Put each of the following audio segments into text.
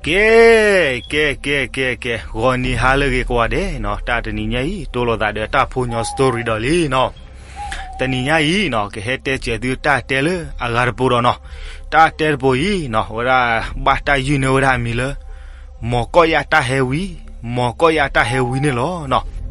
ကဲ, ကဲ ကဲ ကဲ ကဲ, ဂီၤနံၤဟါလၢအဂ့ၤကိးဂၤဒဲးနီၤ, တၢ်တနံၤညါအံၤ တိၢ်လိာ်သးဒီးတၢ်ဖိညီ story ဒီးလံနီၤ. တနံၤညါအံၤနီၤ ကဟဲတဲစၢၤသုတၢ်တဲလၢအဂၤတပိၤဒီးနီၤ, တၢ်တဲတပိၤအံၤနီၤ အဝဲဒၣ် ဘၣ်တၢ်ယုၢ်န့ၢ်ဝဲဒၣ်အမံၤလၢ မီၤကီၢ်ယၣ်တၢ်ဟဲဝံ, မီၤကီၢ်ယၣ်တၢ်ဟဲဝံန့ၣ်လီၤနီၤ.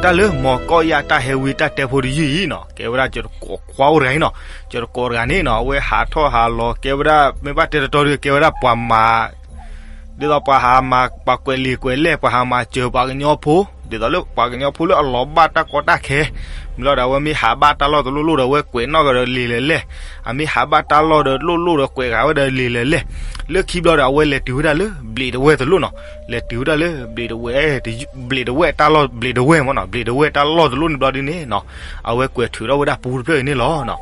တၢ်လၢမီၤကီၢ်ယၣ်တၢ်ဟဲဝံတၢ်တဲဖိတယုၢ်အံၤနီၤ ကဲဝဲဒၣ်ကၠီၤတကိးခွါအိၣ်တဂၤအံၤနီၤ, ကၠီၤတကိးတဂၤန့ၣ်နီၤ အဝဲဟးထီၣ်ဟးလီၤ ကဲဝဲဒၣ် မ့ၢ်ဘၣ်တဲတတီဒီး ကဲဝဲဒၣ်ပှၤမၤ ဒ်သိးပှၤဟးမၤ ပှၤကွဲးလံာ်ကွဲးလဲၢ် ပှၤဟးမၤစၢၤပှၤကညီဖိ, ဒ်သိးလၢပှၤကညီဖိလၢအလီၤဘၣ်တၢ်ကီတၢ်ခဲ, မ့ၢ်လီၤဒီး အဝဲမ့ၢ်ဟးဘၣ်တၢ်လီၢ်တလိၣ်လိၣ်ဒီး အဝဲကွဲးနီၣ်ကဒီးလံာ်လၢလဲၢ်, အမ့ၢ်ဟးဘၣ်တၢ်လီၢ်ဒီးလိၣ်လိၣ်ဒီး ကွဲးဃာ်ဝဲဒီးလံာ်လၢလဲၢ်, လၢခံဘျီဒီး အဝဲလဲၤတုၤဝဲဒၣ်လၢဘျံးတဝဲၢ်တလိၣ်နီၤ, လဲၤတုၤဝဲဒၣ်လၢဘျံးတဝဲၢ်, ဘျံးတဝဲၢ်တၢ်လီၢ် ဘျံးတဝဲၢ်မ့ၢ်နီၤ, ဘျံးတဝဲၢ်တၢ်လီၢ်တလိၣ်န့ၣ်ဘျီဒ်န့ၣ်နီၤ, အဝဲကွဲးထုးထီၣ်ဝဲဒၣ်ပူတဖျၢၣ်အံၤန့ၣ်လီၤ.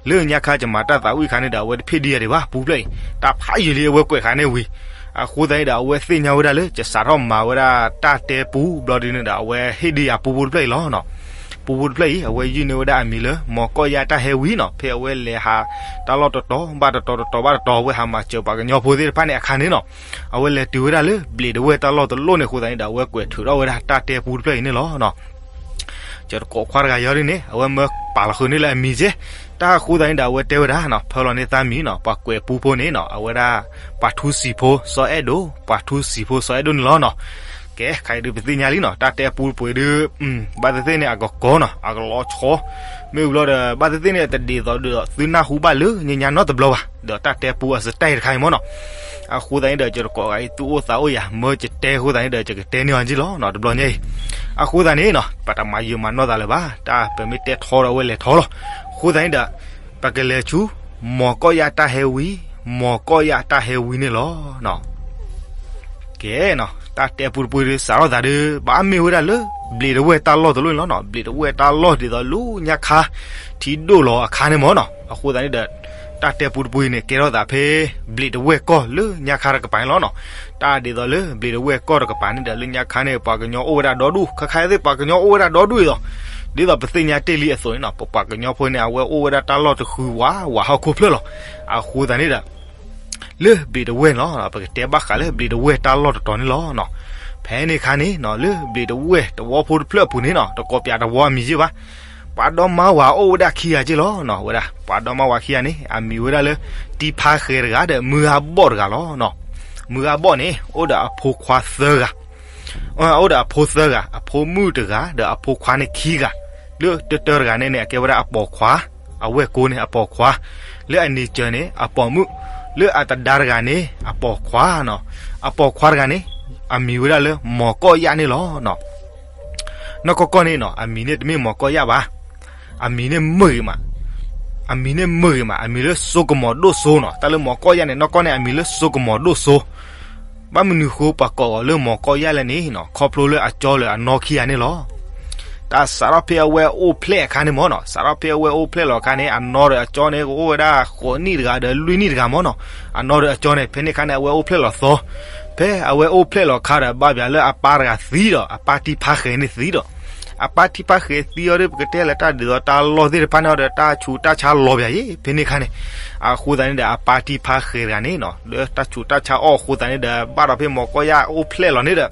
လၢညါခါယမၤတၢ်သးဝံၣ်အခါန့ၣ်ဒီး အဝဲတဖ့ၣ်ဒံယၤဒံးဘၣ် ပူဖျၢၣ်အံၤ, တၢ်ဖးယံာ်လံအဝဲကွဲးဃာ်န့ၣ်ဝံၤ, အဃိသတးန့ၣ်ဒီး အဝဲသ့ၣ်ညါဝဲဒၣ်လၢ ကစးထီၣ်မၤဝဲဒၣ်တၢ်တဲပူဘျီဒ်န့ၣ်ဒီး အဝဲဟ့ၣ်ဒံယၤပူဖိတဖျၢၣ်အံၤလီၤ. ပူဖိတဖျၢၣ်အံၤ အဝဲယုၢ်န့ၢ်ဝဲဒၣ်အမံၤလၢ မီၤကီၢ်ယၣ်တၢ်ဟဲဝံနီၤ, ဖဲအဝဲလဲၤဟးတၢ်လီၢ်တတီၤဘၣ်တတီၤ တတီၤဘၣ်တတီၤ အဝဲဟးမၤစၢၤပှၤကညီဖိသ့ၣ်တဖၣ်န့ၣ်အခါန့ၣ်နီၤ, အဝဲလဲၤတုၤဝဲဒၣ်လၢဘျံးတဝဲၢ်တၢ်လီၢ်တလိၣ်န့ၣ်အဃိသတးန့ၣ်ဒီး အဝဲကွဲးထုးထီၣ်ဝဲဒၣ်တၢ်တဲပူတဖျၢၣ်အံၤန့ၣ်လီၤ. ကၠီၤတကိးခွါတဂၤအံၤဒ်န့ၣ် အဝဲမၢပာ်လီၤဃုာ်န့ၢ်လၢအမံၤကဲ, တၢ်အဃိသတးန့ၣ်ဒီး အဝဲတဲဝဲဒၣ်နီၤ ဖၢလီၤန့ၢ်သးမံၤနီၤ, ပှၤကွဲးပူဖိန့ၣ်နီၤ အဝဲဒၣ် ပှၤထူစံာ်ဖိစီၤအဲၣ်ဒိး, ပှၤထူစံာ်ဖိစီၤအဲၣ်ဒိးန့ၣ်လီၤနီၤ. ကဲ ခဲအံၤဒုးပသ့ၣ်ညါလံနီၤ တၢ်တဲပူတပူၤဒုး ဘၣ်သ့ၣ်သ့ၣ်န့ၣ် အကကီနီၤ အကလီၤဆီ, မ့ၢ်ဝံၤလီၤဒီး ဘၣ်သ့ၣ်သ့ၣ်န့ၣ် တဒ်သိးဒီးသုနၢ်ဟူဘၣ်လၢညါညါနီတဘျီဘၣ်, ဒီးတၢ်တဲပူအစတၢ်အံၤတခါအံၤမ့ၢ်နီၤ. အဃိသတးန့ၣ်ဒီး ကၠီၤတကိးဂၤအံၤ သူၣ်အိၣ်သးအိၣ်ယၤ မၢယတဲအဃိသတးန့ၣ်ဒီး ယကတဲန့ၢ်အီၤက့လီၤနီၤ တဘျီညါအံၤ. အဃိသတးန့ၣ်နီၤ ပတမၤယုာ်မၤနီၢ်သးလၢၤဘၣ်, တၢ်ပမ့ၢ်တဲထီဒီးအဝဲလဲၤထီလီၤ. အဃိသတးန့ၣ်ဒီး ပကလဲၤဆူ မီၤကီၢ်ယၣ်တၢ်ဟဲဝံ, မီၤကီၢ်ယၣ်တၢ်ဟဲဝံန့ၣ်လီၤ. ကဲနီၤ တၢ်တဲပူတပူၤဒုး စးထီၣ်သးဒုး ဘၣ်မ့ၢ်ဝဲဒၣ်လၢ ဘျံးတဝဲၢ်တၢ်လီၢ်တလိၣ်န့ၣ်လီၤနီၤ. ဘျံးတဝဲၢ်တၢ်လီၢ်ဒ်သိးလၢညါခါ ထံဒိၣ်လီၤအခါန့ၣ်မ့ၢ်နီၤ. အဃိသတးန့ၣ်ဒီး တၢ်တဲပူတပူၤအံၤန့ၣ် ကဲထီၣ်သးဖဲ ဘျံးတဝဲၢ်ကီၢ်လၢညါခါတကပၤန့ၣ်လီၤနီၤ. တၢ်ဒ်သိးလၢဘျံးတဝဲၢ်ကီၢ်တကပၤန့ၣ်ဒီး လၢညါခါန့ၣ် ပှၤကညီအိၣ်ဝဲဒၣ်ဒီဒူၣ်, ခဲခါသ့ၣ်ပှၤကညီအိၣ်ဝဲဒၣ်ဒီဒူၣ်အံၤလီၤ. ဒ်သိးပသ့ၣ်ညါတ့ၢ်လံအသိးန့ၣ်နီၤ ပပှၤကညီဖိန့ၣ် အဝဲအိၣ်ဝဲဒၣ်တၢ်လီၢ်တဃုဝးဝးဟီၣ်ခိၣ်ဖျၢၣ်လီၤ. အဃိသတးန့ၣ်ဒီး လၢဘျံးတဝဲၢ်န့ၣ်လီၤ, ပကတဲဘၣ်ဃးလၢဘျံးတဝဲၢ်တၢ်လီၢ်တတီၤန့ၣ်လီၤ. ဖဲန့ၣ်အခါန့ၣ်နီၤ လၢဘျံးတဝဲၢ်တဝီဖိတဖျၢၣ်အပူၤန့ၣ်နီၤ တကိးပၠးတဝီအမံၤယ့ၢ်ဘၣ်, ပှၤဒီမါဝၤအိၣ်ဝဲဒၣ်ခံဂၤက့လီၤနီၤ. ဝဲဒၣ် ပှၤဒီမါဝၤခံဂၤန့ၣ် အမံၤဝဲဒၣ်လၢ တံဖါဃဲၤတဂၤဒီး မုၢ်အါဘီၣ်တဂၤလီၤ. မုၢ်အါဘီၣ်န့ၣ် အိၣ်ဒီးအဖိခွါသၢဂၤ အိၣ်ဒီးအဖိသၢဂၤ, အဖိမုၣ်တဂၤ ဒီးအဖိခွါန့ၣ်ခံဂၤ, လၢတၢတၢတဂၤန့ၣ်န့ၣ် အကဲဝဲဒၣ်အပိာ်ခွါ, အဝဲၢ်ကိန့ၣ် အပိာ်ခွါ, လၢအန့ၢ်စၢၤန့ၣ် အပိာ်မုၣ်, လၢအသဒါတဂၤန့ၣ် အပိာ်ခွါနီၤ, အပိာ်ခွါတဂၤန့ၣ် အမံၤဝဲဒၣ်လၢမီၤကီၢ်ယၣ်န့ၣ်လီၤ. နီၢ်ကီၢ်ကီၢ်န့ၣ်နီၤ အမံၤန့ၣ်တမ့ၢ်မီၤကီၢ်ယၣ်ဘၣ်, အမံၤန့ၣ်မုာ်ဂ့ၤမး, အမံၤန့ၣ်မုာ်ဂ့ၤမး, အမံၤလၢစိကမီၤဒိၣ်စိနီၤ. တၢ်လၢမီၤကီၢ်ယၣ်န့ၣ် နီၢ်ကီၢ်န့ၣ် အမံၤလၢစိကမီၤဒိၣ်စိ, ဘၣ်မနုၤဃိပှၤကိးအီၤလၢမီၤကီၢ်ယၣ်လဲၣ်န့ၣ်နီၤ, ခီဖျိလၢအကၠီလၢအနီၢ်ခံဂၤန့ၣ်လီၤ. တၢ်စးထီၣ်ဖဲအဝဲအိၣ်ဖျဲၣ်အခါန့ၣ်မ့ၢ်နီၤ, စးထီၣ်ဖဲအဝဲအိၣ်ဖျဲၣ်လီၤအခါန့ၣ် အနီၢ်ဒီးအကၠီန့ၣ် ကအိၣ်ဝဲဒၣ်ဃိးနံၣ်တဂၤဒီးလွံၢ်နံၣ်တဂၤမ့ၢ်နီၤ, အနီၢ်ဒီးအကၠီန့ၣ် ဖဲန့ၣ်အခါန့ၣ် အဝဲအိၣ်ဖျဲၣ်လီၤသီ, ဖဲအဝဲအိၣ်ဖျဲၣ်လီၤအခါဒီး ဘၣ်ပၠးလၢအပၢ်တဂၤသံဒီး အပၢ်တံဖါဃဲၤန့ၣ်သံဒီး အပၢ်တံဖါဃဲၤသံအီၤဒီး ပကတဲလၢတၢ်ဒ်သိးတၢ်လီၢ်သ့ၣ်တဖၣ်န့ၣ်အီၤဒီး တၢ်ဆူးတၢ်ဆါလီၤပၠးယ့ၣ် ဖဲန့ၣ်အခါန့ၣ်, အဃိသတးန့ၣ်ဒီး အပၢ်တံဖါဃဲၤတဂၤန့ၣ်နီၤ လၢတၢ်ဆူးတၢ်ဆါအီၣ်အဃိသတးန့ၣ်ဒီး ဘၣ်ဒီးဖဲမီၤကီၢ်ယၣ်အိၣ်ဖျဲၣ်လီၤန့ၣ်ဒီး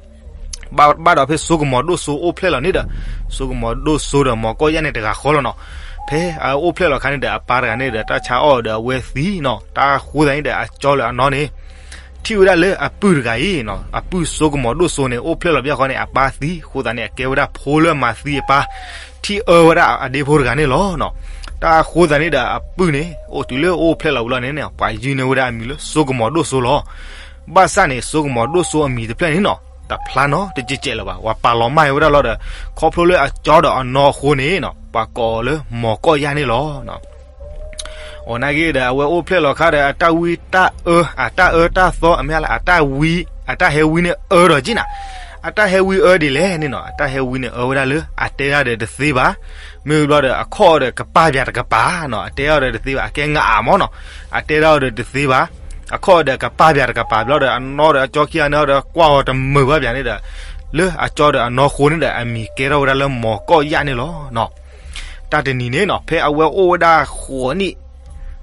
ဘၣ်ဒီးဖဲစိကမီၤဒိၣ်စိအိၣ်ဖျဲၣ်လီၤန့ၣ်ဒီး စိကမီၤဒိၣ်စိဒီးမီၤကီၢ်ယၣ်န့ၣ်တဂၤဃီလီၤနီၤ. ဖဲအအိၣ်ဖျဲၣ်လီၤအခါန့ၣ်ဒီး အပၢ်တဂၤန့ၣ်ဒီး တၢ်ဆါအီၣ်ဒီးအဝဲသံနီၤ, တၢ်အဃိသတးန့ၣ်ဒီး အကၠီလၢအနီၢ်န့ၣ် ထံၣ်ဝဲဒၣ်လၢအပုၢ်တဂၤအံၤနီၤ, အပုၢ်စိကမီၤဒိၣ်စိန့ၣ် အိၣ်ဖျဲၣ်လီၤဘၣ်ဃီန့ၣ် အပၢ်သံအဃိသတးန့ၣ် အကဲဝဲဒၣ်ဖိလၢအမၤသံအပၢ်, ထံၣ်အၢဝဲဒၣ်အဒ့ဖိတဂၤန့ၣ်လီၤနီၤ. တၢ်အဃိသတးန့ၣ်ဒီး အပုၢ်န့ၣ် အိၣ်တုၤလၢအအိၣ်ဖျဲၣ်လီၤဝံၤလီၤန့ၣ် ပှၤယုၢ်န့ၢ်ဝဲဒၣ်အမံၤလၢစိကမီၤဒိၣ်စိလီၤ. ဘၣ်ဆၣ်န့ၣ် စိကမီၤဒိၣ်စိအမံၤတဖျၢၣ်န့ၣ်နီၤ တဖျါနီတစဲးစဲးလၢၤဘၣ်, ပှၤပာ်လီၤမၢ်ဝဲဒၣ်လီၤဒီး ခီဖျိလၢအကၠီဒီးအနီၢ်အဃိန့ၣ်နီၤ ပှၤကိးအီၤလၢမီၤကီၢ်ယၣ်န့ၣ်လီၤ. အီၤနာ်က့ဒီး အဝဲအိၣ်ဖျဲၣ်လီၤခါဒီး အတၢ်ဝံတၢ်အၢ အတၢ်အၢတၢ်သီ အမ့ၢ်လၢ အတၢ်ဝံ အတၢ်ဟဲဝံန့ၣ်အၢဒီးက့နၤ, အတၢ်ဟဲဝံအၢဒ်လဲၣ်န့ၣ်နီၤ, အတၢ်ဟဲဝံန့ၣ်အၢဝဲဒၣ်လၢ အတဲဒၣ်ဒီးတသ့ဘၣ်. မ့ၢ်ဘျီဒီးအခီၣ်ဒီးကပာ်ပၠးတကပၤနီၤ, အတဲဒၣ်ဒီးတသ့ဘၣ်, အကဲငအးမၢ်နီၤ, အတဲဒၣ်ဒီးတသ့ဘၣ်. အခီၣ်ဒီးကပာ်ပၠးတကပၤဘျီဒီး အနီၢ်ဒီးအကၠီခံဂၤန့ၣ်ဒီးကွၢ်အီၤတမုာ်ဘၣ်ပၠးန့ၣ်ဒီး လၢအကၠီဒီးအနီၢ်ဃိန့ၣ်ဒီး အမံၤကဲထီၣ်ဝဲဒၣ်လၢမီၤကီၢ်ယၣ်န့ၣ်လီၤ. တၢ်တနံၤန့ၣ်နီၤ ဖဲအဝဲအိၣ်ဝဲဒၣ်ဃိးနံၣ်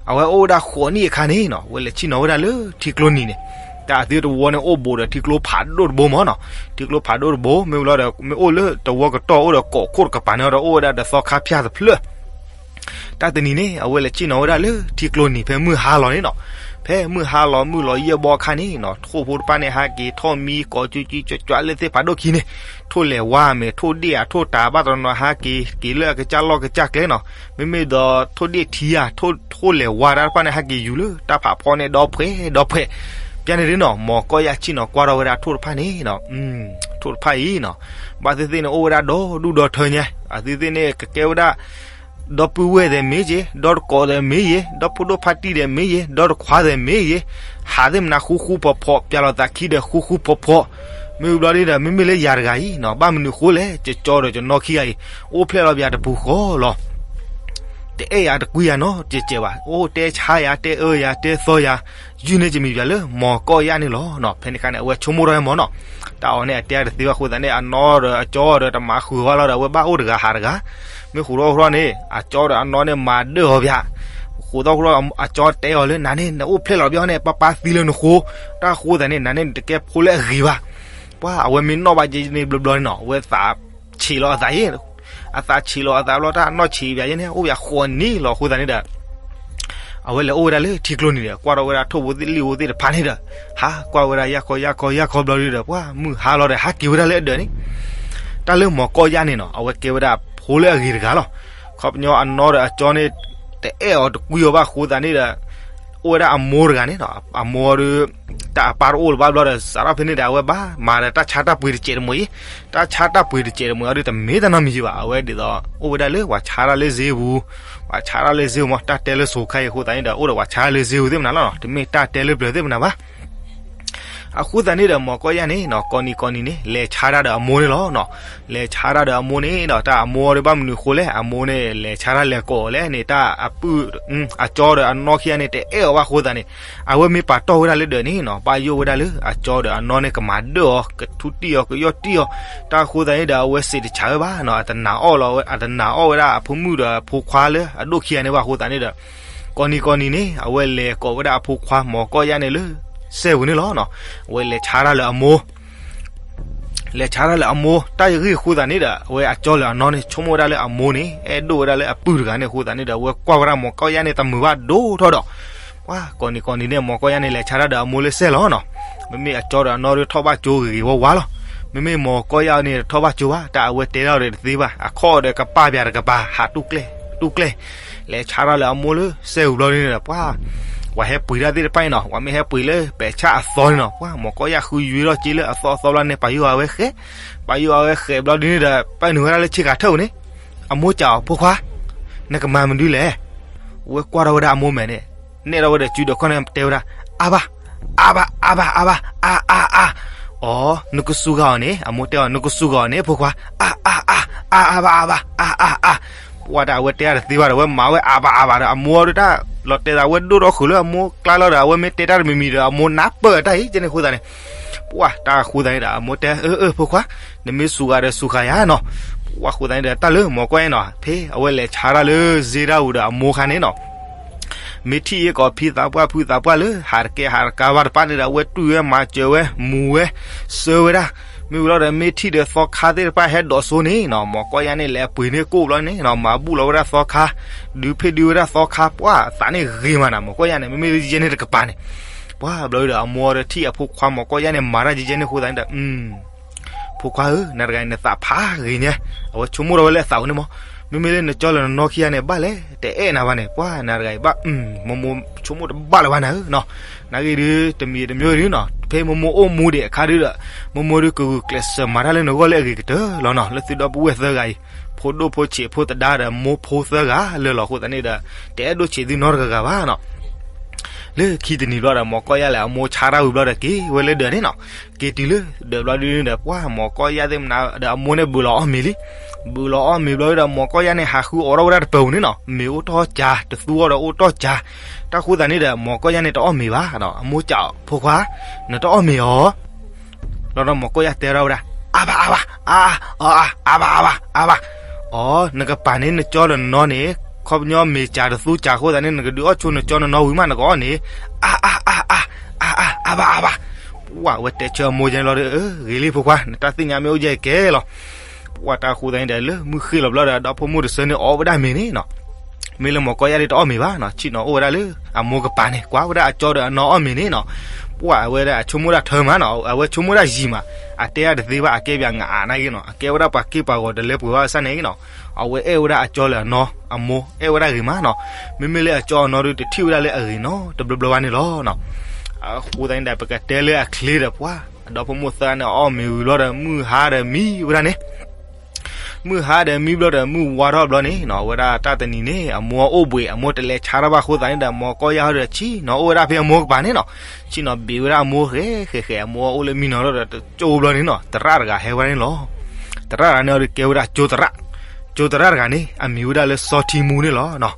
အဝဲအိၣ်ဝဲဒၣ်ဃိးနံၣ်အခါန့ၣ်နီၤ အဝဲလဲၤဆ့ၣ်နီၤဝဲဒၣ်လၢထံကျိနံၤန့ၣ်, တၢ်အသုတဝီန့ၣ်အိၣ်ဘူးဒီးထံကျိဖးဒိၣ်တဘိမၢ်နီၤ, ထံကျိဖးဒိၣ်တဘိ မ့ၢ်လီၤဒီး မ့ၢ်အိၣ်လၢတဝီကတီၢ်အိၣ်ဒီးကိးခိၣ်တကပၤန့ၣ်ဒီး အိၣ်ဝဲဒၣ်ဒီးသီခါဖၠၣ်တဖျၢၣ်. တၢ်တနံၤန့ၣ် အဝဲလဲၤဆ့ၣ်နီၤဝဲဒၣ်လၢထံကျိနံၤ ဖဲမုၢ်ဟါလီၤန့ၣ်နီၤ, ဖဲမုၢ်ဟါလီၤမုၢ်လီၤယဲၢ်ဘီအခါန့ၣ်နီၤ ထိၣ်ဖိတဖၣ်န့ၣ် ဟးက့ၤထီၣ်မံကိးကၠူကၠူကၠွကၠွလၢသ့ၣ်ဖးဒိၣ်ခံန့ၣ်, ထိၣ်လဲၤဝါမ့ၢ် ထိၣ်ဒ့ၣ်ဧါ ထိၣ်တၤဘၣ်တနီၤ ဟးက့ၤ က့ၤလၢအကစၢ်လီၢ်ကစၢ်ကျဲနီၤ, မ့မ့ၢ်ဒီးထိၣ်ဒ့ၣ်ထံဧါ ထိၣ်လဲၤဝါတၢ်တဖၣ်န့ၣ် ဟးက့ၤယူၤလၢတၢ်ဖးဖီန့ၣ် ဒီဖှဲးဒီဖှဲး. ပျၢ်န့ၣ်ဒ်နီၤ မီၤကီၢ်ယၣ်ဆ့ၣ်နီၤကွၢ်ထီၣ်ဝဲဒၣ်ထိၣ်တဖၣ်န့ၣ်နီၤ, ထိၣ်တဖၣ်အံၤနီၤ ဘၣ်သ့ၣ်သ့ၣ်န့ၣ်အိၣ်ဝဲဒၣ်ဒီဒူၣ်ဒီထၢညါ, အသ့ၣ်သ့ၣ်န့ၣ်ကကဲဝဲဒၣ် ဒီပုၢ်ဝဲၢ်သဲးမ့ၢ်ယ့ၤ, ဒီတကိးသဲးမ့ၢ်ယ့ၤ, ဒီဖိဒိၣ်ဖါတံၢ်သဲးမ့ၢ်ယ့ၤ, ဒီတခွါသဲးမ့ၢ်ယ့ၤ, ဟးသ့ၣ်မနၤဃူဃူဖိးဖိး, ပျၢ်လီၤသးခံဒီးဃူဃူဖိးဖိး. မ့ၢ်ဘျီဒ်ဒီး မ့မ့ၢ်လၢယၤတဂၤအံၤနီၤ ဘၣ်မနုၤဃိလဲၣ်, ကၠီဒီးကၠီနီၢ်ခံဂၤအံၤ အိၣ်ဖျဲၣ်လီၤပၠးတပူၤဃီလီၤ. တအဲၣ်ယၤတကွံယၤနီတစဲးဘၣ်, အိၣ်တဲဆါယၤ တဲအၢယၤ တဲသီယၤ, ယုၢ်န့ၢ်ကမံၤပၠးလၢမီၤကီၢ်ယၣ်န့ၣ်လီၤနီၤ. ဖဲန့ၣ်အခါန့ၣ် အဝဲဆိကမိၣ်ထီၣ်ဝဲမၢ်နီၤ, တၢ်အီၤန့ၣ်အတဲတသ့ဘၣ်အဃိသတးန့ၣ် အနီၢ်ဒီးအကၠီဒီးတမၤဃုာ်ဝဲလီၤဒီး အဝဲဘၣ်အိၣ်တဂၤဟးတဂၤ, မ့ၢ်ဃိးထီၣ်ဃိးထီၣ်န့ၣ် အကၠီဒီးအနီၢ်န့ၣ်မၤဒၢၣ်အီၤပၠး, ဃိးထီၣ်ဃိးထီၣ်အကၠီတဲအီၤလၢ နၤန့ၣ် နအိၣ်ဖျဲၣ်လီၤဘၣ်န့ၣ် ပၢ်ပၢ်သံလၢနဃိ, တၢ်ဃိသတးန့ၣ် နၤန့ၣ်နတကဲဖိလၢအဂ့ၤဘၣ်. ပှၤအဝဲမ့ၢ်နီၣ်ဘၣ်က့ၤန့ၣ်ဘျီဘျီန့ၣ်နီၤ အဝဲသးဆံးလီၤအသးယ့ၣ်, အသးဆံးလီၤအသးဘျီ တၢ်နီၢ်ဆံးပၠးယ့ၣ်န့ၣ် အိၣ်ပၠးဃိးနံၣ်လီၤအဃိသတးန့ၣ်ဒီး အဝဲလဲၤအိၣ်ဝဲဒၣ်လၢထံကျိနံၤဒီး ကွၢ်ထီၣ်ဝဲဒၣ်ထိၣ်ဖိသ့ၣ်လံၣ်ဖိသ့ၣ်တဖၣ်န့ၣ်ဒီး ဟးကွၢ်ဝဲဒၣ်ယၢ်ခီယၢ်ခီယၢ်ခီဘျီဒ်ဒီး ပှၤမုၢ်ဟါလီၤဒီး ဟးက့ၤဝဲဒၣ်လၢအဒၢးန့ၣ်, တၢ်လၢမီၤကီၢ်ယၣ်န့ၣ်နီၤ အဝဲကဲဝဲဒၣ်ဖိလၢအဂ့ၤတဂၤလီၤ. ခီပညီအနီၢ်ဒီးအကၠီန့ၣ် တအဲၣ်အီၤတကွံအီၤဘၣ်အဃိသတးန့ၣ်ဒီး အိၣ်ဝဲဒၣ်အမိၢ်တဂၤန့ၣ်နီၤ, အမိၢ်ဒီး တၢ်အပၢ်တအိၣ်လၢၤဘၣ်ဘျီဒီး စးထီၣ်ဖဲန့ၣ်ဒီး အဝဲဘၣ်မၤဒီးတၢ်ဆါတၢ်ပှ့ၤတစဲးတမှံၤအံၤ, တၢ်ဆါတၢ်ပှ့ၤတစဲးတမှံၤအံၤဒီး တမ့ၢ်တၢ်နီတမံၤဘၣ်, အဝဲဒ်သိး အိၣ်ဝဲဒၣ်လၢပှၤဆါတၢ်လၢစ့ပူၤ, ပှၤဆါတၢ်လၢစ့ပူၤမး တၢ်တဲလၢစိၤခါအံၤအဃိသတးန့ၣ်ဒီး အိၣ်ဒီးပှၤဆါတၢ်လၢစ့ပူၤသ့ၣ်မနၤလီၤနီၤ, တမ့ၢ်တၢ်တဲလၢပျၢၤသ့ၣ်မနၤဘၣ်. အဃိသတးန့ၣ်ဒီး မီၤကီၢ်ယၣ်န့ၣ်နီၤ ကိးနံၤကိးနံၤန့ၣ် လဲၤဆါတၢ်ဒီးအမိၢ်န့ၣ်လီၤနီၤ. လဲၤဆါတၢ်ဒီးအမိၢ်န့ၣ်ဒီး တၢ်အမိၢ်ဒီးဘၣ်မနုၤဃိလဲၣ်, အမိၢ်န့ၣ် လဲၤဆါတၢ်လဲၤကိးလဲၣ်န့ၣ် တၢ်အပုၢ် အကၠီဒီးအနီၢ်ခံဂၤန့ၣ် တအဲၣ်အီၤဘၣ်အဃိသတးန့ၣ် အဝဲမ့ၢ်ပာ်တီၢ်ဝဲဒၣ်လၢဒၢးန့ၣ်နီၤ ဘၣ်ယိၣ်ဝဲဒၣ်လၢအကၠီဒီးအနီၢ်န့ၣ် ကမၤဒၢၣ်အီၤ ကထူတံၢ်အီၤ ကယီၢ်တံၢ်အီၤ, တၢ်အဃိသတးန့ၣ်ဒီး အဝဲစံးတဆၢဝဲဘၣ်နီၤ အတနာ်အီၣ်လီၤဝဲ အတနာ်အီၣ်ဝဲဒၣ်အဖိမုၣ်ဒီးအဖိခွါလၢအဒိၣ်ခံဂၤန့ၣ်ဘၣ်အဃိသတးန့ၣ်ဒီး ကိးနံၤကိးနံၤန့ၣ် အဝဲလဲၤကိးဝဲဒၣ်အဖိခွါမီၤကီၢ်ယၣ်န့ၣ်လၢ စဲပူၤန့ၣ်လီၤနီၤ. အဝဲလဲၤဆါတၢ်လၢအမိၢ် လဲၤဆါတၢ်လၢအမိၢ် တၢ်ဂ့ၢ်အဃိသတးန့ၣ်ဒီး အဝဲအကၠီလၢအနီၢ်န့ၣ် ဆိကမိၣ်ဝဲဒၣ်လၢအမိၢ်န့ၣ် အဲၣ်ဒိၣ်ဝဲဒၣ်လၢအပုၢ်တဂၤန့ၣ်အဃိသတးန့ၣ်ဒီး အဝဲကွၢ်ဝဲဒၣ်မီၤကီၢ်ယၣ်န့ၣ် တမုာ်ဘၣ်ဒိၣ်ထီၣ်ဒီး ပှၤကိးနံၤကိးနံၤန့ၣ် မီၤကီၢ်ယၣ်န့ၣ် လဲၤဆါတၢ်ဒီးအမိၢ်လၢစဲလီၤနီၤ. မ့မ့ၢ်အကၠီဒီးအနီၢ်ဒီးထီၣ်ဘၣ်ကၠိဂ့ၤဂ့ၤဝါဝါလီၤ. မ့မ့ၢ်မီၤကီၢ်ယၣ်န့ၣ် တထီၣ်ဘၣ်ကၠိဘၣ် တၢ်အဝဲတဲထီၣ်ဒီးတသ့ဘၣ် အခီၣ်ဒီးကပာ်ပၠးတကပၤ ဟးတူၢ်ကျဲ တူၢ်ကျဲ လဲၤဆါတၢ်လၢအမိၢ်လၢစဲပူၤဘျီဒ်န့ၣ်ဒီး ပှၤ ပှၤဟဲပှ့ၤတၢ်သ့ၣ်တဖၣ်အံၤနီၤ ပှၤမ့ၢ်ဟဲပှ့ၤလၢပဲာ်ဆၣ်အသီန့ၣ်နီၤ ပှၤမီၤကီၢ်ယၣ်ဃုယွ့ထီၣ်က့လၢအသီအသီဘျီန့ၣ် ပာ်ယိၣ်အဝဲဃဲး ပာ်ယိၣ်အဝဲဃဲးဘျီဒ်န့ၣ်ဒီး ပာ်နုာ်ဝဲဒၣ်လၢဆ့ကၤထၢၣ်ပူၤန့ၣ် အမိၢ်စံးအီၤ ဖိခွါ နကမၤမနုၤလဲၣ်. ဝဲကွၢ်ထီၣ်ဝဲဒၣ်အမိၢ်မဲာ်န့ၣ် နဲၣ်ထီၣ်ဝဲဒီးစုဒီးခီၣ်န့ၣ် တဲဝဲဒၣ် အါဘၣ် အါဘၣ် အါဘၣ် အါဘၣ် အါ အါ အါ အီ နကစူၤဂၤအီၤန့ၣ် အမိၢ်တဲအီၤ နကစူၤဂၤအီၤန့ၣ် ဖိခွါ အါ အါ အါ အါ အါဘၣ် အါဘၣ် အါ အါ အါ ပှၤတၢ်အဝဲတဲတၢ်တသ့ဘၣ်ဒီး အဝဲမၤဝဲအါဘၣ်အါဘၣ်ဒီး အမိၢ်အီၤဒီးတၢ်လီၤတဲာ်သးဝဲဒိၣ်ထီၣ်ဃုာ်လၢအမိၢ်ကျါလီၤဒီး အဝဲမ့ၢ်တဲတၢ်တမံၤမံၤဒီး အမိၢ်နၢ်ပၢၢ်တၢ်အံၤကဲန့ၣ်အဃိသတးန့ၣ် ပှၤတၢ်အဃိသတးန့ၣ်ဒီး အမိၢ်တဲ အၢ အၢ ဖိခွါ နမ့ၢ်စူၤဂၤဒီးစူၤဂၤယၤနီၤ ပှၤအဃိသတးန့ၣ်ဒီး တၢ်လၢမီၤကီၢ်ယၣ်နီၤ ဖဲအဝဲလဲၤဆါတၢ်လၢစ့တၢ်ပူၤဒီးအမိၢ်ခါန့ၣ်နီၤ မ့ၢ်ထံၣ်အ့ၣ်ကီးဖံသးပှၢ်ဖုသးပှၢ်လၢ ဟးတကဲဟးတကါဘၣ်တဖၣ်န့ၣ်ဒီး အဝဲတူၢ်ဝဲမၤစၢၤဝဲ မူၤဝဲ စၢဝဲဒၣ် မ့ၢ်ဝံၤလီၤဒီး မ့ၢ်ထံၣ်ဒီးသီခါသ့ၣ်တဖၣ်ဟဲဒိးစိန့ၣ်နီၤ မီၤကီၢ်ယၣ်န့ၣ် လဲၤပှ့ၤန့ၢ်ကိၣ်ဘျီန့ၣ်နီၤ မၤဘူၣ်လီၤဝဲဒၣ်သီခါ ဒုးဖ့ၣ်ဒုးဝဲဒၣ်သီခါ ပှၤအသးန့ၣ်ဂ့ၤမးနီၤ မီၤကီၢ်ယၣ်န့ၣ် မ့မ့ၢ်ယဲန့ၣ်တကပၤန့ၣ် ပှၤဘျီဒီး အမိၢ်ဒီးထံၣ်အဖိခွါမီၤကီၢ်ယၣ်န့ၣ် မၤတၢ်ယဲန့ၣ်အဃိသတးန့ၣ်ဒီး ဖိခွါဧၢ နၤတဂၤအံၤနသးဖးဂ့ၤညါ အဝဲဆိကမိၣ်ထီၣ်ဝဲလၢအသးပူၤန့ၣ်မး မ့မ့ၢ်လၢနကၠီလၢနနီၢ်ခံဂၤန့ၣ် ဘၣ်လဲၣ် တအဲၣ်နၤဘၣ်န့ၣ် ပှၤနၤတဂၤအံၤဘၣ် မိၢ်မိၢ်ဆိကမိၣ်တဘၣ်လၢၤဘၣ်နၤဧၢနီၤ နဂ့ၢ်ဒုး တမံၤတမံၤဒုးနီၤ ဖဲမိၢ်မိၢ်အိၣ်မူဒံးအခါဒုးဒီး မိၢ်မိၢ်ဒုးကဂုာ်ကျဲးစၢးမၤတၢ်လၢနဂီၢ်လၢအဂ့ၤကတၢၢ်လီၤနီၤ လၢသုဒီပုၢ်ဝဲၢ်သၢဂၤအံၤ ဖိဒိၣ်ဖိဆံးဖိသဒါဒီး မိၢ်ဖိသၢဂၤလၢာ်လီၤအဃိသတးန့ၣ်ဒီး တအဲၣ်ဒိၣ်ဆံးသုနီတဂၤဂၤဘၣ်နီၤ လၢခံတနံၤဘျီဒီး မိၢ်ကီၢ်ယၢ်လဲၣ်အမိၢ်ဆါတၢ်ဝံၤဘျီဒီး က့ၤဝဲလၢဒၢးန့ၣ်နီၤ. က့ၤတုၤလၢဒၢးဘျီဒုဒီး ပှၢ်မိၢ်ကီၢ်ယၢ်သ့ၣ်မနုၤဒီး အမိၢ်န့ၣ်ဘုးလီၤအီၣ်မ့ၤလံ. ဘုးလီၤအီၣ်မ့ၤဘျီဒီး မိၢ်ကီၢ်ယၢ်န့ၣ် ဟးဃုအီၣ်ထီၣ်ဝဲဒၣ်တပၤပူၤန့ၣ်နီၤ. မ့ၤအိၣ်တ့ၢ်ကၠၤ တသူအီၣ်ဒီးအိၣ်တ့ၢ်ကၠၤ. တၢ်ဃိသတးန့ၣ်ဒီး မိၢ်ကီၢ်ယၢ်န့ၣ်တအီၣ်မ့ၤဘၣ်နီၤ. အမိၢ်စံး ဖိခွါ, နတအီၣ်မ့ၤအီၤ လီၤဒီးမိၢ်ကီၢ်ယၢ်တဲထီၣ်ဝဲဒၣ်, အါဘၣ်အါဘၣ်, အါအါ, အါဘၣ်အါဘၣ်, အါဘၣ်. အိ, နကပၤန့ၣ်နကၠီဒီးနနီၤန့ၣ်, ခီပညီမ့ၤကၠၤတသူကၠၤအဃိသတးန့ၣ် နကဒုးအီၣ်ဆိနကၠီနနီၤဝံၤမး နကအီၣ်န့ၣ်, အါအါအါအါ, အါအါ, အါဘၣ်အါဘၣ်. ပှၢ်ဝဲတဲဆၢအမိၢ်ယဲန့ၣ်လီၤဒီး, ဂ့ၤလံဖိခွါ, နတၢ်သ့ၣ်ညါမ့ၢ်အိၣ်ယဲကဲလီၤ. ပှၢ်တၢ်ဃိသတးန့ၣ်ဒီး လၢမုၢ်ဃ့ၢ်လီၤဘျီဒီး အဒီဖိမိၢ်တဆၢန့ၣ်အီၣ်ဝဲဒၣ်မ့ၤန့ၣ်နီၤ. မ့ၢ်လၢမိၢ်ကီၢ်ယၢ်ဒုတအီၣ်မ့ၤဘၣ်နီၤ, ဆ့ၣ်နီၤအိၣ်ဝဲဒၣ်လၢအမိၢ်ကပၤန့ၣ်, ကွၢ်ဝဲဒၣ်အကၠီဒီးအနီၤအီၣ်မ့ၤန့ၣ်နီၤ. ပှၢ်အဝဲဒၣ်အဆိကမိၣ်တၢ်ထၢမးနီၤ, အဝဲဆိကမိၣ်တၢ်ယံၤမး, အတဲအါတသ့ဘၣ်, အကဲပၠးနအးနၢ်ဂ့ၤနီၤ, အကဲဝဲဒၣ်ပှၤက့ၢ်ပှၤဂီၤတလၢပှဲၤဘၣ်အဆၢန့ၣ်နီၤ. အဝဲအဲၣ်ဝဲဒၣ်အကၠီလၢအနီၤ, အမိၢ်အဲၣ်ဝဲဒၣ်ဂ့ၤမးနီၤ. မ့မ့ၢ်လၢအကၠီအနီၤဒုတထံၣ်ဝဲဒၣ်လၢအဂ့ၤနီၤ တဘျီဘျီဘၣ်န့ၣ်လီၤ. အဃိသတးန့ၣ်ဒီး ပကတဲလၢအချ့ဒီး ပှၢ်အဒီဖိမိၢ်သၢဂၤန့ၣ် အီၣ်မ့ၤဝံၤဘျီဒီး မုၢ်ဟါဒီးမံဝဲဒၣ်န့ၣ် မုၢ်ဟါဒီးမံဘျီဒီး မုၢ်ဝါထီၣ်ဘျီန့ၣ်နီၤ, အဝဲဒၣ်တၢ်တနံၤန့ၣ် အမိၢ်အိၣ်ဘှံး, အမိၢ်တလဲၤဆါတၢ်ဘၣ်အဃိသတးန့ၣ်ဒီး မိၢ်ကီၢ်ယၢ်ဒီး ဆ့ၣ်နီၤအိၣ်ဝဲဒၣ်ဖဲအမိၢ်ကပၤန့ၣ်နီၤ. ဆ့ၣ်နီၤဘ့ၣ်ဝဲဒၣ်အမိၢ်ဃဲဃဲဃဲ, အမိၢ်အိၣ်လၢမံနီၤလီၤဒီး တကၠိဘျီန့ၣ်နီၤ, သရၣ်တဂၤဟဲဝဲဒၣ်န့ၣ်လီၤ. သရၣ်တဂၤန့ၣ်အီၤဒီးကဲဝဲဒၣ်ကၠိသရၣ်. ကၠိသရၣ်တဂၤန့ၣ် အမံၤဝဲဒၣ်လၢစီၤထံမူန့ၣ်လီၤ.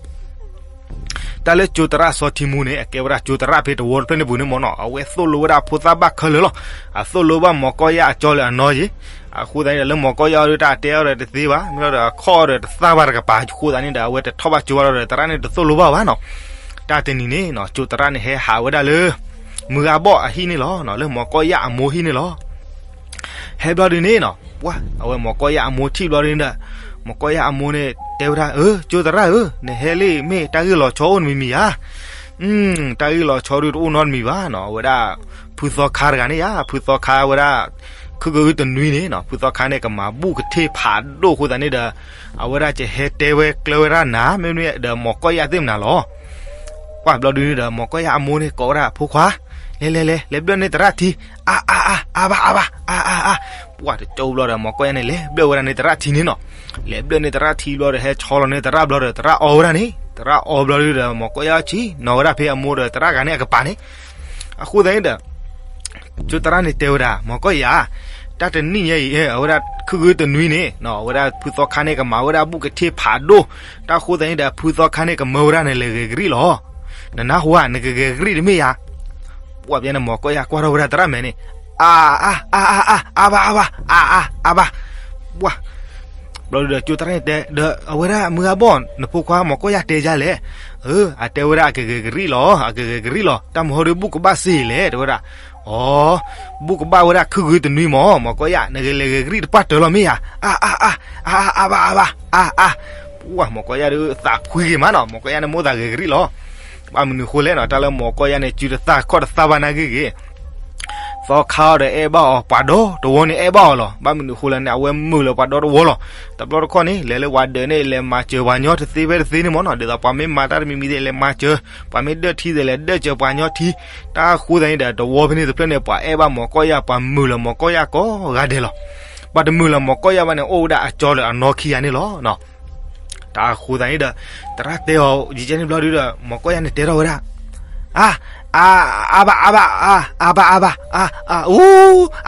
တၢ်လၢကၠိသရၣ်စီၤထံမူန့ၣ် အကဲဝဲဒၣ်ကၠိသရၣ်ဖဲတဝီတဖျၢၣ်န့ၣ်ပူၤန့ၣ်မ့ၢ်နီၤ, အဝဲသိၣ်လိဝဲဒၣ်အဖိသၣ်ဘၣ်ခဲလၢာ်လီၤ. အသိၣ်လိဘၣ်မိၢ်ကီၢ်ယၢ်အကၠီလၢအနီၤယ့ၤ. အဃိသတးန့ၣ်ဒီး လၢမိၢ်ကီၢ်ယၢ်အီၤဒီး တၢ်အတဲအီၤဒီးတသ့ဘၣ်, မ့ၢ်လီၤဒီး အခီၣ်အီၤဒီးတသၣ်ဘၣ်တကပၤအဃိသတးန့ၣ်ဒီး အဝဲတထီၣ်ဘၣ်ကၠိဘၣ်လီၤဒီး သရၣ်န့ၣ်တသိၣ်လိဘၣ်ဘၣ်နီၤ. တၢ်တနံၤန့ၣ်နီၤ, ကၠိသရၣ်န့ၣ်ဟဲဟးဝဲဒၣ်လၢ မုၢ်ဂၤဘီၣ်အဟံၣ်န့ၣ်လီၤ, လၢမိၢ်ကီၢ်ယၢ်အမိၢ်ဟံၣ်န့ၣ်လီၤ. ဟဲဘျီဒုန့ၣ်နီၤ, ပှၢ်အဝဲမိၢ်ကီၢ်ယၢ်အမိၢ်ထံၣ်ဘျီဒုန့ၣ်ဒီး မိၢ်ကီၢ်ယၢ်အမိၢ်န့ၣ်တဲဝဲဒၣ်, အၢ ကၠိသရၣ်ဧၢ, နဟဲလံမ့ၢ်တၢ်ဂ့ၢ်လီၤဆီအိၣ်နမံၤမံၤဧါ. တၢ်ဂ့ၢ်လီၤဆီဒုတအိၣ်နီတမံၤဘၣ်နီၤ, အဝဲဒၣ် ဖုသီခါတဂၤန့ၣ်ယါ, ဖုသီခါဝဲဒၣ် ခုၣ်ခုၣ်တနွံန့ၣ်နီၤ, ဖုသီခါန့ၣ် ကမၤဘူၣ်ကထ့ၣ်ဖးဒိၣ်အဃိသတးန့ၣ်ဒီး အဝဲဒၣ်ကဟဲတဲဝဲကျၢၤဝဲဒၣ်နၤ, မ့မ့ၢ်ဒီးမိၢ်ကီၢ်ယၢ်သ့ၣ်မနၤလီၤ. ပှၢ်ဘျီဒုန့ၣ်ဒီး မိၢ်ကီၢ်ယၢ်အမိၢ်န့ၣ်ကိးဝဲဒၣ်, ဖိခွါ, လဲၤလဲၤလဲၤ လဲၤဘျၢၣ်န့ၢ်သရၣ်ထံ, အါအါအါ, အါဘၣ်အါဘၣ်, အါအါအါ. ပှၢ်တကၠိဘျီဒီး မိၢ်ကီၢ်ယၢ်န့ၣ် လဲၤဘျၢၣ်ဝဲဒၣ်န့ၢ်သရၣ်ထံန့ၣ်နီၤ. လဲၤဘျၢၣ်န့ၢ်သရၣ်ထံဘျီဒီး ဟဲဆီလီၤန့ၢ်သရၣ်ဘျီဒီး သရၣ်အီဝဲဒၣ်န့ၣ်, သရၣ်အီဘျီဒုဒီး မိၢ်ကီၢ်ယၢ်ဆ့ၣ်နီၤဝဲဒၣ်ဖဲအမိၢ်ဒီး သရၣ်ဂၤန့ၣ်အကပၤန့ၣ်. အဃိသတးန့ၣ်ဒီး ကၠိသရၣ်န့ၣ်တဲဝဲဒၣ်, မိၢ်ကီၢ်ယၢ်, တၢ်တနံၣ်ညါအံၤ အဝဲဒၣ်ခုၣ်ခုၣ်တနွံန့ၣ်နီၤ, အဝဲဒၣ်ဖုသီခါန့ၣ် ကမၤဝဲဒၣ်ဘူၣ်ကထ့ၣ်ဖးဒိၣ်, တၢ်ဃိသတးန့ၣ်ဒီး ဖုသီခါန့ၣ် ကမၢဝဲဒၣ်နလဲၤဂဲၤကရံၣ်လီၤ. နနၢ်ဟူဧါ, နကဂဲၤကရံၣ်တမ့ၢ်ဧါ. ပှၢ်ပျဲန့ၣ် မိၢ်ကီၢ်ယၢ်ကွၢ်ထီၣ်ဝဲဒၣ်သရၣ်မဲာ်န့ၣ်, အါအါအါ, အါအါအါ, အါဘၣ်အါဘၣ်, အါအါအါဘၣ်. ပှၢ် ဘျီဒုဒီး ကၠိသရၣ်န့ၣ်တဲ, ဒီးအဝဲဒၣ်မုၢ်ဂၤဘီၣ် နဖိခွါမိၢ်ကီၢ်ယၢ်တဲယၤလဲၣ်. အၢ အတဲဝဲဒၣ်အကဂဲၤကရံၣ်လီၤ, အကဂဲၤကရံၣ်လီၤ, တၢ်မုၢ်ဟီဒုးဘူၣ်ကဘၣ်စ့ၢ်လဲၣ် တဲဝဲဒၣ်. အိ, ဘူၣ်ကဘၣ်ဝဲဒၣ်ခုၣ်ခုၣ်တနွံမး, မိၢ်ကီၢ်ယၢ် နကလဲၤဂဲၤကရံၣ်တပှၢ်တၢၢ်လီၤမ့ၢ်ဧါ. အါအါအါ, အါအါအါဘၣ်အါဘၣ်, အါအါ. ပှၢ်မိၢ်ကီၢ်ယၢ်ဒုးသးဖှံဂ့ၤမးနီၤ, မိၢ်ကီၢ်ယၢ်န့ၣ်မိၣ်သးဂဲၤကရံၣ်လီၤ. ဘၣ်မနုၤဃိလဲၣ်နီၤ, တၢ်လၢမိၢ်ကီၢ်ယၢ်န့ၣ် စုတသၣ်ခီၣ်တသၣ်ဘၣ်နၢ်ဂ့ၢ်ဂ့ၤ သီခါအီၤဒီးအဲၣ်ဘၣ်အီၤ, ပှၤဒီတဝီန့ၣ်အဲၣ်ဘၣ်အီၤလီၤ. ဘၣ်မနုၤဃိလဲၣ်န့ၣ် အဝဲမုာ်လၢပှၤဒီတဝီလီၤ. တဘျီတခီၣ်န့ၣ် လဲၤလၢပှၤဒၢးန့ၣ် လဲၤမၤစၢၤပှၤညီတသ့ဖဲတသ့န့ၣ်မးနီၤ, ဒ်သိးပှၤမ့ၢ်မၤတၢ်တမံၤမံၤသ့ၣ် လဲၤမၤစၢၤ, ပှၤမ့ၢ်ဒၢၣ်ထံသ့ၣ်လဲၤဒၢၣ်စၢၤပှၤညီထံ. တၢ်ဃိသတးန့ၣ်ဒီး တဝီဖဲန့ၣ်တဖျၢၣ်န့ၣ် ပှၤအဲၣ်ဘၣ်မိၢ်ကီၢ်ယၢ်, ပှၤမုာ်လၢမိၢ်ကီၢ်ယၢ်ကိးဂၤဒဲးလီၤ. ပှၤတမုာ်လၢမိၢ်ကီၢ်ယၢ်ဘၣ်န့ၣ် အိၣ်ဝဲဒၣ်အကၠီလၢအနီၢ်ခံဂၤန့ၣ်လီၤ. တၢ်ဃိသတးန့ၣ်ဒီး သရၣ်တဲအီၤယံာ်ကဲန့ၣ်ဘျီဒုဒီး မိၢ်ကီၢ်ယၢ်န့ၣ်တဲထီၣ်ဝဲဒၣ်, အါ, အါ, အါဘၣ်အါဘၣ်, အါ, အါဘၣ်အါဘၣ်, အါ, အါ, အူ,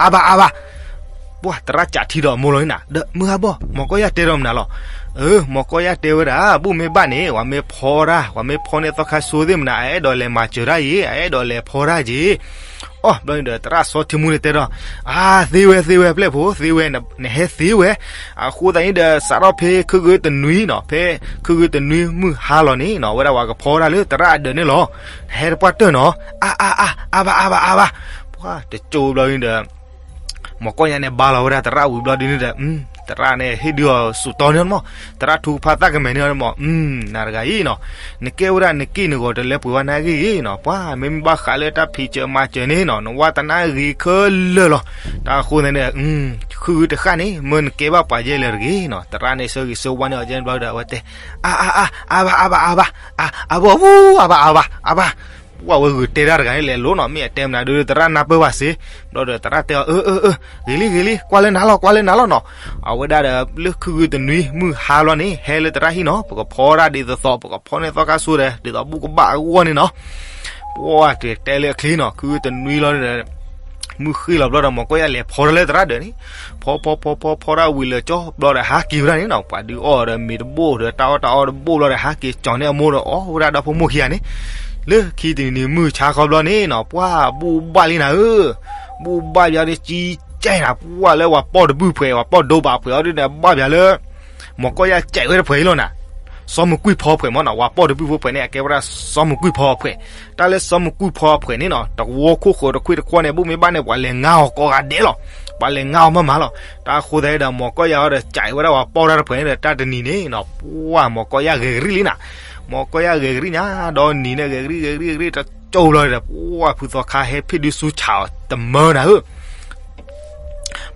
အါဘၣ်အါဘၣ်. ပှၢ်သရၣ်ကးထံဒီးအမိၢ်လီၤန့ၣ်နၤ, ဒီးမုၢ်ဂၤဘီၣ် မိၢ်ကီၢ်ယၢ်တဲထီၣ်မနုၤလီၤ. အၢ မိၢ်ကီၢ်ယၢ်တဲဝဲဒၣ် ဘူၣ်မ့ၢ်ဘၣ်န့ၣ် ပှၤမ့ၢ်ဖီတၢ်, ပှၤမ့ၢ်ဖီန့ၢ်သီခါဆိသ့ၣ်မနၤ အအဲၣ်ဒိးလဲၤမၤစၢၤတၢ်ယ့ၤ, အအဲၣ်ဒိးလဲၤဖီတၢ်ယ့ၤ. အီ ဘျီန့ၣ်ဒီး သရၣ်စီၤထံမူန့ၣ်တဲထီၣ်, အါ သ့ဝဲ သ့ဝဲ ပျဲၢ်ဖိ သ့ဝဲ, နဟဲသ့ဝဲ. အဃိသတးန့ၣ်ဒီး စးထီၣ်ဖဲခုၣ်ဂ့ၤတနွံနီၤ, ဖဲခုၣ်ဂ့ၤတနွံမုၢ်ဟါလီၤန့ၣ်နီၤ, အဝဲဒၣ်ပှၤကဖီတၢ်လၢသရၣ်အဒၢးန့ၣ်လီၤ. နဟဲတပှၢ်တၢၢ်နီၤ. အါ အါ အါ အါဘၣ် အါဘၣ် အါဘၣ်. ပှၢ်တကၠိဘျီန့ၣ်ဒီး မိၢ်ကီၢ်ယၢ်န့ၣ် ဘါလီၤဝဲဒၣ်သရၣ်ဝံၤဘျီဒုန့ၣ်ဒီး သရၣ်န့ၣ် ဟ့ၣ်ဒုးအီၤစူးတီန့ၣ်မး, သရၣ်ထုကဖၣ်သၣ်ကမဲာ်န့ၣ်မး, နၤတဂၤအံၤနီၤ, နကဲဝဲဒၣ်နက့ၢ်နဂီၤတလၢပှဲၤဘၣ်နၢ်ဂ့ၢ်ဂ့ၤနီၤ, ပှၢ်မ့မ့ၢ်ဘၣ်ဃးလၢတၢ်ဖံးစၢၤမၤစၢၤန့ၣ်နီၤ, နဝါသနာဂ့ၤခဲလၢာ်လီၤ. တၢ်ဃိသတးန့ၣ် ခုၣ်ဂ့ၤတဃၣ်န့ၣ် မ့ၢ်နကဲဘၣ်ပှၤယဲလဲၣ်တဂ့ၤနီၤ, သရၣ်န့ၣ်ဆၢဂ့ၤဆၢဝါန့ၢ်အီၤကဲဘျီဒီး အဝဲတဲ, အါ အါ အါ အါဘၣ် အါဘၣ် အါဘၣ်, အါဘၣ် ပှၢ်ဝဲဂုာ်တဲတၢ်တဂၤန့ၣ်လဲၤလိၤနီၤ, မ့ၢ်အတဲမနုၤဒုး သရၣ်နၢ်ပၢၢ်ဘၣ်စ့ၢ်, ဘျီဒီးသရၣ်တဲအီၤ အၢ အၢ အၢ ဂ့ၤလံ ဂ့ၤလံ ကွၢ်လၢနၤလီၤ ကွၢ်လၢနၤလီၤနီၤ. အဝဲဒၣ်ဒီးလၢခုၣ်ဂ့ၤတနွံမုၢ်ဟါလီၤန့ၣ် ဟဲလၢသရၣ်ဟံၣ်နီၤ, ပကဖီတၢ်ဒ်သိးသိး ပကဖီန့ၢ်သီခါဆိဒီး ဒ်သိးဘူၣ်ကဘၣ်အဂီၢ်န့ၣ်နီၤ. ပှၢ်တဲလၢအချ့နီၤ ခုတနွံလီၤဒီး မုၢ်ဃ့ၢ်လီၤဘျီဒီး မီၢ်ကီၢ်ယၢ်လဲၤဖီတၢ်လၢသရၣ်ဒၢးန့ၣ်, ဖီဖီဖီဖီဖီတၢ်ဝံၤလၢာ်ကၠီဘျီဒီး ဟးက့ၤဝဲဒၣ်န့ၣ်နီၤ. ပှၤဒုးအီၣ်ဒီးမ့ၤတဘိၣ်ဒီး တၢ်အီၣ်တၢ်အီတဘိၣ်ဘျီဒီး ဟးက့ၤကၠီၤန့ၢ်အမိၢ်ဒီး အီၣ်ဝဲဒၣ်ဒီဖိမိၢ်ခံဂၤန့ၣ်, လၢခံတနံၤန့ၣ် မုၢ်ဆါခီဘျီန့ၣ်နီၤ ပှၢ်ဘူၣ်ဘၣ်လံနၤဧၢ, ဘူၣ်ဘၣ်ပၠးဒီးကံကဲနၤ ပှၢ်လၢပှၤပီၢ်တဘုၣ်ဖှဲး ပှၤပီၢ်ဒိဘၣ်ဖှဲးအီၤဒ်န့ၣ် ဘၣ်ပၠးလၢ မီၢ်ကီၢ်ယၢ်ကဲဝဲတဖှဲးအံၤလီၤနၤ, စီမုၢ်ကွံာ်ဖီဖှဲးမ့ၢ်နီၤ, ပှၤပီၢ်တဘုၣ်ဖိဖှဲးန့ၣ် အကဲဝဲဒၣ်စီမုၢ်ကွံာ်ဖီဖှဲး, တၢ်လၢစီမုၢ်ကွံာ်ဖီဖှဲးန့ၣ်နီၤ တဝီခိၣ်ဃၢၤတခွ့တခွီန့ၣ် ဘူၣ်မ့ၢ်ဘၣ်န့ၣ် ပှၤလဲၤငါအီၤကိးဂၤဒဲးလီၤ, ပှၤလဲၤငါအီၤမးမးလီၤ. တၢ်အဃိသတးဒီး မီၢ်ကီၢ်ယၢ်အီၤဒီး ကဲဝဲဒၣ်ပှၤပီၢ်တၢ်တဖှဲးန့ၣ်ဒီး တၢ်တနံၤန့ၣ်နီၤ ပှၢ်မီၢ်ကီၢ်ယၢ်ဂဲၤကရံၣ်လံနၤ, မီၢ်ကီၢ်ယၢ်ဂဲၤကရံၣ်ညါ ဒီနံၤန့ၣ် ဂဲၤကရံၣ်ဂဲၤကရံၣ်ဂဲၤကရံၣ် တကၠိဘျီဒီး ပှၢ်ဖုသီခါဟဲဖံးဒုးဆူဆးအီၤတမၢနၤဧၢ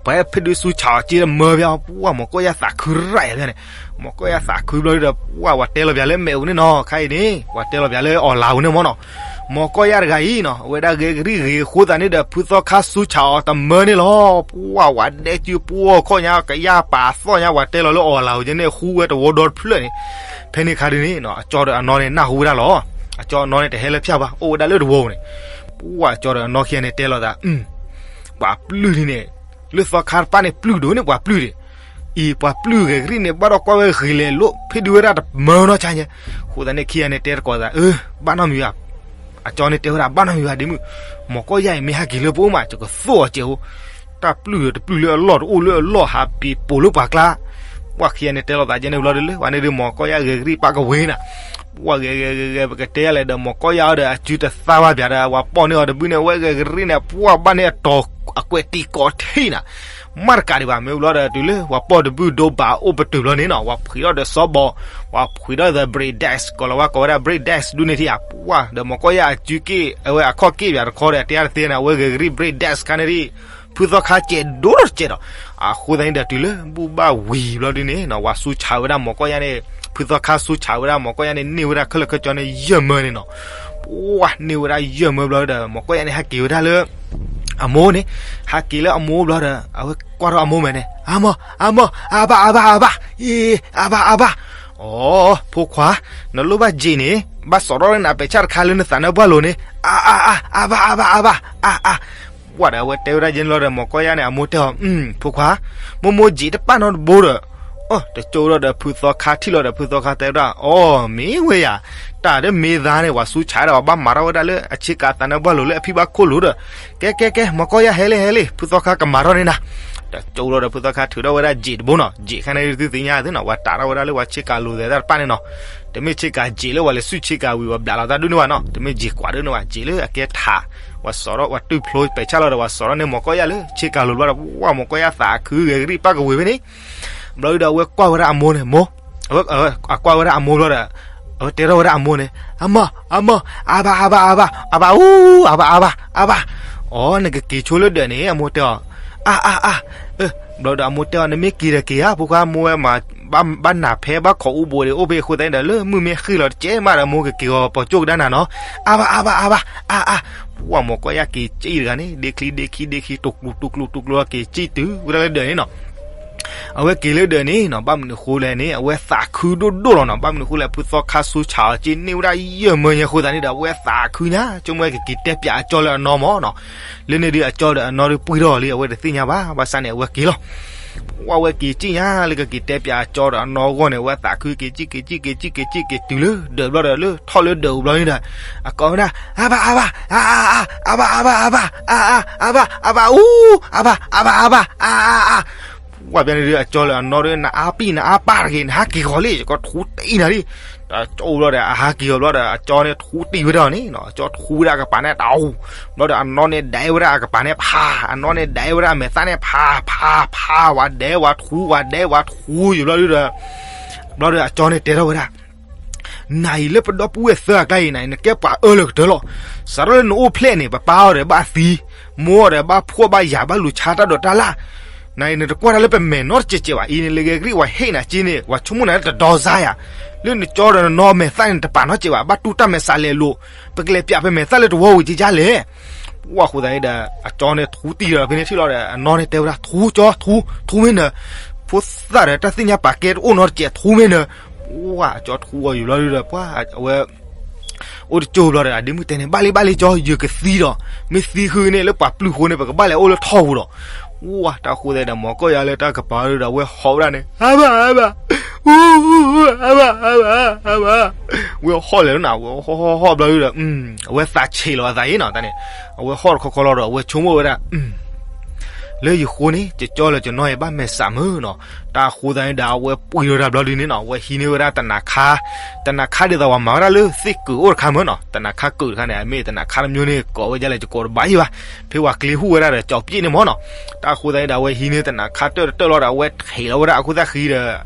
ပှၤဟဲဖံးဒုးဆူဆးအီၤက့တမၢဘၣ် ပှၢ်မီၢ်ကီၢ်ယၢ်သးခုရၣ်ယၤဘၣ်န့ၣ်, မီၢ်ကီၢ်ယၢ်သးခုဘျီဒီး ပှၢ်ဝဲတဲလီၤပၠးလၢမဲာ်အိၣ်န့ၣ်နီၤ ခါအံၤန့ၣ် ပှၤတဲလီၤပၠးလၢအီၣ်လၤအိၣ်န့ၣ်မ့ၢ်နီၤ, မီၢ်ကီၢ်ယၢ်တဂၤအံၤနီၤ အဝဲဒၣ်ဂဲၤကရံၣ်ဂ့ၤအဃိသတးန့ၣ်ဒီး ဖုသီခါဆူဆးအီၤတမၢန့ၣ်လီၤ. ပှၢ်ဝဲဒဲကၠူပှီၢ်ခီၣ်ညါ ကယၢ်ပာ်သီၣ်ညါ ပှၤတဲလီၤလၢအီၣ်လၤအိၣ်က့န့ၣ် ဃူဝဲတဝီဒီတဖျၢၣ်န့ၣ်, ဖဲန့ၣ်ခါဒုးန့ၣ် အကၠီဒီးအနီၢ်န့ၣ် နၢ်ဟူဝဲဒၣ်လီၤ. အကၠီအနီၢ်န့ၣ် တဟဲလၢဖၠၣ်ဘၣ် အိၣ်ဝဲဒၣ်လၢတဝီန့ၣ်, ပှၢ်အကၠီဒီးအနီၢ်ခံဂၤန့ၣ်တဲလိာ်သး ပှၤပျုၢ်န့ၣ်န့ၣ် လၢသီခါတပၢ်န့ၣ် ပျုၢ်ဒိၣ်န့ၣ် ပှၤပျုၢ်ဒံး, အံၤပှၤပျုၢ်ဂဲၤကရံၣ်န့ၣ် ဘၣ်ဒီးကွၢ်ဝဲဂ့ၤလဲၤလိာ် ဖံးဒုးဝဲဒၣ်တမၢနီၢ်ဆါညါ, အဃိသတးန့ၣ် ခံဂၤန့ၣ်တဲတကိးသး အၢ ဘၣ်နီတမံၤဘၣ်, အကၠီန့ၣ်တဲဝဲဒၣ် ဘၣ်နီတမံၤဘၣ်ဒ့မုၣ်, မီၢ်ကီၢ်ယၢ်အံၤမ့ၢ်ဟဲက့ၤလၢပအိၣ်မး ယကသိၣ်အီၤစဲးအိၣ်, တၢ်ပျုၢ်တပျုၢ်လၢအလီၢ်တအိၣ်လၢအလီၢ် ဟးပ့ၤပိာ်လၢပှၤကျါ ပှၢ်ခံဂၤန့ၣ်တဲလိာ်သးကဲန့ၣ်ဘျီဒုးလၢ ပှၤန့ၣ်ဒုး မီၢ်ကီၢ်ယၢ်ဂဲၤကရံၣ်ပၣ်ကဝ့ၤနၤ, ပှၢ်ဂဲၤဂဲၤဂဲၤဂဲၤ ပကတဲယၤလဲၣ်ဒီး မီၢ်ကီၢ်ယၢ်အီၤဒီး အစုတသါဘၣ်ပၠးဒီး ပှၤပီၢ်န့ၢ်အီၤတဘုၣ်န့ၣ် အဝဲဂဲၤကရံၣ်န့ၣ် ပှၢ်ဘၣ်န့ၣ်အတီၤ အကွဲးတံာ်ကီးထံၣ်နၤ, မ့ၢ်တကးဒံးဘၣ် မ့ၢ်ဘျီဒီးတုၤလၢ ပှၤပီၢ်တဘုၣ်ဒိဘၣ်အိၣ်ပတုာ်ဘျီန့ၣ်နီၤ ပှၤဖှံးထီၣ်ဒီးစီဘီ, ပှၤဖှံးထီၣ်ဒီး break dance ကီးလီၤဝဲကိးဝဲဒၣ် break dance ဒုးန့ၣ်ထံၣ်ဧါ ပှၢ်ဒီး မီၢ်ကီၢ်ယၢ်အစုက့ၣ် အဝဲအခီၣ်က့ၣ်ပၠးတခီဒီး တဲတသ့န့ၣ် အဝဲဂဲၤကရံၣ် break dance ခါန့ၣ်ဒ် ဖုသီခါစဲးဒိၣ်ဒီးစဲးဒီး, အဃိသတးန့ၣ်ဒီးတုၤလၢဘူၣ်ဘၣ်ဝံၤဘျီဒုးန့ၣ်နီၤ ပှၤဆူဆးဝဲဒၣ်မီၢ်ကီၢ်ယၢ်န့ၣ်, ဖုသီခါဆူဆးဝဲဒၣ်မီၢ်ကီၢ်ယၢ်န့ၣ် န့ၢ်ဝဲဒၣ်ခဲလၢာ်ခဲဆ့န့ၣ် ယဲၢ်မၢန့ၣ်နီၤ, ပှၢ်န့ၢ်ဝဲဒၣ်ယဲၢ်မၢဘျီဒီး မီၢ်ကီၢ်ယၢ်န့ၣ် ဟဲက့ၤဝဲဒၣ်လၢ အမိၢ်န့ၣ်, ဟဲက့ၤလၢအမိၢ်ဘျီဒီး အဝဲကွၢ်ထီၣ်အမိၢ်မဲာ်န့ၣ် အမိၢ်, အမိၢ်, အဘၣ်, အဘၣ်, အဘၣ်, အံၤ, အဘၣ်, အဘၣ်, အိ, ဖိခွါ, နလိၣ်ဘၣ်စ့းန့ၣ် ဘၣ်စိာ်ထီၣ်လၢနသးနါပှၢ်လိၤန့ၣ် အါအါအါ, အဘၣ်, အဘၣ်, အဘၣ်, အါအါ, ပှၢ်ဒီးအဝဲတဲဝဲဒၣ်ယဲၢ်န့ၣ်လီၤဒီး မီၢ်ကီၢ်ယၢ်န့ၣ် အမိၢ်တဲအီၤ, ဖိခွါ, မိၢ်မိၢ်စ့းတပၣ်နီတဘိဒီး, တကၠိဒီးဖုသီခါထံၣ်လီၤဒီး ဖုသီခါတဲဝဲဒၣ်, အိ, မ့ၢ်ဝဲယၤ, တၢ်ဒ်မ့ၢ်သါန့ၣ် ပှၤဆူဆးဒီး ပှၤဘၣ်မၤထီၣ်ဝဲဒၣ်လၢအဆ့ကၤသးနါပှၢ်လိၤလၢအဖံဘၣ်ခိၣ်လိၤဒီး, ကဲကဲကဲ မီၢ်ကီၢ်ယၢ်ဟဲလံ ဟဲလံ ဖုသီခါကမၤထီၣ်န့ၢ်နၤ, တကၠိဒီးဖုသီခါထုးထီၣ်ဝဲဒၣ်စ့းတဘိနီၤ, စ့းခါန့ၣ်သုသ့ၣ်ညါသ့နီၤ ပှၤတးထီၣ်ဝဲဒၣ်လၢပှၤဆ့ကၤလိၤသဲးတၢ်တပၣ်န့ၣ်နီၤ, တမ့ၢ်ဆ့ကၤစ့းလၢပှၤလဲၤဆူၣ်ဆ့ကၤဝံၤ ပှၤဘျးလီၤတၢ်ဒိၣ်န့ၢ်ဘၣ်နီၤ, တမ့ၢ်စ့းကွးဒိၣ်န့ၢ်ဘၣ် စ့းလၢအကဲထး, ပှၤစိာ်ထီၣ်ပှၤတုၢ်ဖျိပဲာ်ဆၣ်လီၤဒီး ပှၤစိာ်ထီၣ်န့ၢ်မီၢ်ကီၢ်ယၢ်လၢဆ့ကၤလိၤဘျီဒီး ပှၢ်မီၢ်ကီၢ်ယၢ်သးခုဂဲၤကရံၣ်ပၣ်ကဝ့ၤဖဲန့ၣ်, ဘျီဒုးဒီးအဝဲကွၢ်ဝဲဒၣ်အမိၢ်န့ၣ် မိၢ်, အဝဲကွၢ်ဝဲဒၣ်အမိၢ်ဘျီဒီး, အဝဲတဲထီၣ်ဝဲဒၣ်အမိၢ်န့ၣ်, အမိၢ်, အမိၢ်, အဘၣ် အဘၣ် အဘၣ်, အဘၣ်အူ, အဘၣ် အဘၣ် အဘၣ်, အိ, နကက့ၤဆိလၢဒၢးန့ၣ် အမိၢ်တဲအီၤ, အါအါအါ, ဘျီဒီးအမိၢ်တဲအီၤ နမ့ၢ်က့ၤဒီးက့ၤဧါ ဖိခွါမိၢ်ဝဲမး, ဘၣ်နးဖဲဘၣ်ခိးအူဘိးဒံးအိၣ်ဖဲအဃိသတးန့ၣ်ဒီး လၢမုၢ်မ့ၢ်ဃ့ၢ်လီၤတကဲးမးဒီး မိၢ်ကက့ၤဂီၤပိာ်ကၠိကဒါနၤနီၤ, အါဘၣ် အါဘၣ် အါဘၣ် အါအါ, ပှၢ်မီၢ်ကီၢ်ယၢ်က့ၤစံၣ်တဂၤန့ၣ် ဒ့ချံဒ့ခံဒ့ခံ တူၢ်ကျူတူၢ်ကျူတူၢ်ကျူက့ၤစံၣ်တုၤဝဲဒၣ်လၢဒၢးန့ၣ်နီၤ အဝဲက့ၤလၢဒၢးန့ၣ်နီၤ ဘၣ်မနုၤဃိလဲၣ်န့ၣ် အဝဲသးခုဒိၣ်ဒိၣ်လီၤနီၤ, ဘၣ်မနုၤဃိလဲၣ် ဖုသီခါဆူဆးအီၤက့ၤန့ၢ်ဝဲဒၣ်ယဲၢ်မၢညါအဃိသတးန့ၣ်ဒီး အဝဲသးခုညါ ဆိကမိၣ်ဝဲကက့ၤတဲပၠးအကၠီလၢအနီၢ်မးနီၤ, လၢန့ၣ်ဒုးအကၠီဒီးအနီၢ်ဒုးပှံၢ်ထီၣ်လံ အဝဲတသ့ၣ်ညါဘၣ် ဘၣ်ဆၣ်န့ၣ် အဝဲက့ၤလီၤ ပှၢ်ဝဲက့ၤစံၣ်ညါလၢကက့ၤတဲပၠးအကၠီဒီးအနီၢ်အဂီၢ်န့ၣ် အဝဲသးခုက့ၤစံၣ်က့ၤစံၣ်က့ၤစံၣ်က့ၤစံၣ်က့ၤတုၤလၢဒၢးဘျီဒီး လၢထီၣ်လၢဒၢးအိၣ်ဘျီန့ၣ်ဒီး အကိးဝဲဒၣ် အါဘၣ်အါဘၣ် အါအါအါ အါဘၣ်အါဘၣ်အါဘၣ် အါအါ အါဘၣ်အါဘၣ် အူ အါဘၣ်အါဘၣ် အါအါအါ ပှၢ်ဖဲန့ၣ်ဒုး အကၠီလၢအနီၢ်ဒုး နအါပံၣ်နအါပၢ်တဂ့ၤ နဟးက့ၤဃီၤလံ ယကထူတံၢ်နၤလံ, တကၠိဘျီဒီး အဟးက့ၤအီၤဘျီဒီး အကၠီန့ၣ်ထူတံၢ်ဝဲဒၣ်န့ၣ်နီၤ, အကၠီထူဝဲဒၣ်အကပၤန့ၣ်တအူ, ဘျီဒီးအနီၢ်န့ၣ်ဒဲဝဲဒၣ်အကပၤန့ၣ်ဖး, အနီၢ်န့ၣ်ဒဲဝဲဒၣ်အမဲာ်သၣ်န့ၣ်ဖး ဖး ဖး ဝၤဒဲဝၤထူ ဝၤဒဲဝၤထူယံၤဘျီဒုးဒီး ဘျီဒီးအကၠီန့ၣ်တဲထီၣ်ဝဲဒၣ် နၤအံၤလၢပဒီပုၢ်ဝဲၢ်သၢအကျါအံၤ နကဲပှၤအၢလၢကတၢၢ်လီၤ. စးထီၣ်လၢနအိၣ်ဖျဲၣ်န့ၣ် ပပၢ်အီၤဒီးဘၣ်သံ, မိၢ်အီၤဒီးဘၣ်ဖှီၣ်ဘၣ်ယာ်ဘၣ်လူၤဆါတၢ်ဒိးတၢ်လၢ်, နအံၤနတကွၢ်တၢ်လၢပမဲာ်နီတစဲးစဲးဘၣ်. အံၤန့ၣ်လၢဂဲၤကရံၣ်ဝဲဟ့ၣ်နၤက့န့ၣ် ပှၤဆိကမိၣ်နၤလၢတဒီစါယၤ, လၢနကၠီဒီးနနီၢ်မဲာ်သၣ်န့ၣ်တပာ်နီတစဲးဘၣ်, ဘၣ်တူၢ်တၢ်မဲာ်ဆှးလဲၤလိာ်, ပကလဲၤပၠးပမဲာ်သၣ်လၢတဝီဝံၤကကါလဲၣ် ပှၢ်ဃိသတးန့ၣ်ဒီး အကၠီန့ၣ်ထူတံၢ်ဒီးဖဲန့ၣ်ထံၣ်လီၤဒီး အနီၢ်န့ၣ်တဲဝဲဒၣ် ထူကၠီ ထူ, ထူမ့ၢ်နၢၤ, ဖိသၣ်ဒီးတၢ်သ့ၣ်ညါပာ်ကဲတအိၣ်နီတစဲး ထူမ့ၢ်နၢၤ, ပှၢ်အကၠီထူအီၤယံၤဘျီဒုးဒီး ပှၢ်အဝဲ အိၣ်တကၠိဘျီဒီး အဒ့မုၣ်တဲန့ၣ် ဘၣ်လံဘၣ်လံကၠီ ယကသံဒီး မ့ၢ်သံဃုန့ၣ်လၢပှၤပျုၢ်ဃိန့ၣ် ပကဘၣ်လဲၤအိၣ်လၢထီၣ်ပူၤဒီး, ဝါ တၢ်ဃိသတးဒီး မီၤကီၢ်ယါလၢတၢ်ကပၤဒုဒီး အဝဲဟီၣ်ဝဲဒၣ်န့ၣ် အါဘၣ်အါဘၣ်, အါဘၣ်အါဘၣ်အါဘၣ်, ဝဲဟီၣ်လဲၤလၢနၤ ဝဲဟီၣ်ဟီၣ်ဟီၣ်ဘျီဒုဒီး အဝဲသးဆံးလီၤအသးအံၤနီၤ တၢ်န့ၣ်, အဝဲဟီၣ်တခီခီလီၤဒီး အဝဲဆိကမိၣ်ဝဲဒၣ် လၢယဃိန့ၣ် ကၠီလၢကၠီနီၢ်အံၤဘၣ်မဲာ်ဆှးမုၢ်နီၤ, တၢ်ဃိသတးန့ၣ်ဒီး အဝဲပှ့ၤလီၤတၢ်ဘျီဒုန့ၣ်နီၤ အဝဲဟံးန့ၢ်ဝဲဒၣ်တနၤခါ, တနၤခါဒ်သိးပှၤမၤဝဲဒၣ်လၢသ့ၣ်ကုာ်အိၣ်တခါမုၢ်နီၤ တနၤခါကုာ်တခါန့ၣ် အမ့ၢ်တနၤခါတမျိုးန့ၣ် ကိးဝဲဒ်လဲၣ် ယကိးတဘၣ်ယံၤဘၣ်, ဖဲပှၤကျ့ဟူၣ်ဝဲဒၣ်ဒီး ကၠီပျ့ၣ်န့ၣ်မ့ၢ်နီၤ, တၢ်ဃိသတးန့ၣ်ဒီး အဝဲဟံးန့ၢ်တနၤခါတၢၢ်တတၢၢ်လီၤဒီး အဝဲထံးလီၤဝဲဒၣ်အခိၣ်သၣ်ဃံဒီး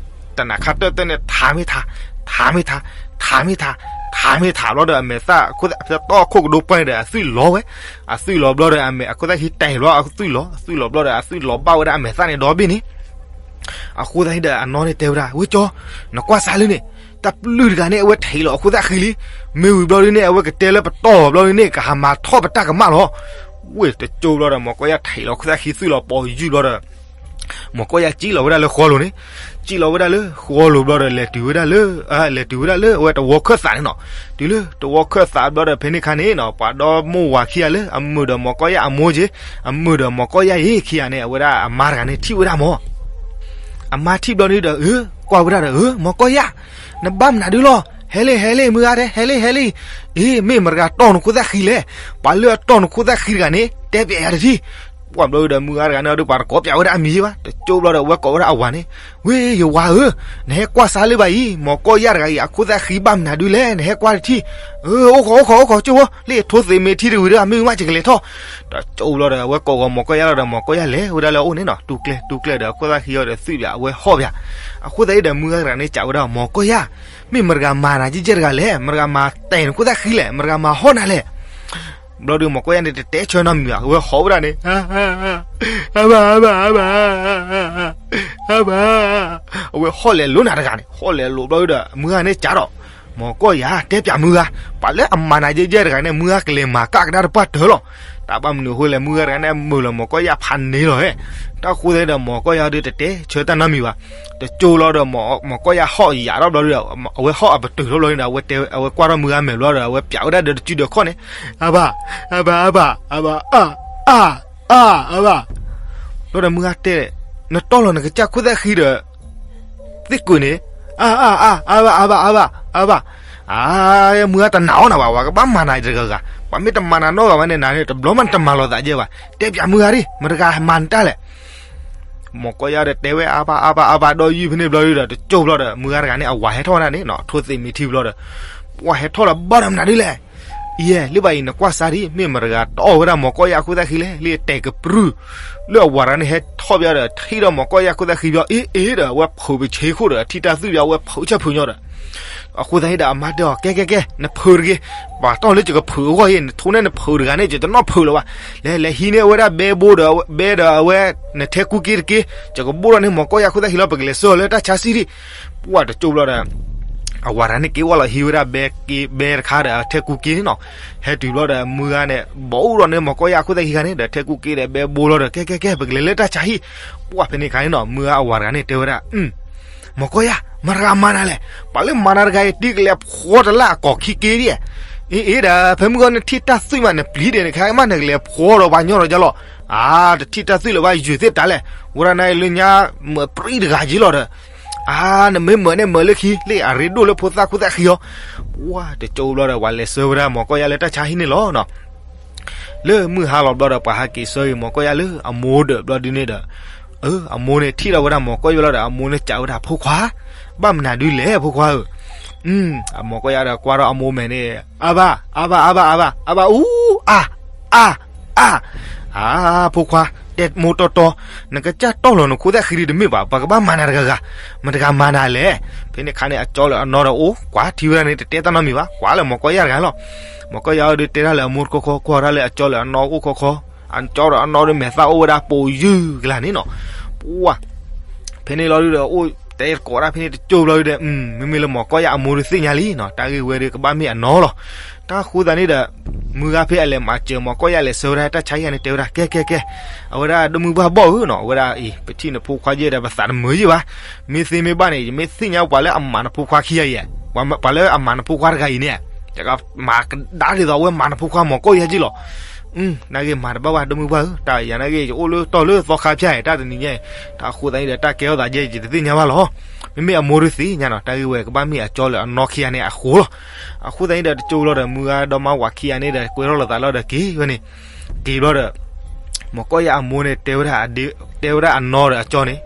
တနၤခါတၢၢ်တၢၢ်န့ၣ် ထးမ့ၢ်ထး, ထးမ့ၢ်ထး, ထးမ့ၢ်ထး, ထးမ့ၢ်ထးဘျီဒီး အမဲာ်သၣ်အခိၣ်သၣ်ဖဲတီၢ်ခိၣ်ကဒိပှၢ်န့ၣ်ဒီး အသွံၣ်လီၤဝဲ, အသွံၣ်လီၤဘျီဒီး အမဲာ်အခိၣ်သၣ်ဃံတဲာ်ဘျီ အသွံၣ်လီၤ အသွံၣ်လီၤဘျီဒီး အသွံၣ်လီၤဘၣ်ဝဲဒၣ်အမဲာ်သၣ်န့ၣ်ဒီဘ့ၣ်န့ၣ်, အဃိသတးန့ၣ်ဒီး အနီၢ်န့ၣ်တဲဝဲဒၣ် ဝဲကၠီ, နကွၢ်စးလၢန့ၣ်, တၢ်ပျုၢ်တဂၤန့ၣ် အဝဲထံးလီၤအခိၣ်သၣ်ဃံလံ, မ့ၢ်ဝံၤဘျီဒုန့ၣ် အဝဲကတဲလၢပတီၢ်လီၤဘျီဒုန့ၣ် ကဟးမၤထီၣ်ပတၢ်ကမၣ်လီၤ. ဝ့ၢ်တကၠိဘျီဒီး မီၤကီၢ်ယၢ်ထံးလီၤအခိၣ်သၣ်ဃံသွံၣ်လီၤပိာ်ယုၢ်ဘျီဒီး မီၤကီၢ်ယၢ်စံၣ်လီၤဝဲဒၣ်လၢဃီလိၤန့ၣ်, စံၣ်လီၤဝဲဒၣ်လၢဃီလိၤဘျီဒီး လဲၤတုၤဝဲဒၣ်လၢ, လဲၤတုၤဝဲဒၣ်လၢအဝဲတဝီခၢၣ်သးန့ၣ်နီၤ, တုၤလၢတဝီခၢၣ်သးဘျီဒီး ဖဲန့ၣ်ခါန့ၣ်နီၤ ပှၤဒီမိၢ်ဝၤခံဂၤလၢ အမုာ်ဒီးမီၤကီၢ်ယၢ်အမိၢ်က့ၤ, အမုာ်ဒီးမီၤကီၢ်ယၢ်အံၤခံဂၤန့ၣ် အဝဲဒၣ်အမါတဂၤန့ၣ်ထံၣ်ဝဲဒၣ်မၢ် အမါထံၣ်ဘျီဒုဒီး အၢ ကွၢ်ဝဲဒၣ်ဒီး အၢ မီၤကီၢ်ယၢ်, နဘၣ်မနုၤဒုလီၤ, ဟဲလံ ဟဲလံ မုၢ်ဂၤတဲ ဟဲလံ ဟဲလံ, အ့ မ့ၢ်မတၤတဂၤတီၢ်နခိၣ်သၣ်ဃံလဲၣ်, ပှၤလၢအတီၢ်နခိၣ်သၣ်ဃံတဂၤန့ၣ် တဲပျးယၤတထံၣ်. ပှၢ်ဘျီဒုဒီး မုၢ်ဂၤတဂၤန့ၣ်ဒီး ပှၤတကိးပျးဝဲဒၣ်အမံၤယ့ဘၣ်, တကၠိဘျီဒီး အဝဲကိးဝဲဒၣ်အဝၤန့ၣ်, ဝ့ၢ် ယဝၤဧၢ, နဟဲကွၢ်စးလၢဘၣ်အံၤ မီၤကီၢ်ယၢ်တဂၤအံၤ အခိၣ်သၣ်ဃံဘၣ်မနုၤဒုလဲၣ်, နဟဲကွၢ်တထံၣ်. အၢ အိၣ်ခိး အိၣ်ခိး အိၣ်ခိး ကၠိဖိ လၢထိသ့းမ့ၢ်ထံတဝံၤဒီး မ့ၢ်ဝံၤမး ယကလဲၤထီၣ်. တကၠိဘျီဒီး အဝဲကိးဂီၤမီၤကီၢ်ယၢ်လီၤဒီး မီၤကီၢ်ယၢ်လဲၤဝဲဒၣ်လၢအအိၣ်န့ၣ်နီၤ, တူၢ်ကျဲ တူၢ်ကျဲဒီး အခိၣ်သၣ်ဃံအီၤဒီးသွံၣ်ပျး အဝဲဟီၣ်ပျး. အဃိသတးအံၤဒီး မုၢ်ဂၤတဂၤန့ၣ် စံးဝဲဒၣ် မီၤကီၢ်ယၢ်, မ့ၢ်မတၤတဂၤမၤနၤယဲၢ်ယဲၢ်တဂၤလဲၣ်, မတၤတဂၤမၤတဲာ်နခိၣ်သၣ်ဃံလဲၣ်, မတၤတဂၤမၤဟီၣ်နၤလဲၣ်. ဘျီဒု မီၤကီၢ်ယၢ်န့ၣ် တတဲဆၢနီတမံၤဘၣ်, အဝဲဟီၣ်ဝဲဒၣ်န့ၣ်, အါဘၣ် အါဘၣ် အါဘၣ် အါဘၣ်, အဝဲဟီၣ်လဲၤလိာ်နၤတဂၤန့ၣ်, ဟီၣ်လဲၤလိာ်ဘျီဒုဒီး မုၢ်ဂၤန့ၣ်စံးဒီး မီၤကီၢ်ယၢ် တဲပျးမုၢ်ဂၤ, ပှၤလၢအမၤနၤယဲၢ်ယဲၢ်တဂၤန့ၣ် မုၢ်ဂၤကလဲၤမၤကၣ်ကဒါတပှၢ်တၢၢ်လီၤ. တၢ်ဘၣ်မနုၤအဃိလဲၣ်, မုၢ်ဂၤတဂၤန့ၣ် အမုာ်လီၤမီၤကီၢ်ယၢ်ဖးန့ၣ်လီၤဧဲ. တၢ်ဃိသတးဒီး မီၤကီၢ်ယၢ်ဒုတတဲဆၢတၢ်နီတမံၤဘၣ်. တကၠိလီၤဒီး မီၤကီၢ်ယၢ်ဟီၣ်ယၤထီၣ်ဘျီဒုဒီး အဝဲဟီၣ်အပတုာ်ထီၣ်ဘျီဒုဒီး အဝဲကွၢ်ထီၣ်မုၢ်ဂၤမဲာ်ဘျီဒီး အဝဲပျးဝဲဒၣ်ဒီးတစုဒီးခီၣ်န့ၣ်, အါဘၣ် အါဘၣ် အါဘၣ် အါဘၣ်, အါ အါ အါဘၣ်. ဘျီဒီးမုၢ်ဂၤတဲ, နတီၢ်လီၤနကစၢ်ခိၣ်သၣ်ဃံဒီး သ့ၣ်ကုာ်န့ၣ်, အါ အါ အါ အါဘၣ် အါဘၣ် အါဘၣ် အါဘၣ်. အါ မုၢ်ဂၤတနာ်အီၤနၤဘၣ်, ပှၤကဘၣ်မၤနၤတဂၤဂၤ, ပှၤမ့ၢ်တမၤနၤနီတဂၤဘၣ်န့ၣ် နၤန့ၣ် တဘျီမးနတမၤလီၤသးယဲၢ်ဘၣ်, တဲပျးမုၢ်ဂၤဒံး မတၤတဂၤမၤနတၢ်လဲၣ်. မီၤကီၢ်ယၢ်ဒီးတဲဝဲအါဘၣ် အါဘၣ် အါဘၣ် ဒီးယုၢ်ဖဲန့ၣ်ဘျီဒုဒီး တကၠိဘျီဒီး မုၢ်ဂၤတဂၤန့ၣ် အဝၤဟဲထီၣ်ဝဲဒၣ်န့ၣ်နီၤ, ထိသ့းမ့ၢ်ထံဘျီဒီး ပှၤဟဲထီၣ်လီၤဘၣ်ဒီးမနုၤဒ်လဲၣ်. ယဲၢ် လၢဘၣ်အံၤ နကွၢ်စးဒံး မ့ၢ်မတၤတဂၤတီၢ်ဝဲဒၣ်မီၤကီၢ်ယၢ်အခိၣ်သၣ်ဃံလဲၣ်, လၢတဲာ်ကပြုၢ် လၢအဝၤတဂၤန့ၣ် ဟဲထီၣ်ဘၣ်ဒီး ထံၣ်ဒီးမီၤကီၢ်ယၢ်အခိၣ်သၣ်ဃံဘျီ အ့ အ့ ဒီး အဝဲဖုးပဆ့ခိၣ်ဒီး ထံၣ်တၢ်သွံၣ်ဘျီ အဝဲဖုးဆၢဖုးညီဒီး အဃိသတးဒီး အမါတဲအီၤ ကဲ ကဲ ကဲ နဖုးတဂ့ၤ, ပှၤတီၢ်လၢယကဖုးအဂီၢ်အံၤ နထိးန့ၢ်နဖုးတဂၤန့ၣ် ယတနီၣ်ဖုးလၢၤဘၣ်, လဲၤ လဲၤဟံးန့ၢ်ဝဲဒၣ်ဘဲဘိဒီး ဘဲဒီးအဝဲ နထဲကူက့တက့, ယကဘိၣ်ထီၣ်န့ၢ်မီၤကီၢ်ယၢ်အခိၣ်သၣ်ဃံလီၤ ပကလဲၤဆှၢအီၤလၢတၢ်ဆါဆံၣ်ဒံး. ပှၢ်တကၠိဘျီဒီး အဝၤတဂၤန့ၣ်က့ၤဝဲလီၤ ဟံးဝဲဒၣ်ဘဲက့ ဘဲတခါဒီးထဲကူက့န့ၣ်နီၤ, ဟဲတုၤဘျီဒီး မုၢ်ဂၤန့ၣ် ဘီအူဒီးန့ၢ်မီၤကီၢ်ယၢ်အခိၣ်သၣ်ဃံဂၤန့ၣ်ဒီး ထဲကူက့ဒီးဘဲဘိလီၤဒီး ကဲ ကဲ ကဲ ပကလဲၤလၢတၢ်ဆါဟံၣ်. ပှၢ်ဖဲန့ၣ်ခါန့ၣ်နီၤ မုၢ်ဂၤအဝၤတဂၤန့ၣ်တဲဝဲဒၣ် မီၤကီၢ်ယၢ် မတၤတဂၤမၤနၤလဲၣ်, ပှၤလၢမၤနၤတဂၤအံၤ တံၤကလဲၤဖှီတလၢအကိာ်ခံက့ဒံး. အ့ အ့ ဒီး ဖဲမုၢ်ဂီၤနထံၣ်တၢ်သွံၣ်မး နပျံၤဒဲးန့ၣ် ခဲမးနကလဲၤဖှီဒီးပှၤညီဒီးယလီၤ. အါ တထံၣ်တၢ်သွံၣ်လၢၤဘၣ် ယုာ်သ့ၣ်တၢ်လဲၣ်, ဝဲဒၣ်နၤလၢညါ မၢပြံတဂၤက့လီၤဒီး အါ နမ့ၢ်မၢန့ၣ်မၢလၢခံ လၢအရ့ဒိၣ်လၢဖိသၣ်ခိၣ်သၣ်ဃံအီၤ. ပှၢ်တကၠိဘျီဒီး ပှၤလဲၤဆှၢဝဲဒၣ်မီၤကီၢ်ယၢ်လၢတၢ်ဆါဟံၣ်န့ၣ်လီၤနီၤ. လၢမုၢ်ဟါလီၤဘျီဒီး ပှၤဟးက့ၤဆှၢက့ၤမီၤကီၢ်ယၢ်လၢအမိၢ်ဒၢးဘျီဒုန့ၣ်ဒီး အၢ အမိၢ်န့ၣ်ထံၣ်ထီၣ်ဝဲဒၣ်မီၤကီၢ်ယၢ်လီၤဒီး အမိၢ်န့ၣ်စံးဝဲဒၣ် ဖိခွါ, ဘၣ်မနုၤဒုလဲၣ်ဖိခွါဧၢ. အမီၤကီၢ်ယၢ်ဒီးကွၢ်ထီၣ်အမိၢ်မဲာ်န့ၣ် အါဘၣ် အါဘၣ် အါဘၣ် အါဘၣ် အါဘၣ် အူ အါ အါ အါ ဖိခွါ, တဲမိၢ်တီတီ, နကစၢ်တီၢ်လီၤနခိၣ်သၣ်ဃံဒံးတမ့ၢ်ဘၣ်, ပှၤကဘၣ်မၤနၤတဂၤဂၤ, မတၤတဂၤမၤနၤလဲၣ်. ဖဲန့ၣ်ခါန့ၣ် အကၠီလၢအနီၢ်ဒီးအိၣ်ကွၢ်ထံဝဲဒၣ်န့ၣ် တတဲတၢ်နီတမံၤဘၣ်, ကွၢ်လၢမီၤကီၢ်ယၢ်တဂၤလီၤ. မီၤကီၢ်ယၢ်အီၤဒုးတဲတၢ်လၢအမိၢ်တခီခီ ကွၢ်တၢ်လၢအကၠီလၢအနီၢ်အိၣ်ခီခီ, အကၠီဒီးအနီၢ်ဒုးမဲာ်သၣ်အိၣ်ဝဲဒၣ်ပိာ်ယုၢ်ကလာ်န့ၣ်နီၤ. ပှၢ် ဖဲန့ၣ်လီၤဒုးဒီး အိၣ်တဲသကိးတၢ်ဖဲန့ၣ်တကၠိဘျီဒုးဒီး မ့မ့ၢ်လၢမီၤကီၢ်ယၢ်အမိၢ်ဒုးသ့ၣ်ညါလံနီၤ, တၢ်ဂ့ၢ်ဝဲဒုးကဘၣ်မ့ၢ်အနီၢ်လီၤ. တၢ်ဃိသတးန့ၣ်ဒီး မုၢ်ဂၤဖဲအလဲၤမၤစၢၤမီၤကီၢ်ယၢ်လဲၤဆှၢဝဲဒၣ်တၢ်ဆါဟံၣ်ဂၤန့ၣ် တဲဝဲဒၣ် ကဲ ကဲ ကဲ, အဝဲဒၣ်ဒိၣ်မုၢ်ဘၣ်ဘီၣ်ဧၢနီၤ, အဝဲဒၣ်အံၤ ပထံၣ်နဖိခွါယဲၢ်ဒီး ပသးတမုာ်ယံၤဘၣ်, မ့ၢ်သ့မ့ၢ်ဘၣ်န့ၣ် ယမ့ၢ်သ့ၣ်ညါပှၤလၢအမၤနဖိခွါခံဂၤအံၤ, ပှၤလၢအမၤနဖိခွါတဂၤအံၤန့ၣ် ယကမၤကဒါဒ်သိးအဝဲမၤနဖိခွါမီၤကီၢ်ယါက့လီၤ. နာ်ဂ့ၤမၤတဘၣ်ဘၣ် ဒီမုၢ်ပှၢ်ဧၢ, တၢ်ယၤနာ်ဂ့ၤ ယအိၣ်လၢတီၢ်လၢသီခါဖၠၣ်အံၤ တၢ်တနံၤညါအံၤ, တၢ်အဃိသတးန့ၣ်ဒီး တၢ်ကဲထီၣ်သးယဲ ယတသ့ၣ်ညါဘၣ်လီၤ. မ့မ့ၢ်အမိၢ်ဒုးသ့ၣ်ညါနီၤ တၢ်ဂ့ၢ်ဝဲကဘၣ်မ့ၢ်အကၠီလၢအနီၢ်ခံဂၤန့ၣ်အဃိလီၤ. အဃိသတးန့ၣ်ဒီး တကၠိလီၤဒီး မုၢ်ဂၤဒီမါဝၤခံဂၤန့ၣ်ဒီး ကွဲထီၣ်လိာ်သးလီၤဒီးက့ၤဝဲန့ၣ်, က့ၤဘျီဒီး မီၤကီၢ်ယါအမိၢ်န့ၣ် တဲဝဲဒၣ်အနီၢ်ဒီးအကၠီန့ၣ်,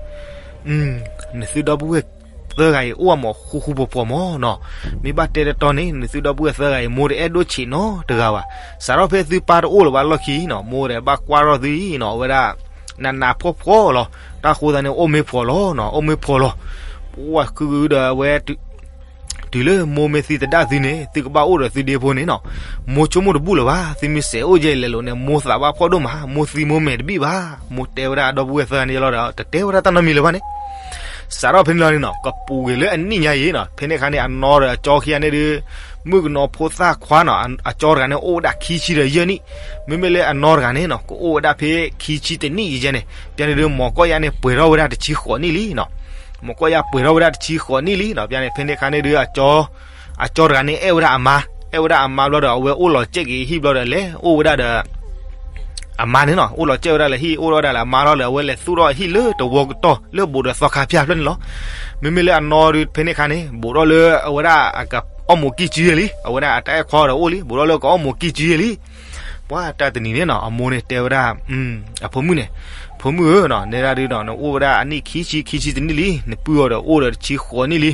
နသုဒီပုၢ်ဝဲၢ်သၢဂၤအံၤ အိၣ်အမီၤဃူဃူဖိးဖိးမီၤနီၤ, မ့ၢ်ဘၣ်တဲတတီန့ၣ် နသုဒီပုၢ်ဝဲၢ်သၢဂၤအံၤ မိၢ်တအဲၣ်ဒိၣ်ဆံးနီတဂၤဘၣ်. စးထီၣ်ဖဲသုပၢ်တအိၣ်လၢၤဘၣ်လီၢ်ခံနီၤ မိၢ်ဒီးဘၣ်ကွၢ်ထီၣ်သုအံၤနီၤ အဝဲဒၣ် နးနးဖှီၣ်ဖှီၣ်လီၤ. တၢ်အဃိသတးန့ၣ် အိၣ်မ့ၢ်ဖှီၣ်လီၤနီၤ အိၣ်မ့ၢ်ဖှီၣ်လီၤ. ပှၤခုဒီးအဝဲ တုၤလၢမိၢ်မ့ၢ်သံသဒၣ်သုန့ၣ် သုကဘၣ်အိၣ်ဒီးသုဒ့ဖိန့ၣ်နီၤ, မိၢ်ဆိကမိၣ်တဘူၣ်လၢၤဘၣ်. သုမ့ၢ်စဲးအိၣ်ယဲလဲၤလိာ်န့ၣ် မိၢ်သးဘၣ်ဖှီၣ်ဒိၣ်မး, မိၢ်သံမိၢ်မဲာ်တဘံၣ်ဘၣ်. မိၢ်တဲဝဲဒၣ်အဒီပုၢ်ဝဲၢ်သၢဂၤန့ၣ်လီၤဒီး တတဲဝဲဒၣ်တၢ်နီတမံၤလၢၤဘၣ်န့ၣ် စးထီၣ်ဖဲန့ၣ်လီၤန့ၣ်နီၤ ကပူၤကွံာ်လၢအနံၣ်ညါအံၤနီၤ ဖဲန့ၣ်အခါန့ၣ် အနီၢ်ဒီးအကၠီခံဂၤန့ၣ်ဒီး မုၣ်ကနီၤဖိသၣ်ခွါနီၤ အကၠီတဂၤန့ၣ် အိၣ်ဝဲဒၣ်ခံဆံဒီးယဲၢ်နံၣ်, မ့မ့ၢ်လၢအနီၢ်တဂၤန့ၣ်နီၤ ကအိၣ်ဝဲဒၣ်ဖဲခံဆံတနံၣ်ယဲန့ၣ်, ပျဲန့ၣ်ဒီး မီၤကီၢ်ယါန့ၣ် ပှဲၤထီၣ်ဝဲဒၣ်တဆံဃိးနံၣ်လံနီၤ. မီၤကီၢ်ယါပှဲၤထီၣ်ဝဲဒၣ်တဆံဃိးနံၣ်လံနီၤ, ပျဲန့ၣ် ဖဲန့ၣ်အခါန့ၣ်ဒီး အကၠီတဂၤန့ၣ် အဲၣ်ဝဲဒၣ်အမါ, အဲၣ်ဝဲဒၣ်အမါဘျီဒီး အဝဲအိၣ်လီၤစဲၣ်က့ၤဟံၣ်ဘျီဒီး လဲၤအိၣ်ဝဲဒၣ်ဒီး အမါန့ၣ်နီၤ, အိၣ်လီၤစဲၣ်ဝဲဒၣ်လၢဟံၣ် အိၣ်ဝဲဒၣ်လၢအမါလီၤဒီး အဝဲလဲၤသူၣ်ထီၣ်ဟံၣ်လၢတဝီကတီၢ်လၢဘူးဒီးသီခါဖၠၣ်ဖျၢၣ်န့ၣ်လီၤ. မ့မ့ၢ်လၢအနီၢ်ဒီး ဖဲန့ၣ်အခါန့ၣ် ဘူးထီၣ်လၢအဝဲဒၣ်အကအီၣ်မူးကံၢ်စုလံ, အဝဲဒၣ်အတၢ်အဲၣ်ခွါဒီးအိၣ်လံ, ဘူးထီၣ်လၢကအီၣ်မူးကံၢ်စုလံ. ပှၤတၢ်တနံၤန့ၣ်နီၤ အမိၢ်န့ၣ်တဲဝဲဒၣ် အဖိမုၣ်န့ၣ်, ဖိမုၣ်ဧၢနီၤ, နဲဒၣ်ဒုးနီၤ နအိၣ်ဝဲဒၣ်အနံၣ်ခံဆံ ခံဆံတနံၣ်လံ, နပုၢ်အီၤဒီးအိၣ်ဒီးတဆံဃိးနံၣ်လံ.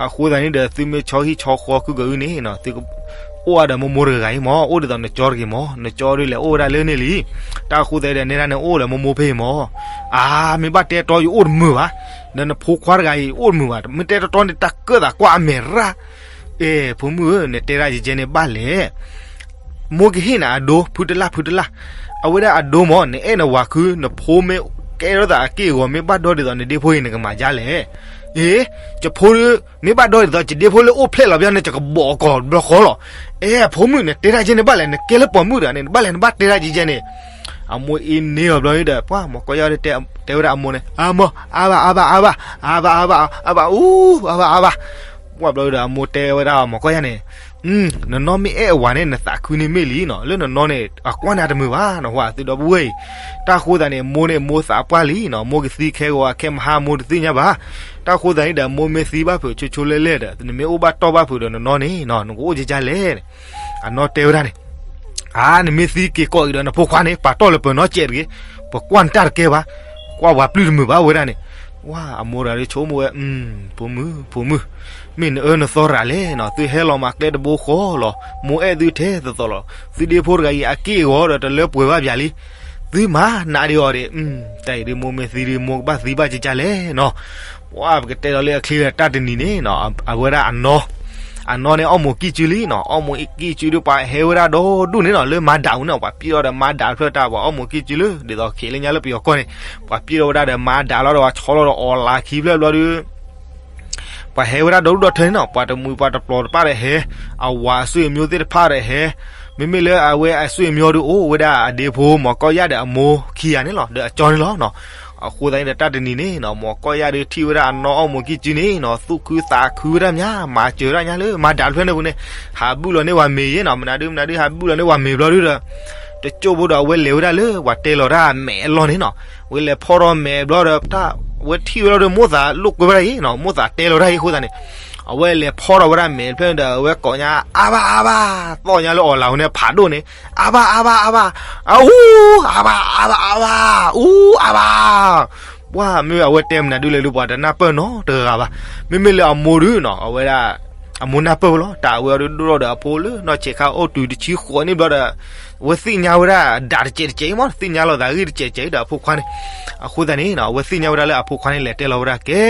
အဃိသတးန့ၣ်ဒီး သုမ့ၢ်ဆီဟံၣ်ဆီဃီကုၢ်ကဂုန့ၣ်နီၤ သုကအိၣ်အါဒီးမိၢ်မိၢ်တဂၤဂၤအံၤမၢ်, အိၣ်ဒ်သိးနကၠီတဂ့ၤမၢ်, နကၠီဒုးလဲၤအိၣ်ဝဲဒၣ်လၢန့ၣ်လံ. တၢ်အဃိသတးဒီး နဲဒၣ်န့ၣ်အိၣ်ဒီးမိၢ်မိၢ်ဖဲအံၤမၢ်. အါ မ့ၢ်ဘၣ်တဲတီယအိၣ်တမုာ်ဘၣ်, နနဖိခွါတဂၤအံၤအိၣ်တမုာ်ဘၣ်, မ့ၢ်တဲတီတီန့ၣ် တၢ်ကၢၣ်သးကွၢ်အမဲာ်ရၣ် အဲ ဖိမုၣ်ဧၢ, နတဲဒၣ်ယဲယဲန့ၣ်ဘၣ်လဲၣ်. မိၢ်ကဟ့ၣ်နၤအဒိ ဖုတလၢ် ဖုတလၢ်, အဝဲဒၣ်အဒိမၢ် နအဲၣ်နဝၤခု နဖိမ့ၢ်ကဲထီၣ်သးအက့ၢ်အဂီၤ မ့ၢ်ဘၣ်ဒီဒ်သိးနဒ့ဖိအံၤ နကမၤဒ်လဲၣ်. အ့ ယဖိဒုး မ့ၢ်ဘၣ်ဒီဒ်သိး ယဒ့ဖိလၢအိၣ်ဖျဲၣ်လီၤဘၣ်န့ၣ် ယကဘီးအကိာ်ဘျီဃီလီၤ. အဲ ဖိမုၣ် နတဲဒၣ်ယဲန့ၣ်ဘၣ်လဲၣ်, နကဲလၢပိာ်မုၣ်တဂၤန့ၣ် နဘၣ်လဲၣ် နဘၣ်တဲဒၣ်ယဲယဲန့ၣ်. အမိၢ်အ့န့ၢ်အီၤဘျီဒီး ပှၤမီၤကီၢ်ယါဒီး တဲဝဲဒၣ်အမိၢ်န့ၣ် အမိၢ် အါဘၣ် အါဘၣ် အါဘၣ် အါဘၣ် အါဘၣ် အါဘၣ် အူ အါဘၣ် အါဘၣ်. ပှၤဘျီဒီး အမိၢ်တဲဝဲဒၣ်မီၤကီၢ်ယါန့ၣ်, နနီၢ်မ့ၢ်အဲၣ်အဝၤန့ၣ် နသးခုန့ၣ်မ့ၢ်လံနီၤ, လၢနနီၢ်န့ၣ် အကွၢ်နၤတမုာ်ဘၣ်နီၤ, ဟူသုဒီပုၢ်ဝဲၢ်အံၤ. တၢ်ဃိသတးန့ၣ် မိၢ်န့ၣ် မိၢ်သးပှၢ်လံနီၤ, မိၢ်ကသံခဲဂီၤအခဲမဟါ မိၢ်တသ့ၣ်ညါဘၣ်. တၢ်ဃိသတးန့ၣ်ဒီး မိၢ်မ့ၢ်သံဘၣ်ဖုးဆိဆိလဲၣ်လဲၣ်ဒီး နမ့ၢ်အိၣ်ဘၣ်တီၢ်ဘၣ်ဖုးဒီးနနီၢ်န့ၣ်နီၤ, နကအိၣ်ကကလဲၣ်. အနီၢ်တဲဝဲဒၣ်န့ၣ် အါ နမ့ၢ်သံက့ၤကိးအံၤဒီး နဖိခွါန့ၣ် ပာ်တီၢ်လၢပၢၤနီတစဲးတဂ့ၤ, ပကွၢ်နတၢ်တကဲဘၣ်, ကွၢ်ပှၤပျုၢ်တမုာ်ဘၣ်ဝဲဒၣ်န့ၣ်. ဝါ အမိၢ်တဂၤဒီးဆိကမိၣ်ဝဲ, ဖိမုၣ် ဖိမုၣ်, မ့ၢ်နအၢနသီရၤလဲၣ်နီၤ, သုဟဲလီၤမၤကျဲတဘိဃီလီၤ, မိၢ်အဲၣ်သုထဲသိးသိးလီၤ, သုဒ့ဖိတဂၤအံၤအက့ၢ်အဂီၤဒီးတလၢပှဲၤဘၣ်ပၠးလံ, သုမၤနးဒံးအီၤဒံး, တၢ်အံၤဒုးမိၢ်မ့ၢ်သံဒုး မိၢ်ကဘၣ်သံဘၣ်ကကလဲၣ်နီၤ. ပှၤပကတဲလီၤလၢအချ့ဒီး တၢ်တနံၤန့ၣ်နီၤ အဝဲဒၣ်အနီၢ်, အနီၢ်န့ၣ် အီၣ်မူးကံၢ်စုလံနီၤ, အီၣ်မူးကံၢ်စုဒီး ပှၤဟဲဝဲဒၣ်ဒီဒူၣ်န့ၣ်နီၤ လၢမၤဒးပူၤန့ၣ်, ပှၤပျဲထီၣ်ဒီးမၤဒးတဖျၢၣ်တၢ် ပှၤအီၣ်မူးကံၢ်စုလၢ ဒ်သိးခဲလၢညါလၢပယီၤကီၢ်န့ၣ်, ပှၤပျဲထီၣ်ဝဲဒၣ်ဒီးမၤဒးလီၤဒီး ပှၤဆီလီၤဒီးအီၣ်လၢခံဖျၢၣ်ဘျီဒီး ပှၤဟဲဝဲဒၣ်ဒီဒူၣ်ဒီထၢန့ၣ်နီၤ, ပှၤတမှံၤပှၤတပျီၤတဖၣ်ဒီးဟဲ, အဝၤအဆွေမျိုးသ့ၣ်တဖၣ်ဒီးဟဲ, မ့မ့ၢ်လၢအဝဲအဆွေမျိုးဒုးအိၣ်ဝဲဒၣ်အဒ့ဖိ မီၤကီၢ်ယါဒီးအမိၢ်ခံဂၤန့ၣ်လီၤ, ဒီးအကၠီန့ၣ်လီၤနီၤ. အဃိသတးန့ၣ်ဒီး တၢ်တနံၤန့ၣ်နီၤ မီၤကီၢ်ယါဒုးထံၣ်ဝဲဒၣ်အနီၢ်အီၣ်မူးကံၢ်စုန့ၣ်နီၤ သူၣ်ခုသးခုဝဲဒၣ်မး, မၤစၢၤဝဲဒၣ်ညါလၢမၤဒးတဖျၢၣ်န့ၣ်ပူၤန့ၣ်, ဟးဘုၣ်လီၤန့ၢ်ပှၤမ့ၤယဲနီၤ, မနုၤဒုးမနုၤဒုး ဟးဘုၣ်လီၤန့ၢ်ပှၤမ့ၤဘျီဒုးဒီး တကၠိဖိဒီး အဝဲလဲၤဝဲဒၣ်လၢပှၤတဲလီၤတၢ်မဲာ်အလီၢ်န့ၣ်နီၤ, အဝဲလဲၤဖီၣ်ထီၣ်မဲာ်ဘျီဒီး တၢ်အဝဲထံၣ်ဝဲလီၤဒီး မိၣ်သးလိာ်ကွဲဝဲဒၣ်အံၤနီၤ, မိၣ်သးတဲလီၤတၢ်အံၤအဃိသတးန့ၣ်, အဝဲလဲၤဖီၣ်ထီၣ်ဝဲဒၣ်မဲာ်တဖျၢၣ်န့ၣ်ဒီး အဝဲကိးညါ အါဘၣ်အါဘၣ်, သီၣ်ညါလၢအီၣ်လၢ်ဝဲန့ၣ် ဖးဒိၣ်န့ၣ်, အါဘၣ်အါဘၣ်အါဘၣ်, အူ အါဘၣ်အါဘၣ်အါဘၣ်, အူ အါဘၣ်. ပှၤမ့ၢ်အဝဲတဲမနုၤဒုးလဲၣ်ဒုး ပှၤတနၢ်ပၢၢ်နီတဂၤဘၣ်. မ့မ့ၢ်လၢအမိၢ်ဒုးနီၤ အဝဲဒၣ် အမိၢ်နၢ်ပၢၢ်ဝဲလီၤ. တၢ်အဝဲအီၤဒုးဒိၣ်ထီၣ်ဒီးအဖိလၢနီၢ်ဆဲးခါအိၣ်တုၤတဆံဃိးနံၣ်ဘျီဒီး အဝဲသ့ၣ်ညါဝဲဒၣ်ဒးတစဲးတစဲးအံၤမး, သ့ၣ်ညါလီၤသးဂ့ၢ်တစဲးတစဲးအံၤဒီးအဖိခွါန့ၣ်. အဃိသတးန့ၣ်နီၤ အဝဲသ့ၣ်ညါဝဲဒၣ်လၢအဖိခွါန့ၣ် လဲၤတဲလီၤဝဲဒၣ်ကဲ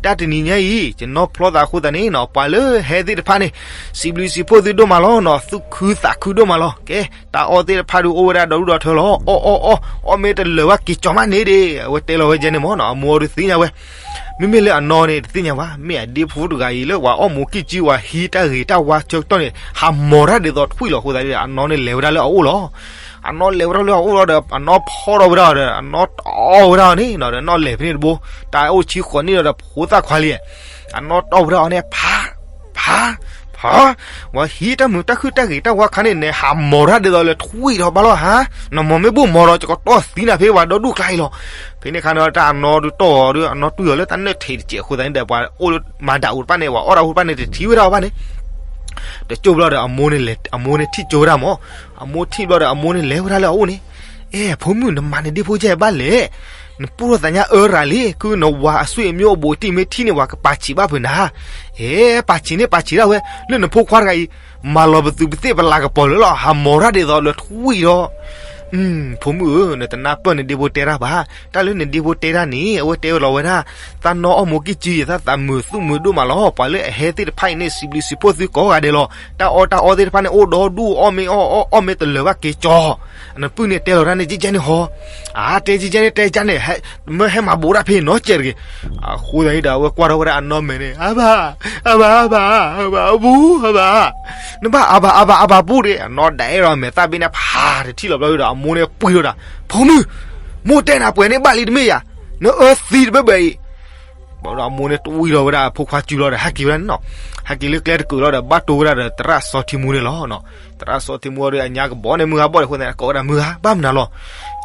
တၢ်တနံၤညါအံၤ ယနီၢ်ဖျီသးအဃိသတးန့ၣ်နီၤ ပှၤလၢဟဲသ့ၣ်တဖၣ်န့ၣ် စံးဘျုးစံးဖှိၣ်သုဒိၣ်မးလီၤနီၤ, သူၣ်ခုသးခုဒိၣ်မးလီၤ. ကဲ တၢ်အီၣ်သ့ၣ်တဖၣ်ဒုးအိၣ်ဝဲဒၣ်ဒီဒူၣ်ဒီထၢလီၤ. အီၣ်အီၣ်အီၣ်, အီၣ်မ့ၢ်တလၢာ်ဘၣ်က့ၤကၠီၤမးန့ၣ်ဒ့ၣ်, အဝဲတဲလီၤဝဲကဲန့ၣ်မးနီၤ, အမိၢ်အီၤဒုးသ့ၣ်ညါဝဲ. မ့မ့ၢ်လၢအနီၢ်န့ၣ် တသ့ၣ်ညါဘၣ်, မ့ၢ်အဒ့ဖိတဂၤအံၤလၢပှၤအီၣ်မူးကံၢ်စု ပှၤဟံးတၢ်ဂ့ၤတၢ်ဝါဆၢကတီၢ်န့ၣ် ဟးမီၤတၢ်ဒ်သိးထွံၣ်လီၤ. အဃိသတးန့ၣ် အနီၢ်န့ၣ်လဲၤဝဲဒၣ်လၢအအိၣ်လီၤ. အနီၢ်လဲၤဝဲဒၣ်လၢအအိၣ်လီၤဒီး အနီၢ်ဖီၣ်ထီၣ်ဝဲဒၣ်ဒီး အနီၢ်တီၢ်ဝဲဒၣ်အီၤန့ၣ်နီၤ, ဒီးနီၢ်လဲၤဖဲန့ၣ်တဘိ, တၢ်အိၣ်ဆံဃိးနံၣ်ဒီး ဖိသၣ်ခွါလံ, အနီၢ်တီၢ်ဝဲဒၣ်အီၤန့ၣ် ဖး ဖး ဟါ, ဝဲဟံးတၢ်မုာ်တၢ်ခုၣ်တၢ်ဂ့ၤတၢ်ဝါခါန့ၣ် နဟးမီၤတၢ်ဒ်သိးလၢထွံၣ်ဒီးဘၣ်လီၤဟါ, နမီၤမ့ၢ်ဘိၣ်မီၤဒီး ကကတီၢ်သံနၤဖဲဝဲဒီဒူၣ်ကျါအံၤလီၤ. ဖဲန့ၣ်ခါန့ၣ် တၢ်အနီၢ်ဒုးတီၢ်အီၤဒီး အနီၢ်တွံၢ်အီၤလၢတၢ်နၢၣ်ထံးတစဲးအဃိသတးန့ၣ်ဒီး ပှၤအိၣ်လၢမၤဒၣ်အူတဖၣ်န့ၣ် ပှၤအီၣ်တၢ်အူတဖၣ်န့ၣ် တထံၣ်ဝဲဒၣ်အီၤဘၣ်န့ၣ် တကၠိၢ်ဘျီဒီး အမိၢ်န့ၣ်လဲၤ အမိၢ်န့ၣ်ထံၣ်ကၠိဝဲဒၣ်မး, အမိၢ်ထံၣ်ဘျီဒီး အမိၢ်န့ၣ်လဲၤဝဲဒၣ်လၢအအိၣ်န့ၣ်, အဲ ဖိမုၣ် နမၤနဒ့ဖိယဲၢ်ဘၣ်လဲၣ်, နပူၢ်ထီၣ်သးညါအၢရၤလံ, ခုနဝၤအဆွေမျိုးအဘူးအတံၢ်မ့ၢ်ထံၣ်န့ၣ် ဝၤကပာ်ဆံးဘၣ်ဖုးနၤ, အဲ ပာ်ဆံးန့ၣ်ပာ်ဆံးဒၣ်ဝဲ, လၢနဖိခွါတဂၤအံၤ မၤလီၤပသူးပသ့ၣ်ပလၤကပီၤလၢာ်လီၤ, ဟးမီၤတၢ်ဒ်သိးလၢထွံၣ်ဒီး ဖိမုၣ်ဧၢ, နတနၢ်ပၢၢ်နဒ့ဖိတဲတၢ်ဘၣ်, တၢ်လၢနဒ့ဖိတဲတၢ်န့ၣ် အဝဲတဲဝဲလီၤဝဲဒၣ်, သးနီၢ်အီၣ်မူးကံၢ်စုယဲၢ် သးသးမုာ်သူၣ်မုာ်ဒိၣ်မးလီၤ, ပှၤလၢအဟဲသ့ၣ်တဖၣ်အံၤန့ၣ် စံးဘျုးစံးဖှိၣ်သုကိးဂၤဒဲးလီၤ, တၢ်အီၣ်တၢ်အီသ့ၣ်တဖၣ်န့ၣ် အိၣ်ဒီဒူၣ်အီၣ်မ့ၢ်အီၣ်အီၣ်မ့ၢ်တလၢာ်ဘၣ်က့ၤကၠီ, နပုၢ်န့ၣ်တဲလီၤတၢ်န့ၣ် ကကဲန့ၣ်ဟီ, အတဲကကဲန့ၣ်တဲကန့ၣ်, မ့ၢ်ဟဲမၤဘူးတၢ်ဖဲနီတစဲးတဂ့ၤ, အဃိသတးန့ၣ်ဒီး အဝဲကွၢ်ထီၣ်ဝဲဒၣ်အနီၢ်မဲာ်န့ၣ် အဘၣ်, အဘၣ် အဘၣ် အဘၣ် အဘူး အဘၣ်, နဘၣ်အဘၣ် အဘၣ် အဘၣ်ဘူးဒ့ၣ်, အနီၢ်ဒၣ်အဲၣ်ဒီးမဲာ်သၣ်ဘ့ၣ်န့ၣ် ဖးတထံၣ်လီၤဘျီဒီး အမိၢ်န့ၣ်ပှံၤထီၣ်တၢ်, ဖိမုၣ်, မိၢ်တဲနၤပှဲၤန့ၣ်ဘၣ်လံတမ့ၢ်ယၤ, နအၢသံတဘၢဘၢအံၤ ဘၣ်ဒီးအမိၢ်န့ၣ်တွံၢ်ထီၣ်ဝဲဒၣ်အဖိခွါစုလီၤဒီး ဟဲက့ၤဝဲဒၣ်န့ၣ်နီၤ, ဟဲက့ၤလၢကျဲတကုာ်လီၤဒီး ဘၣ်တိၢ်ဝဲဒၣ်ဒီးသရၣ်စီၤထံမူန့ၣ်လီၤ, သရၣ်စီၤထံမူဒီးအညါကဘီန့ၣ် မုၢ်ဂၤဘီၣ်ဒီးအဃိသတးန့ၣ် ကိးဝဲဒၣ်မုၢ်ဂၤ ဘၣ်မနုၤလ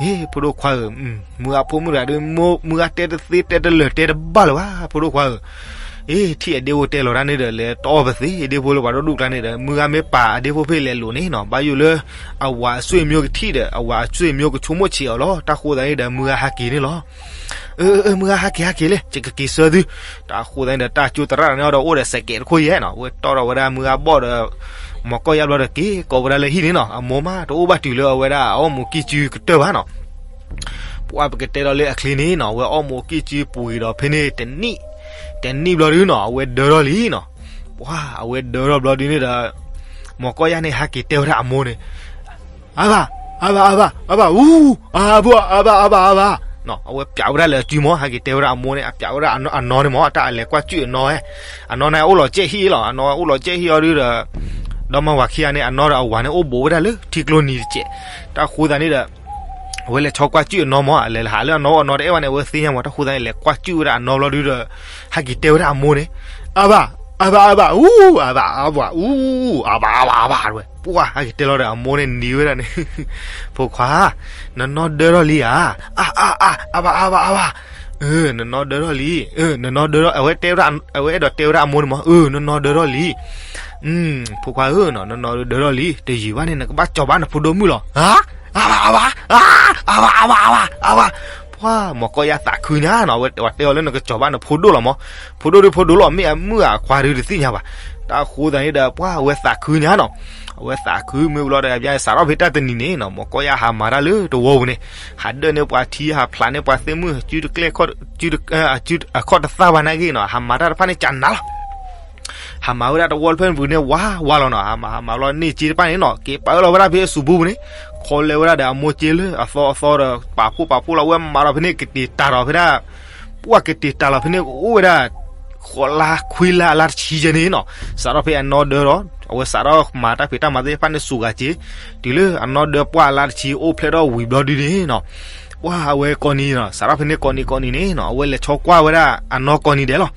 ီၤ, အ့ ဖိဒိၣ်ခွါဧၢ, မုၢ်ဂၤဖိမုၣ်တဂၤဒီး မုၢ်ဂၤတဲတသ့တဲတလၢာ်တဲတဘၣ်လၢၤဘၣ် ဖိဒိၣ်ခွါဧၢ, အ့ ထံၣ်အဒ့ဖိတဲလီၤတၢ်န့ၣ်ဒီး လဲၤတအီၣ်ပသ့ အဒ့ဖိလၢပှၤဒီဒူၣ်ကျါန့ၣ်ဒီး မုၢ်ဂၤမ့ၢ်ပာ်အဒ့ဖိဖဲလဲၤလိာ်န့ၣ်နီၤ ဘၣ်ယိၣ်လၢ အဝၤအဆွေမျိုးကထံၣ်ဒီး အဝၤအဆွေမျိုးကဆိကမိၣ်ဆံးအီၤလီၤ, တၢ်ဃိသတးန့ၣ်ဒီး မုၢ်ဂၤဟဲက့ၤန့ၣ်လီၤ အၢ အၢ မုၢ်ဂၤဟဲက့ၤဟဲက့ၤလဲၣ် ယကက့ၤဆှၢသု, တၢ်ဃိသတးန့ၣ်ဒီး တၢ်ကၠိသရၣ်န့ၣ်ဒီးအိၣ်ဒီးစဲးကဲးတခိၣ်ယဲၢ်နီၤ အဝဲတီၣ်ထီၣ်ဝဲဒၣ်မုၢ်ဂၤဘီၣ်ဒီး မီၤကီၢ်ယါဘျီဒီးက့ၤကိးဝဲဒၣ်လၢဟံၣ်န့ၣ်နီၤ အမိၢ်မးတအိၣ်ဘၣ်တုၤလၢအဝဲဒၣ်အအီၣ်မူးကံၢ်စုကတၢၢ်ဘၣ်နီၤ ပှၢ်ပကတဲဒီးလၢအချ့န့ၣ်နီၤ အဝဲအီၣ်မူးကံၢ်စုပှ့ၤဒီးဖဲန့ၣ်တနံၣ်, တနံၣ်ဘျီဒုနီၤ အဝဲဒၢထီၣ်လံနီၤ, ပှၢ်အဝဲဒၢထီၣ်ဘျီဒုန့ၣ်ဒီး မီၤကီၢ်ယါန့ၣ် ဟဲက့ၤတဲဝဲဒၣ်အမိၢ်န့ၣ်, အဘၣ်, အဘၣ် အဘၣ် အဘၣ် အူ, အဘၣ် အဘၣ် အဘၣ် အဘၣ်, အဝဲပျးဝဲဒၣ်လၢအစုမီၤ ဟဲက့ၤတဲဝဲဒၣ်အမိၢ်န့ၣ် အပျးဝဲဒၣ်အနီၢ်န့ၣ်မီၤ တၢ်အလဲၤကွၢ်စုၣ်အနီၢ်ဝဲ, အနီၢ်န့ၣ်အိၣ်လီၤကဲဟံၣ်လီၤ အနီၢ်အိၣ်လီၤကဲဟံၣ်အီၤဒုဒီး ဒီမါဝၤခံဂၤန့ၣ် အနီၢ်ဒီးအဝၤန့ၣ်အိၣ်ဘူးဝဲဒၣ်လၢထံကျိနံၤတစဲး, တၢ်ဃိသတးန့ၣ်ဒီး အဝဲလဲၤဆီကွၢ်စုၣ်အနီၢ်မီၤ အလဲၤဟးလၢအနီၢ်အနီၢ်တအဲၣ်ဝဲန့ၣ် အဝဲသ့ၣ်ညါမီၤ တၢ်ဃိသတးန့ၣ် လဲၤကွၢ်စုၣ်ဝဲဒၣ်အနီၢ်ဘျီဒုဒီး ဟဲက့ၤတဲဝဲဒၣ်အမိၢ်န့ၣ်, အဘၣ်, အဘၣ် အဘၣ် အူ, အဘၣ် အဘၣ် အူ, အဘၣ် အဘၣ် အဘၣ် ဝဲ, ပှၢ် ဟဲက့ၤတဲလီၤဒီးအမိၢ်န့ၣ်နံၤဝဲဒၣ်န့ၣ်, ဖိခွါ, နနီၢ်ဒၢထီၣ်လံဧါ, အါ အါ အါ အဘၣ် အဘၣ် အဘၣ်, အၢ နနီၢ်ဒၢထီၣ်လံ, နနီၢ်ဒၢထီၣ် အဝဲတဲဝဲဒၣ် အဝဲအဲၣ်ဒိးတဲဝဲဒၣ်အမိၢ်န့ၣ်မီၤ, အၢ နနီၢ်ဒၢထီၣ်လံ ဖိခွါဧၢ, နနီၢ်ဒၢထီၣ်လံ တယံာ်ဘၣ်န့ၣ် နကဘၣ်ကၠီၤဘၣ်နဖိဒိၣ်မုၣ်လီၤ, အါ အဘၣ် အဘၣ် အါ အဘၣ် အဘၣ် အဘၣ် အဘၣ်, ပှၢ် မီၤကီၢ်ယါသးခုညါနီၤ အဝဲတဲအီၤလၢနကကၠီၤဘၣ်နဖိဒိၣ်လီၤမီၤ, ဖိဒိၣ်ဒုးဖိဒိၣ်လီၤ မ့ၢ်အမုၣ်အခွါဒုးတသ့ၣ်ညါဘၣ်, တၢ်ဃိသတးန့ၣ်ဒီး ပှၢ် အဝဲသးခုညါနီၤ, အဝဲသးခုမ့ၢ်ဝံၤလီၤဒီး အဘျါစးထီၣ်ဖဲတၢ်တနံၤန့ၣ်နီၤ မီၤကီၢ်ယါဟးမၤတၢ်လၢတဝီပူၤန့ၣ်, ဟးဒၢၣ်န့ၢ်ပှၤထံ ဟးဖျးန့ၢ်ပှၤသ့ၣ်မုၣ် စုတကျဲ အခီၣ်တသၣ်ဘၣ်နာ်က့နီၤ ဟးမၤတၢ်တဖၣ်န့ၣ်ကနၤလီၤ ဟးမၤဝဲဒၣ်တဝီတဖျၢၣ်န့ၣ်ပူၤန့ၣ် ဝါဝါလီၤနီၤ, ဟးမၤ ဟးမၤလီၤန့ၢ်က့တဖၣ်န့ၣ်နီၤ က့ၤပာ်အၢလီၤဝဲဒၣ်ဖဲအစူၤဘူပူၤန့ၣ်, ခီလဲဝဲဒၣ်ဒီးအမိၢ်က့လၢအသီအသီဒီး ပာ်ဖှိၣ်ပာ်ဖှိၣ်လီၤ အဝဲမၤလီၤဖဲန့ၣ် ကတ့ၤတၢ်လီၤဖဲဒၣ်, ပှၢ် ကတ့ၤတၢ်လီၤဖဲန့ၣ် အိၣ်ဝဲဒၣ် ဃိးလါခွံလါအလါတဆံယဲၢ်န့ၣ်နီၤ, စးထီၣ်ဖဲအနီၢ်ဒၢထီၣ် အဝဲစးထီၣ်မၤတၢ်ဖံးတၢ်မၤသ့ၣ်တဖၣ်န့ၣ်စူၤဂၤက့ၤ, တုၤလၢအနီၢ်ဒၢပှၢ်အလါတဆံအိၣ်ဖျဲၣ်ထီၣ်ဝံၤဘျီဒုန့ၣ်နီၤ ပှၢ် အဝဲကိးနံၤနီၤ စးထီၣ်ဖဲန့ၣ်ကိးနံၤကိးနံၤန့ၣ်နီၤ အဝဲလဲၤဆီကွၢ်ဝဲဒၣ်အနီၢ်ကိးနံၤဒဲးလီၤ.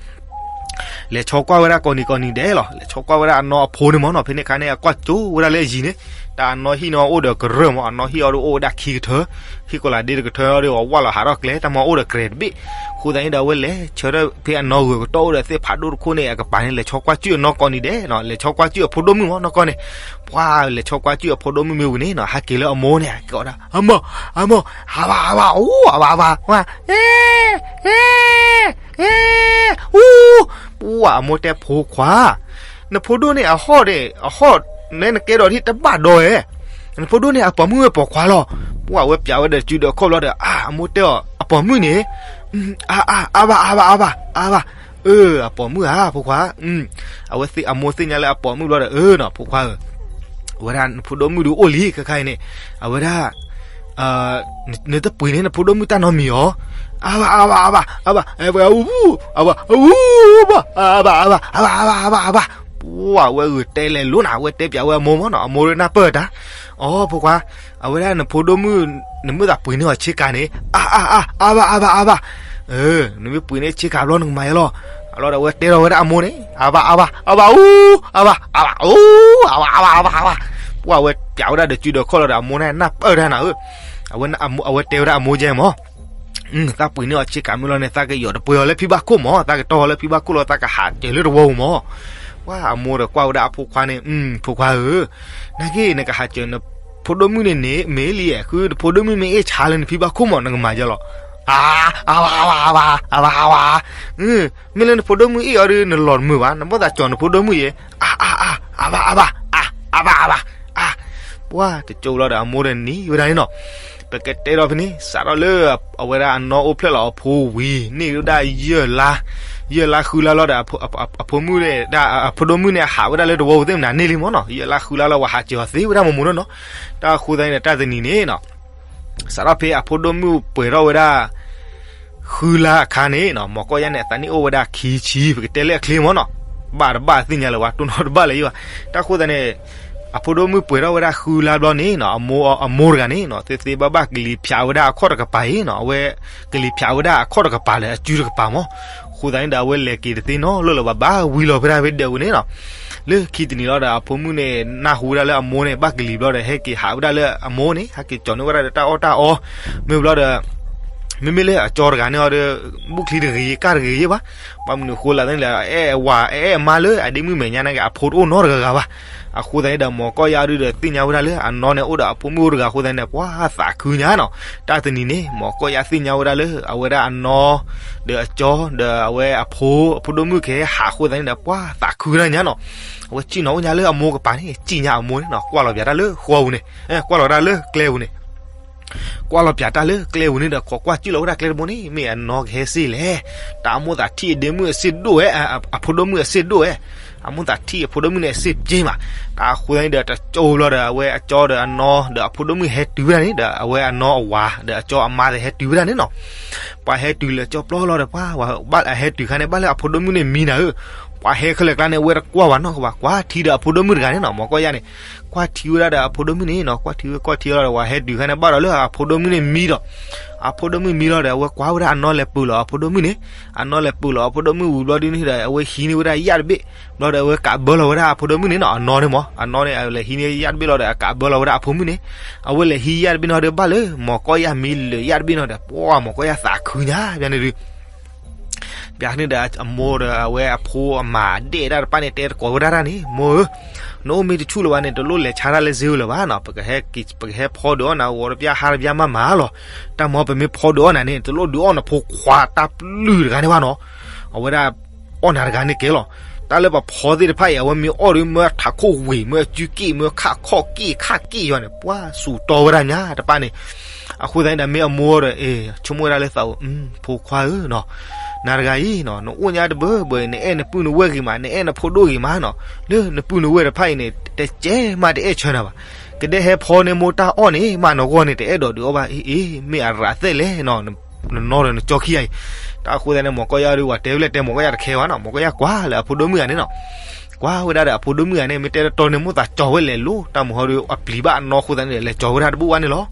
လဲၤဆီကွၢ်ဝဲဒၣ်ကိးနံၤကိးနံၤဒဲးလီၤ. လဲၤဆီကွၢ်ဝဲဒၣ်အနီၢ်အဖိန့ၣ်မ့ၢ်နီၤ ဖဲန့ၣ်အခါန့ၣ် အကွၢ်ကၠိဝဲဒၣ်လၢအယံၤန့ၣ် တၢ်အနီၢ်ဟံၣ်န့ၣ်အိၣ်ဒီးကရၢၢ်မ့ၢ် အနီၢ်ဟံၣ်အီၤဒီးအိၣ်ဝဲဒၣ်ခံကထၢ ဟံၣ်ကိးလးဒ့တကထၢဒီး အဝၢ်လီၤဟးထီၣ်ကျဲ တၢ်မၤအိၣ်ဒီးကြဲးတဘ့ၣ်. အဃိသတးန့ၣ်ဒီး အဝဲလဲၤဆၢထၢၣ်ဖဲအနီၢ်ဂၢၢ်ကတီၢ်အိၣ်ဒီးသ့ၣ်ဖးဒိၣ်တခိၣ်န့ၣ် အကပၤန့ၣ် လဲၤဆီကွၢ်ကၠုၣ်အနီၢ်ကိးနံၤဒဲးနီၤ လဲၤဆီကွၢ်ကၠုၣ်အဖိဒိၣ်မုၣ်မ့ၢ်နီၢ်ကီၢ်န့ၣ်. ပှၤလဲၤဆီကွၢ်ကၠုၣ်အဖိဒိၣ်မုၣ်မ့ၢ်ဝံၤန့ၣ်နီၤ ဟဲက့ၤလၢအမိၢ်န့ၣ် က့ၤအီၤဒၣ် အမိၢ် အမိၢ် အဘၣ် အဘၣ် အိၣ် အဘၣ် အဘၣ် ဝါ အ့ အ့ အ့ အူ ပှၤအမိၢ်တဲဖိခွါ နဖိဒိၣ်န့ၣ်အဟီၣ်န့ၣ် အဟီၣ်နဲနကဲဒီးဒ်တဘၣ်ဒီးဧဲ နဖိဒိၣ်န့ၣ်အပိာ်မုၣ်ဝဲပိာ်ခွါလီၤ. ပှၤဝဲပျးဝဲဒီးစုဒီးခီၣ်ဘျီဒီး အမိၢ်တဲအီၤ အပိာ်မုၣ်န့ၣ် အါ အါ အါဘၣ် အါဘၣ် အါဘၣ် အါဘၣ် အၢ အပိာ်မုၣ်ဧါ ဖိခွါ အဝဲသ့ၣ် အမိၢ်သ့ၣ်ညါလၢအပိာ်မုၣ်ဘျီဒီး အၢနီၤ ဖိခွါဧၢ အဝဲဒၣ်နဖိဒိၣ်မုၣ်ဒုးအိၣ်လံ ခဲခါအံၤန့ၣ် အဝဲဒၣ် နတပှ့ၤန့ၢ်နဖိဒိၣ်မုၣ်တၢ်နီတမံၤဧါ. အါဘၣ် အါဘၣ် အါဘၣ် အါဘၣ် အဝဲ အူ အဝဲ အူ ဘၣ် အါဘၣ် အါဘၣ် အါဘၣ် အါဘၣ် အါဘၣ် ပှၤဝဲဂုာ်တဲလဲၤလိၤနၤ အဝဲတဲပျးဝဲအမိၢ်မ့ၢ်နီၤ အမိၢ်ဒုးနၢ်ပၢၢ်တၢ် အိ ဖိခွါ အဝဲဒၣ်နဖိဒိၣ်မုၣ် နမ့ၢ်သးပှ့ၤန့ၢ်အီၤဆ့ကၤန့ၣ် အါ အါ အါ အါဘၣ် အါဘၣ် အါဘၣ် နမ့ၢ်ပှ့ၤန့ၢ်ဆ့ကၤဘျီနကမၤယဲလီၤ. လီၤဒီးအဝဲတဲထီၣ်ဝဲဒၣ်အမိၢ်န့ၣ် အဘၣ် အဘၣ် အဘၣ် အူ အဘၣ် အဘၣ် အူ အဘၣ် အဘၣ် အဘၣ် အဘၣ်. ပှၢ်ဝဲပၠးဝဲဒၣ်ဒီးစုဒီးခီၣ်လီၤဒီး အမိၢ်န့ၣ်နၢ်ပၢၢ်တၢ်နၤဧၢ, အဝဲတဲဝဲဒၣ်အမိၢ်ကဲမၢ်, သးပှ့ၤန့ၢ်အီၤဆ့ကၤမုၢ်လီၤန့ၣ် သးကယီၤတပှဲၤအီၤလၢဖံဘၣ်ခိၣ်မၢ်, သးကတီၢ်အီၤလၢဖံဘၣ်ခိၣ်လီၤ သးကဟးစၢၤလၢတဝီပူၤမၢ်. ပှၢ်အမိၢ်ဒီးကွၢ်ဝဲဒၣ်အဖိခွါန့ၣ်, ဖိခွါဧၢ, နာ်က့နကဟးစၢၤနဖိဒိၣ်မုၣ်န့ၣ်န့ၣ် မ့ၢ်လံဧါ, ဃုနဖိဒိၣ်မုၣ်မ့ၢ်အ့ၣ်ဆါလၢနဖံဘၣ်ခိၣ်မၢ် နကမၤယဲလီၤ. အါ, အါဘၣ် အါဘၣ် အါဘၣ် အါဘၣ် အါဘၣ်, မ့ၢ်လၢနဖိဒိၣ်မုၣ်အ့ၣ်အီၤဒီး နလီၤတမုာ်ဘၣ်, နဘၣ်သးကၠီၤနဖိဒိၣ်မုၣ်ယဲ, အါ အါ အါ အါဘၣ် အါဘၣ် အါ အါဘၣ် အါဘၣ် အါ. ပှၢ်တကၠိဘျီဒီးအမိၢ်ဒီးနံၤဝဲဒၣ်န့ၣ်နီၤ, ပကတဲထီၣ်ဖဲန့ၣ် စးထီၣ်လၢအဝဲဒၣ်အနီၢ်အိၣ်ဖျဲၣ်လီၤအဖိဝံၤ န့ၢ်ဝဲဒၣ်ယဲၢ်လါ, ယဲၢ်လါဃုလါလီၤဒီး အဖိမုၣ်, အဖိဒိၣ်မုၣ်န့ၣ် အဟးဝဲဒၣ်လၢတဝီပူၤသ့ၣ်မနၤန့ၣ်လံမၢ်နီၤ, ယဲၢ်လါဃုလါလီၤ ပှၤဟးစၢၤအီၤသ့ဝဲဒၣ်မၢ်မၢ်နီၤနီၤ. တၢ်ဃိသတးန့ၣ်ဒီး တၢ်တနံၤန့ၣ်နီၤ စးထီၣ်ဖဲအဖိဒိၣ်မုၣ်ပှဲၤထီၣ်ဝဲဒၣ် ဃုလါအခါန့ၣ်နီၤ, မီၤကီၢ်ယၢ်န့ၣ်အသးနံၣ်အိၣ်ဝဲဒၣ်ခံဆံ, ပကတဲလၢအချ့မၢ်နီၤ, ဘၣ်တဘၣ်သ့ၣ်ညါလၢၤဘၣ်, တိၢ်နီၣ်တဘၣ်လၢၤဘၣ်. တၢ်ဃိသတးန့ၣ် အဖိဒိၣ်မုၣ်ပှဲၤထီၣ်ဝဲဒၣ်ဃုလါဘျီန့ၣ်နီၤ, အမိၢ်တဂၤန့ၣ်နီၤ သ့သ့ဘၣ်ဘၣ်ကလံၤဖၠးဝဲဒၣ်အခီၣ်တကပၤအံၤနီၤ, အဝဲကလံၤဖၠးဝဲဒၣ်အခီၣ်တကပၤလၢအစုတကပၤမၢ်. အဃိသတးန့ၣ်ဒီး အဝဲလဲၤက့ၤတသ့နီတလီၢ်လၢၤဘၣ်, ဘၣ်ဝံၤလီၤဖဲဒၣ်ဖဲဒၢးပူၤန့ၣ်နီၤ. လၢခံတနံၤလီၤဒီး အဖိမုၣ်န့ၣ် နၢ်ဟူဝဲဒၣ်လၢအမိၢ်န့ၣ် ဘၣ်ကလံၤဘျီဒီး ဟဲက့ၤဟးဝဲဒၣ်လၢအမိၢ်န့ၣ် ဟဲက့ၤကၠီၤန့ၢ်ဝဲဒၣ်ဒီးတၢ်အီၣ်တၢ်အီ, မ့ၢ်ဘျီဒီး မ့မ့ၢ်လၢအကၠီတဂၤန့ၣ်အီၤဒီး ဘူၣ်ချံတဂ့ၤ ကၢ်တဂ့ၤယဲဘၣ်, ဘၣ်မနုၤဃိလဲၣ်သ့ၣ်လဲၣ်, အအဲၣ်အဝၤ အအဲၣ်အမါလၢအဒ့မုၣ်မဲာ်ညါန့ၣ်က့ၤ အဖိတအိၣ်နီတဂၤဂၤဘၣ်. အဃိသတးန့ၣ်ဒီး မီၤကီၢ်ယၢ်ဒုဒီးသ့ၣ်ညါဝဲဒၣ်လၢအနီၢ်န့ၣ်အိၣ်ဒီးအဖိမုၣ်အိၣ်တဂၤအဃိသတးန့ၣ် ပှၤသးခုညါနီၤ. တၢ်တနံၤန့ၣ် မီၤကီၢ်ယၢ်သ့ၣ်ညါဝဲဒၣ်လၢ အဝဲဒၣ်အနီၢ် ဒီးအကၠီ ဒီးအဝဲအဖိ အဖိဒိၣ်မုၣ်ကဟဲဟးအဃိသတးန့ၣ်ဒီး ပှၤသးခုဒၣ်ညါနီၤ. အဝဲစံၣ်နီၤအိၣ်ညါလၢအမိၢ်ကပၤန့ၣ် စံၣ်ညါအမိၢ်န့ၣ်နီၤ ကွၢ်လီၤပၠးတၢ်လၢဃီပူၤန့ၣ်, ကွၢ်လီၤတၢ်လၢကျဲပူၤန့ၣ် ကွၢ်လီၤပၠးတၢ်လၢကျဲပူၤန့ၣ်ဒီး ခိးကွၢ်စံၣ်လီၤဝဲဒၣ်ကျဲတဘိန့ၣ် မ့ၢ်အနီၢ်ကဟဲစ့ၢ်လဲၣ်. တၢ်အမိၢ်သးထံၣ်အဒ့မုၣ်အစ့ၢ်ဒိၣ်ဝဲ, အဖိဒိၣ်မုၣ်အစ့ၢ်ဒိၣ်ဝဲ, အမိၢ်သးထံၣ်အဖိဒိၣ်မုၣ်န့ၣ်အစ့ၢ်ပျ့ၤမး. တၢ်အဃိသတးန့ၣ်ဒီး တကၠိဘျီဒီး အဝဲအကၠီဒီးအနီၢ်ဒီးအဖိဒိၣ်မုၣ်ဟဲတုၤဝဲဒၣ်န့ၣ်ဒီး အဝဲအနီၢ်အဝၤဒီးအကၠီအမါသ့ၣ်ဟဲတုၤဝဲဒၣ်န့ၣ်နီၤ. ပှၤဟဲတုၤလၢကၠီပျီလီၤဒီး ပှၤဟဲတုၤခါန့ၣ် ဘၣ်လၢအဖိဒိၣ်မုၣ်န့ၣ်မံနၤဧၢ, ပှၤဟဲခဲလၢာ်ကျါန့ၣ် အဝဲတကွၢ်ဘၣ်နီတဂၤဘၣ်, ကွၢ်ထံဒီးအဖိဒိၣ်မုၣ်တဂၤန့ၣ်နီၤ, မီၤကီၢ်ယၢ်န့ၣ် ကွၢ်ထံဝဲဒၣ်ဒီးအဖိဒိၣ်မုၣ်န့ၣ်နီၤ, ကွၢ်ထံဝဲကွၢ်ထံလီၤဒီး ပှၤဟဲတုၤခါန့ၣ် ဘၣ်ဒီးလၢအဖိဒိၣ်မုၣ်န့ၣ်မံဒီး အဖိဒိၣ်မုၣ်မံလီၤဒီး အဝဲကွၢ်ဝဲဒၣ်အနီၢ်လဲၤပူၤလီၤအဖိဒိၣ်မုၣ်န့ၣ်, အနီၢ်လဲၤပူၤလီၤအဖိဒိၣ်မုၣ်ဝံၤဘျီဒ်န့ၣ်ဒီး အဝဲဟံးန့ၢ်ဝဲဒၣ်ယၣ်တဘ့ၣ်, ဘျီဒီးအဝဲကးဘၢလီၤဝဲဒၣ်အဖိဒိၣ်မုၣ်န့ၣ်နီၤ, အနီၢ်န့ၣ်မၢ်, အနီၢ်န့ၣ် အလဲၤဟံးန့ၢ်ယၣ်တဘ့ၣ်လီၤဒီး အကးဘၢလီၤဝဲဒၣ်အဖိမုၣ်န့ၣ်, အဝဲလဲၤဟံးယၣ်တဘ့ၣ်န့ၣ်ဒီး ဘၣ်လၢ မီၤကီၢ်ယၢ်မံလၢာ်ယၣ်တဘ့ၣ်န့ၣ်ဒီး ပှၤမီၤကီၢ်ယၢ်သးခုညါ ဘၣ်န့ၣ်ဒုး ဘၣ်န့ၣ်ဒီး အမိၢ်ဒီးအဝဲအဖိအမါဒဲၣ်ဒၣ်တဖၣ်န့ၣ် တဲသကိးဝဲဒၣ်တၢ်န့ၣ်, မိၢ်ဧၢ, နအိၣ်မ့ၢ်တဆူၣ်လၢၤဘၣ်န့ၣ် တလိၣ်လဲၤဆါတၢ်လၢစ့ဝဲလၢၤဘၣ်နီၤ, ပကဟဲဖီဒုးအီၣ်နၤ ဂီၤတပျၢ်ဟါတပျၢ်မးမးလီၤ. တၢ်မၤပမ့ၢ်ဖီဒုးအီၣ်နၤန့ၣ် တလိၣ်ဒုးအီၣ်နဖိခွါတၢ်ပျုၢ်တဂၤန့ၣ်ဘၣ်နီၤ, အဝဲဒၣ်အီၣ်နၤတဂၤန့ၣ်ကဲလီၤ. တၢ်လၢပဖီသ့ၣ်တဖၣ်အံၤ အဝဲမ့ၢ်အီၣ်ဒီး မ့ၢ်ထးခိၣ်ဝ့ၤ မ့ၢ်အစုက့ၣ် မ့ၢ်ခးခီၣ်က့ၣ်ခးက့ၣ်ယီၤန့ၣ် ပှၤစူးတီဝဲဒၣ်ညါတပၣ်န့ၣ်, အဃိသတးန့ၣ်ဒီး မ့ၢ်အမိၢ်ဒီး အ့ၣ် ဆိကမိၣ်ဝဲဒၣ်လၢသးအိၣ်, ဖိခွါဧၢနီၤ, နၤတဂၤအံၤနီၤ နအိၣ်ညါတဘၢဘၢအံၤ နအဲၣ်နပုၢ်နဝဲၢ်ဂ့ၤမး နအဲၣ်နဖိဒိၣ်ဂ့ၤမးနီၤ, လၢနပုၢ်နဝဲၢ်တဖၣ်အံၤန့ၣ် တကဲမးတအဲၣ်ဆၢနၤဘၣ်, ကဒဲဟဲဖီန့ၢ်မိၢ်တၢ်အီၣ်န့ၣ် မးနဂီၢ်န့ၣ် တအဲၣ်ဒိးဒုးအီၣ်ဘၣ်အံၤ, အ့ၣ် မ့ၢ်အရးသဲလဲၣ်နီၤ, နနီၢ်ဒီးနကၠီခံဂၤအံၤ, တၢ်အဃိသတးန့ၣ် မီၤကီၢ်ယၢ်ဒုး ပှၤတဲဝဲလဲၣ်တဲမီၤကီၢ်ယၢ်တခဲဘၣ်နီၤ, မီၤကီၢ်ယၢ်ကွၢ်လၢအဖိဒိၣ်မုၣ်ဂၤန့ၣ်နီၤ, ကွၢ်ဝဲဒၣ်ဒီးအဖိဒိၣ်မုၣ်ဂၤန့ၣ် မ့ၢ်တဲတတီန့ၣ် မိၢ်သးကၠီၤဝဲလဲၤလိၤ တၢ်မုၢ်ဟီဒုး အပျံၤဘၣ်အနီၢ်အဃိသတးန့ၣ်ဒီး လဲၤကၠီၤဝဲဒၣ်တဘူၣ်ဘၣ်န့ၣ်လီၤ.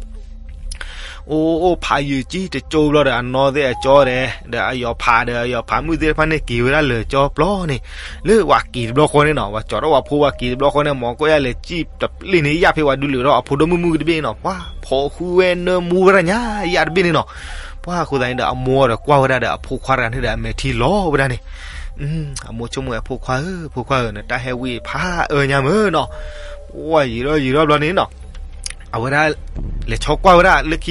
အိၣ်အိၣ်ဖးယံာ်ကံၢ်တကၠိဘျီဒီး အနီၢ်သ့ၣ်အကၠီဒီး ဒီးအယီၤဖးဒီးအယီၤဖးမုၣ်သ့ၣ်တဖၣ်န့ၣ် က့ၤဝဲဒၣ်လၢာ်ကၠီပျီန့ၣ်, လၢပှၤက့ၤတဘျီဃီန့ၣ်နီၤ, ပှၤကၠီၤထီၣ်ပှၤဖိပှၤက့ၤတဘျီဃီန့ၣ် မီၤကီၢ်ယၢ်လဲၤစံၣ်တပျ့ၤန့ၣ် ယၣ်ဖဲပှၤဒုးလုာ်ထီၣ်အဖိဒိၣ်မုၣ်မုၣ်တဘ့ၣ်န့ၣ်နီၤ, ပှၤဖီဃုဝဲနၢမူဝဲဒၣ်ညါ ယၣ်တဘ့ၣ်န့ၣ်နီၤ, ပှၤအဃိသတးန့ၣ်ဒီး အမိၢ်ဒီးကွၢ်ဝဲဒၣ်ဒီးအဖိခွါတဂၤန့ၣ်ဒီး အမဲာ်ထံလီၤဝဲဒၣ်န့ၣ်, အမိၢ်ဆိကမိၣ်ဝဲ ဖိခွါဧၢ ဖိခွါဧၢ နတၢ်ဟဲဝံဖးအၢညါမ့ၢ်နီၤ, ပှၤယံာ်ထီၣ်ယံာ်ထီၣ်ဘျီန့ၣ်နီၤ အဝဲဒၣ် လဲၤဆီကွၢ်ဝဲဒၣ် လၢခံ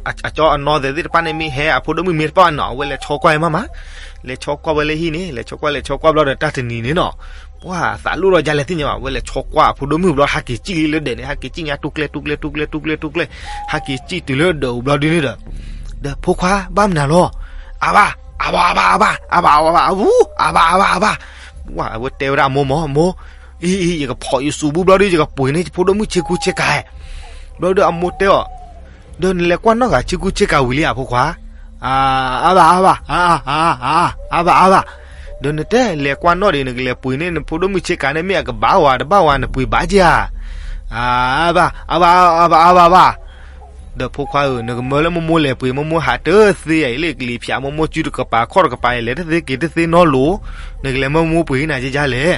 အကၠီအနီၢ်သ့ၣ်တဖၣ်န့ၣ် မ့ၢ်ဟဲအဖိဒိၣ်မုၣ်မ့ၢ်တဖၣ်န့ၣ်နီၤ အဝဲလဲၤဆီကွၢ်ဝဲမးမး, လဲၤဆီကွၢ်ဝဲလၢဟံၣ်န့ၣ် လဲၤဆီကွၢ်လဲၤဆီကွၢ်ဘျီဒီးတၢ်တနံၤန့ၣ်နီၤ, ပှၤသးလိၣ်ထီၣ်ဒ်လဲၣ်သ့ၣ်ညါဘၣ် အဝဲလဲၤဆီကွၢ်အဖိဒိၣ်မုၣ်ဘျီ ဟးက့ၤစံၣ်လံလၢဒဲးန့ၣ် ဟးက့ၤစံၣ်ညါတူၢ်ကျဲတူၢ်ကျဲတူၢ်ကျဲတူၢ်ကျဲတူၢ်ကျဲ, ဟးက့ၤစံၣ်တုၤလၢဒၢးအူဘျီဒုန့ၣ်ဒီး, ဒီးဖိခွါဘၣ်မနုၤလီၤ, အဘၣ် အဘၣ် အဘၣ် အဘၣ် အဘၣ် အဘၣ် အဘၣ် အဘၣ် အဘၣ်, ပှၤအဝဲတဲဝဲဒၣ်အမိၢ်မၢ် မိၢ်, အံၤ အံၤ ယကဖီးယစူးဘုဘျီဒု ယကပှ့ၤန့ၢ်ယဖိဒိၣ်မုၣ်ဆ့ကူဆ့ကၤ, ဘျီဒုအမိၢ်တဲအီၤ, ဒီးနလဲၤကွၢ်နီၣ်ဂၤဆ့ကူဆ့ကၤဝံၤလံဧါ ဖိခွါ, အဘၣ် အဘၣ် အဘၣ် အဘၣ် အဘၣ်, ဒီးနတဲလဲၤကွၢ်နီၣ်ဒီး နကလဲၤပှ့ၤန့ၢ်နဖိဒိၣ်မုၣ်ဆ့ကၤန့ၣ် မ့ၢ်အကဘၣ်ဝဲတဘၣ်ဝဲ နပှ့ၤဘၣ်က့ၤဧါ, အဘၣ် အဘၣ် အဘၣ် အဘၣ် အဘၣ် ဒီးဖိခွါဧၢ, နကမၢလၢမိၢ်မိၢ်လဲၤပှ့ၤ, မိၢ်မိၢ်ဟးတသ့ယၤအံၤလၢကလံၤဖၠး, မိၢ်မိၢ်စုတကပၤခီၣ်တကပၤအံၤ လဲၤတသ့က့ၤတသ့နီတလိၤ, နကလဲၤမၢမိၢ်ပှ့ၤနၤကကလဲၣ်.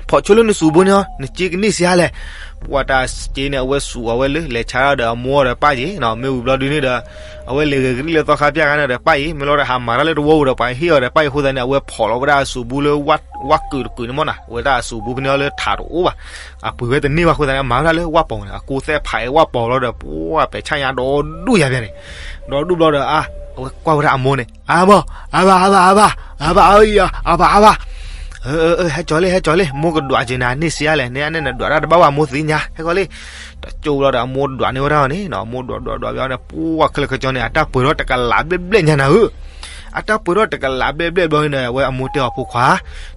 ဖီၣ်ဆိလၢနစူးဘိန့ၣ်, နစ့ကန့ၢ်စံးဟါလဲၣ်. ပှၤတၢ်စ့န့ၣ် အဝဲစူးအဝဲလၢ လဲၤဆါဒီးအမိၢ်ဒီးပၢ်က့ၤ, မ့ၢ်ဝံၤဘျီဒုန့ၣ်ဒီး အဝဲလဲၤဂဲၤကရံၣ်လၢသီခါပျၢ်ဂၤန့ၣ်ဒီး ပၢ်အံၤ မ့ၢ်လီၤဒီးဟးမၤတၢ်လၢတဝီဧိၤဒီး ပှၤဟ့ၣ်အီၤဒီး ပၢ်အံၤအဃိသတးန့ၣ် အဝဲဖီၣ်လီၤဝဲဒၣ်အစူးဘိလၢ ဝၣ်ကုာ်တကုာ်န့ၣ်မၢ်နီၤ, ဝဲဒၣ်အစူးဘိဖဲန့ၣ်လၢထးတအိၣ်ဘၣ်, အပှ့ၤဝဲတန့ၢ်ဘၣ်အဃိသတးန့ၣ် အမၤဝဲဒၣ်လၢဝၣ်ပီၤန့ၣ်, အကိးသဲဖးအဝၣ်ပီၤလီၤဒီး ပှၤပဲာ်ဆၣ်ညါဒီဒူၣ်ယၤဘၣ်န့ၣ်, ဒီဒူၣ်ဘျီဒီး အဝဲကွၢ်ဝဲဒၣ်အမိၢ်န့ၣ်, အမိၢ်, အဘၣ်, အဘၣ်, အဘၣ်, အဘၣ်, အဘၣ်, အဘၣ်, ဟဲကၠီၤလံ ဟဲကၠီၤလံ မိၢ်ကဒွးက့ၤနၤန့ၢ်စံးအါလဲၣ်, န့ၣ်န့ၣ်နဒွးတၢ်တဘၣ်ဘၣ် မိၢ်သ့ၣ်ညါ, ဟဲကၠီၤလံ. တကၠိဘျီဒီး အမိၢ်ဒွးန့ၢ်ဝဲဒၣ်အီၤန့ၣ်, အမိၢ်ဒွးဒွးဒွးဘျီန့ၣ် ပှၤခဲလၢာ်ခဲဆ့န့ၣ် အတၢ်ပှဲၤထီၣ်တကလးဘျဲၣ်ဘျဲၣ်ညါနၤဧၢ, အတၢ်ပှဲၤထီၣ်တကလးဘျဲၣ်ဘျဲၣ်ဘျီန့ၣ် အဝဲအမိၢ်တဲအီၤ ဖိခွါ,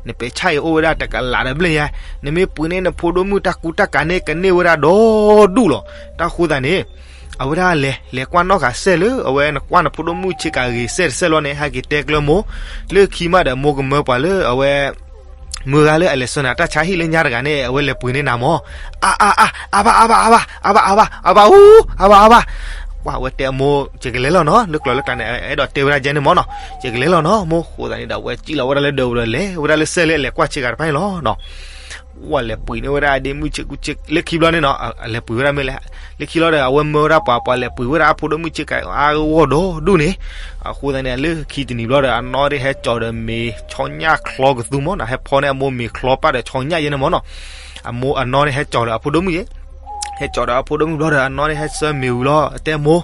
နပဲာ်ဆၣ်အံၤအိၣ်ဝဲဒၣ်တကလးဒီးဘျဲၣ်ညါ, နမ့ၢ်ပှ့ၤန့ၢ်နဖိဒိၣ်မုၣ်တၢ်ကူတၢ်ကၤန့ၣ် ကန့ၢ်ဝဲဒၣ်ဒီဒူၣ်လီၤ. တၢ်ဃိသတးန့ၣ် အဝဲဒၣ်လဲၤ လဲၤကွၢ်နီၣ်ဃာ်စဲၣ်လၢ အဝဲနကွၢ်နဖိဒိၣ်မုၣ်ဆ့ကၤဂ့ၤစဲၣ်တစဲၣ်လီၤန့ၣ် ဟဲက့ၤတဲကျၢၤမိၢ်, လၢခံမးဒီး မိၢ်ကမၢပှၤလၢအဝဲ မုၢ်ဂၤလၢအလဲၤဆှၢနၤတၢ်ဆါဟံၣ်လၢညါတဂၤန့ၣ် အဝဲလဲၤပှ့ၤန့ၢ်နၤမၢ်, အါ အါ အါ အါ အဘၣ် အဘၣ် အဘၣ် အဘၣ် အဘၣ် အူ အဘၣ် အဘၣ်, ပှၤဝဲတဲအမိၢ် ယကလဲၤလီၤနီၤ, လၢကျိာ်လၢကျါန့ၣ် အဲၣ်ဒိးတဲဝဲဒၣ်ကဲန့ၣ်မၢ်နီၤ, ယကလဲၤလီၤနီၤ မိၢ်, အဃိသတးန့ၣ်ဒီး အဝဲစံၣ်လီၤဝဲဒၣ်လၢဒၢးပူၤဒီး လဲၤဝဲဒၣ်လၢစဲၣ်လၢအလဲၤကွၢ်ဆ့ကၤတဖၣ်န့ၣ်လီၤနီၤ. ဝဲလဲၤပှ့ၤန့ၢ်ဝဲဒၣ်အဒ့မုၣ်ဆ့ကူဆ့ လၢခံဘျီန့ၣ်နီၤ, လဲၤပှ့ၤဝဲဒၣ်မ့ၢ်လဲၣ်, လၢခံလီၤဒီး အဝဲမၢဝဲဒၣ်ပှၤ ပှၤလဲၤပှ့ၤဝဲဒၣ်အဖိဒိၣ်မုၣ်ဆ့ကၤအါဂီၢ်ဒီဒူၣ်န့ၣ်, အဃိသတးန့ၣ် လၢခံတနံၤဘျီဒီး အနီၢ်ဒၣ်ဟဲကၠီၤဒီးမ့ၤဆီညၣ်ချီကသူမၢ်နီၤ, ဟဲဖီန့ၢ်အမိၢ်မ့ၤချီပၣ်ဒီးဆီညၣ်ယဲန့ၣ်မၢ်နီၤ, အမိၢ်အနီၢ်န့ၣ်ဟဲကၠီၤဒီးအဖိဒိၣ်မုၣ်ယဲ ဟဲကၠီၤဒီးအဖိဒိၣ်မုၣ်ဘျီဒီး အနီၢ်န့ၣ်ဟဲဆၢမ့ၤဝံၤလီၤ အတဲမိၢ်,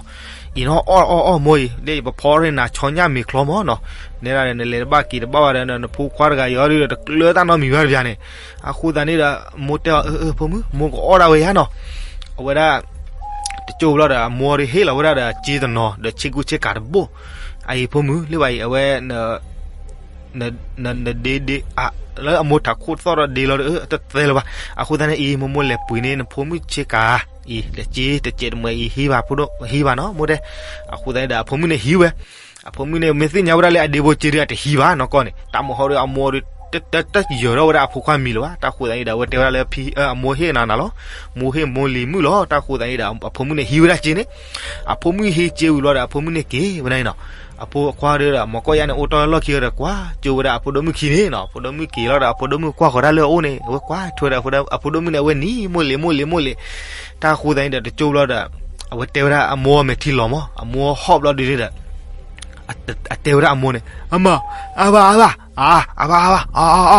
အံၤနီၢ်အီၣ်အီၣ်အီၣ်မိၢ်အံၤ ဒ်ယပဖီန့ၢ်နၤဆီညၣ်မ့ၤချီမၢ်နီၤ, နဲဒၣ်ဒီး နလဲၤတဘၣ်က့ၤတဘၣ်ဘၣ်ဒီး နဖိခွါတဂၤအံၤဒီး တကျၢၤတၢ်နီတမံၤဘၣ်တပျၢၤန့ၣ်, အဃိသတးန့ၣ်ဒီး မိၢ်တဲအီၤ အၢ အၢ ဖိမုၣ် မိၢ်ကအီၣ်ဒၣ်ဝဲယါနီၤ, အဝဲဒၣ် တကၠိဘျီဒီး အမိၢ်ဒီးဟ့ၣ်လီၤဝဲဒၣ်ဒီးစ့တနီၤ ဒီးဆ့ကူဆ့ကၤတဘိၣ်, အအံၤဖိမုၣ် လၢဘၣ်အံၤ အဝဲ နဒ့ဒ့ လၢအမိၢ်ထးခိၣ်သီၣ်ဒီးဒ့လီၤဒီး တသဲလၢၤဘၣ်, အဃိသတးန့ၣ်အံၤ မိၢ်မိၢ်လဲၤပှ့ၤန့ၢ်နဖိမုၣ်ဆ့ကၤအံၤ ဒီးစ့တစဲးတမှဲးအံၤ ဟံးဘၣ်နီၤ မိၢ်တဲ, အဃိသတးန့ၣ်ဒီး အဖိမုၣ်န့ၣ်ဟံးဝဲ, အဖိမုၣ်န့ၣ် မ့ၢ်သ့ၣ်ညါဝဲဒၣ်လၢအဒ့ဖိစ့ဒီး အတဟံးဘၣ်နီၤကီၢ်န့ၣ် တၢ်မဟီဒီးအမိၢ်ဒီး တယၢၤထီၣ်ဝဲဒၣ်အဖိခွါမံၤလၢၤဘၣ်, တၢ်ဃိသတးန့ၣ်ဒီး အဝဲတဲဝဲဒၣ်လၢ အမိၢ်ဟ့ၣ်နၤနၤလီၤ, မိၢ်ဟ့ၣ်မိၢ်လံၤမုၣ်လီၤ, တၢ်ဃိသတးန့ၣ်ဒီး အဖိမုၣ်န့ၣ်ဟံးဝဲဒၣ်စ့န့ၣ်, အဖိမုၣ်ဟံးစ့ဝံၤလီၤဒီး အဖိမုၣ်န့ၣ်က့ၤဝဲဒၣ်န့ၣ်နီၤ, အဖိခွါဒီး မီၤကီၢ်ယါန့ၣ် အိၣ်တီၢ်လီၢ်ခံဒီးကွၢ် ကၠိဝဲဒၣ်အဖိဒိၣ်မုၣ်ခံန့ၣ်နီၤ, အဖိဒိၣ်မုၣ်က့ၤလီၤဒီး အဖိဒိၣ်မုၣ်ကွၢ်ဃီၤတၢ်လၢအအိၣ်န့ၣ် အဝဲကွၢ်ထွဲဒီး အဖိဒိၣ်မုၣ်န့ၣ် အဝဲနံၤ မိၢ်လံၤ မိၢ်လံၤ မိၢ်လံၤ, တၢ်ဃိသတးန့ၣ်ဒီး တကၠိဘျီဒီး အဝဲတဲဝဲဒၣ်အမိၢ်မဲာ်ထံလီၤမး, အမိၢ်ဟီၣ်ဘျီဒုန့ၣ်ဒီး အတဲဝဲဒၣ်အမိၢ်န့ၣ် အမါ, အဘၣ် အဘၣ်, အဘၣ် အဘၣ်, အ အ အ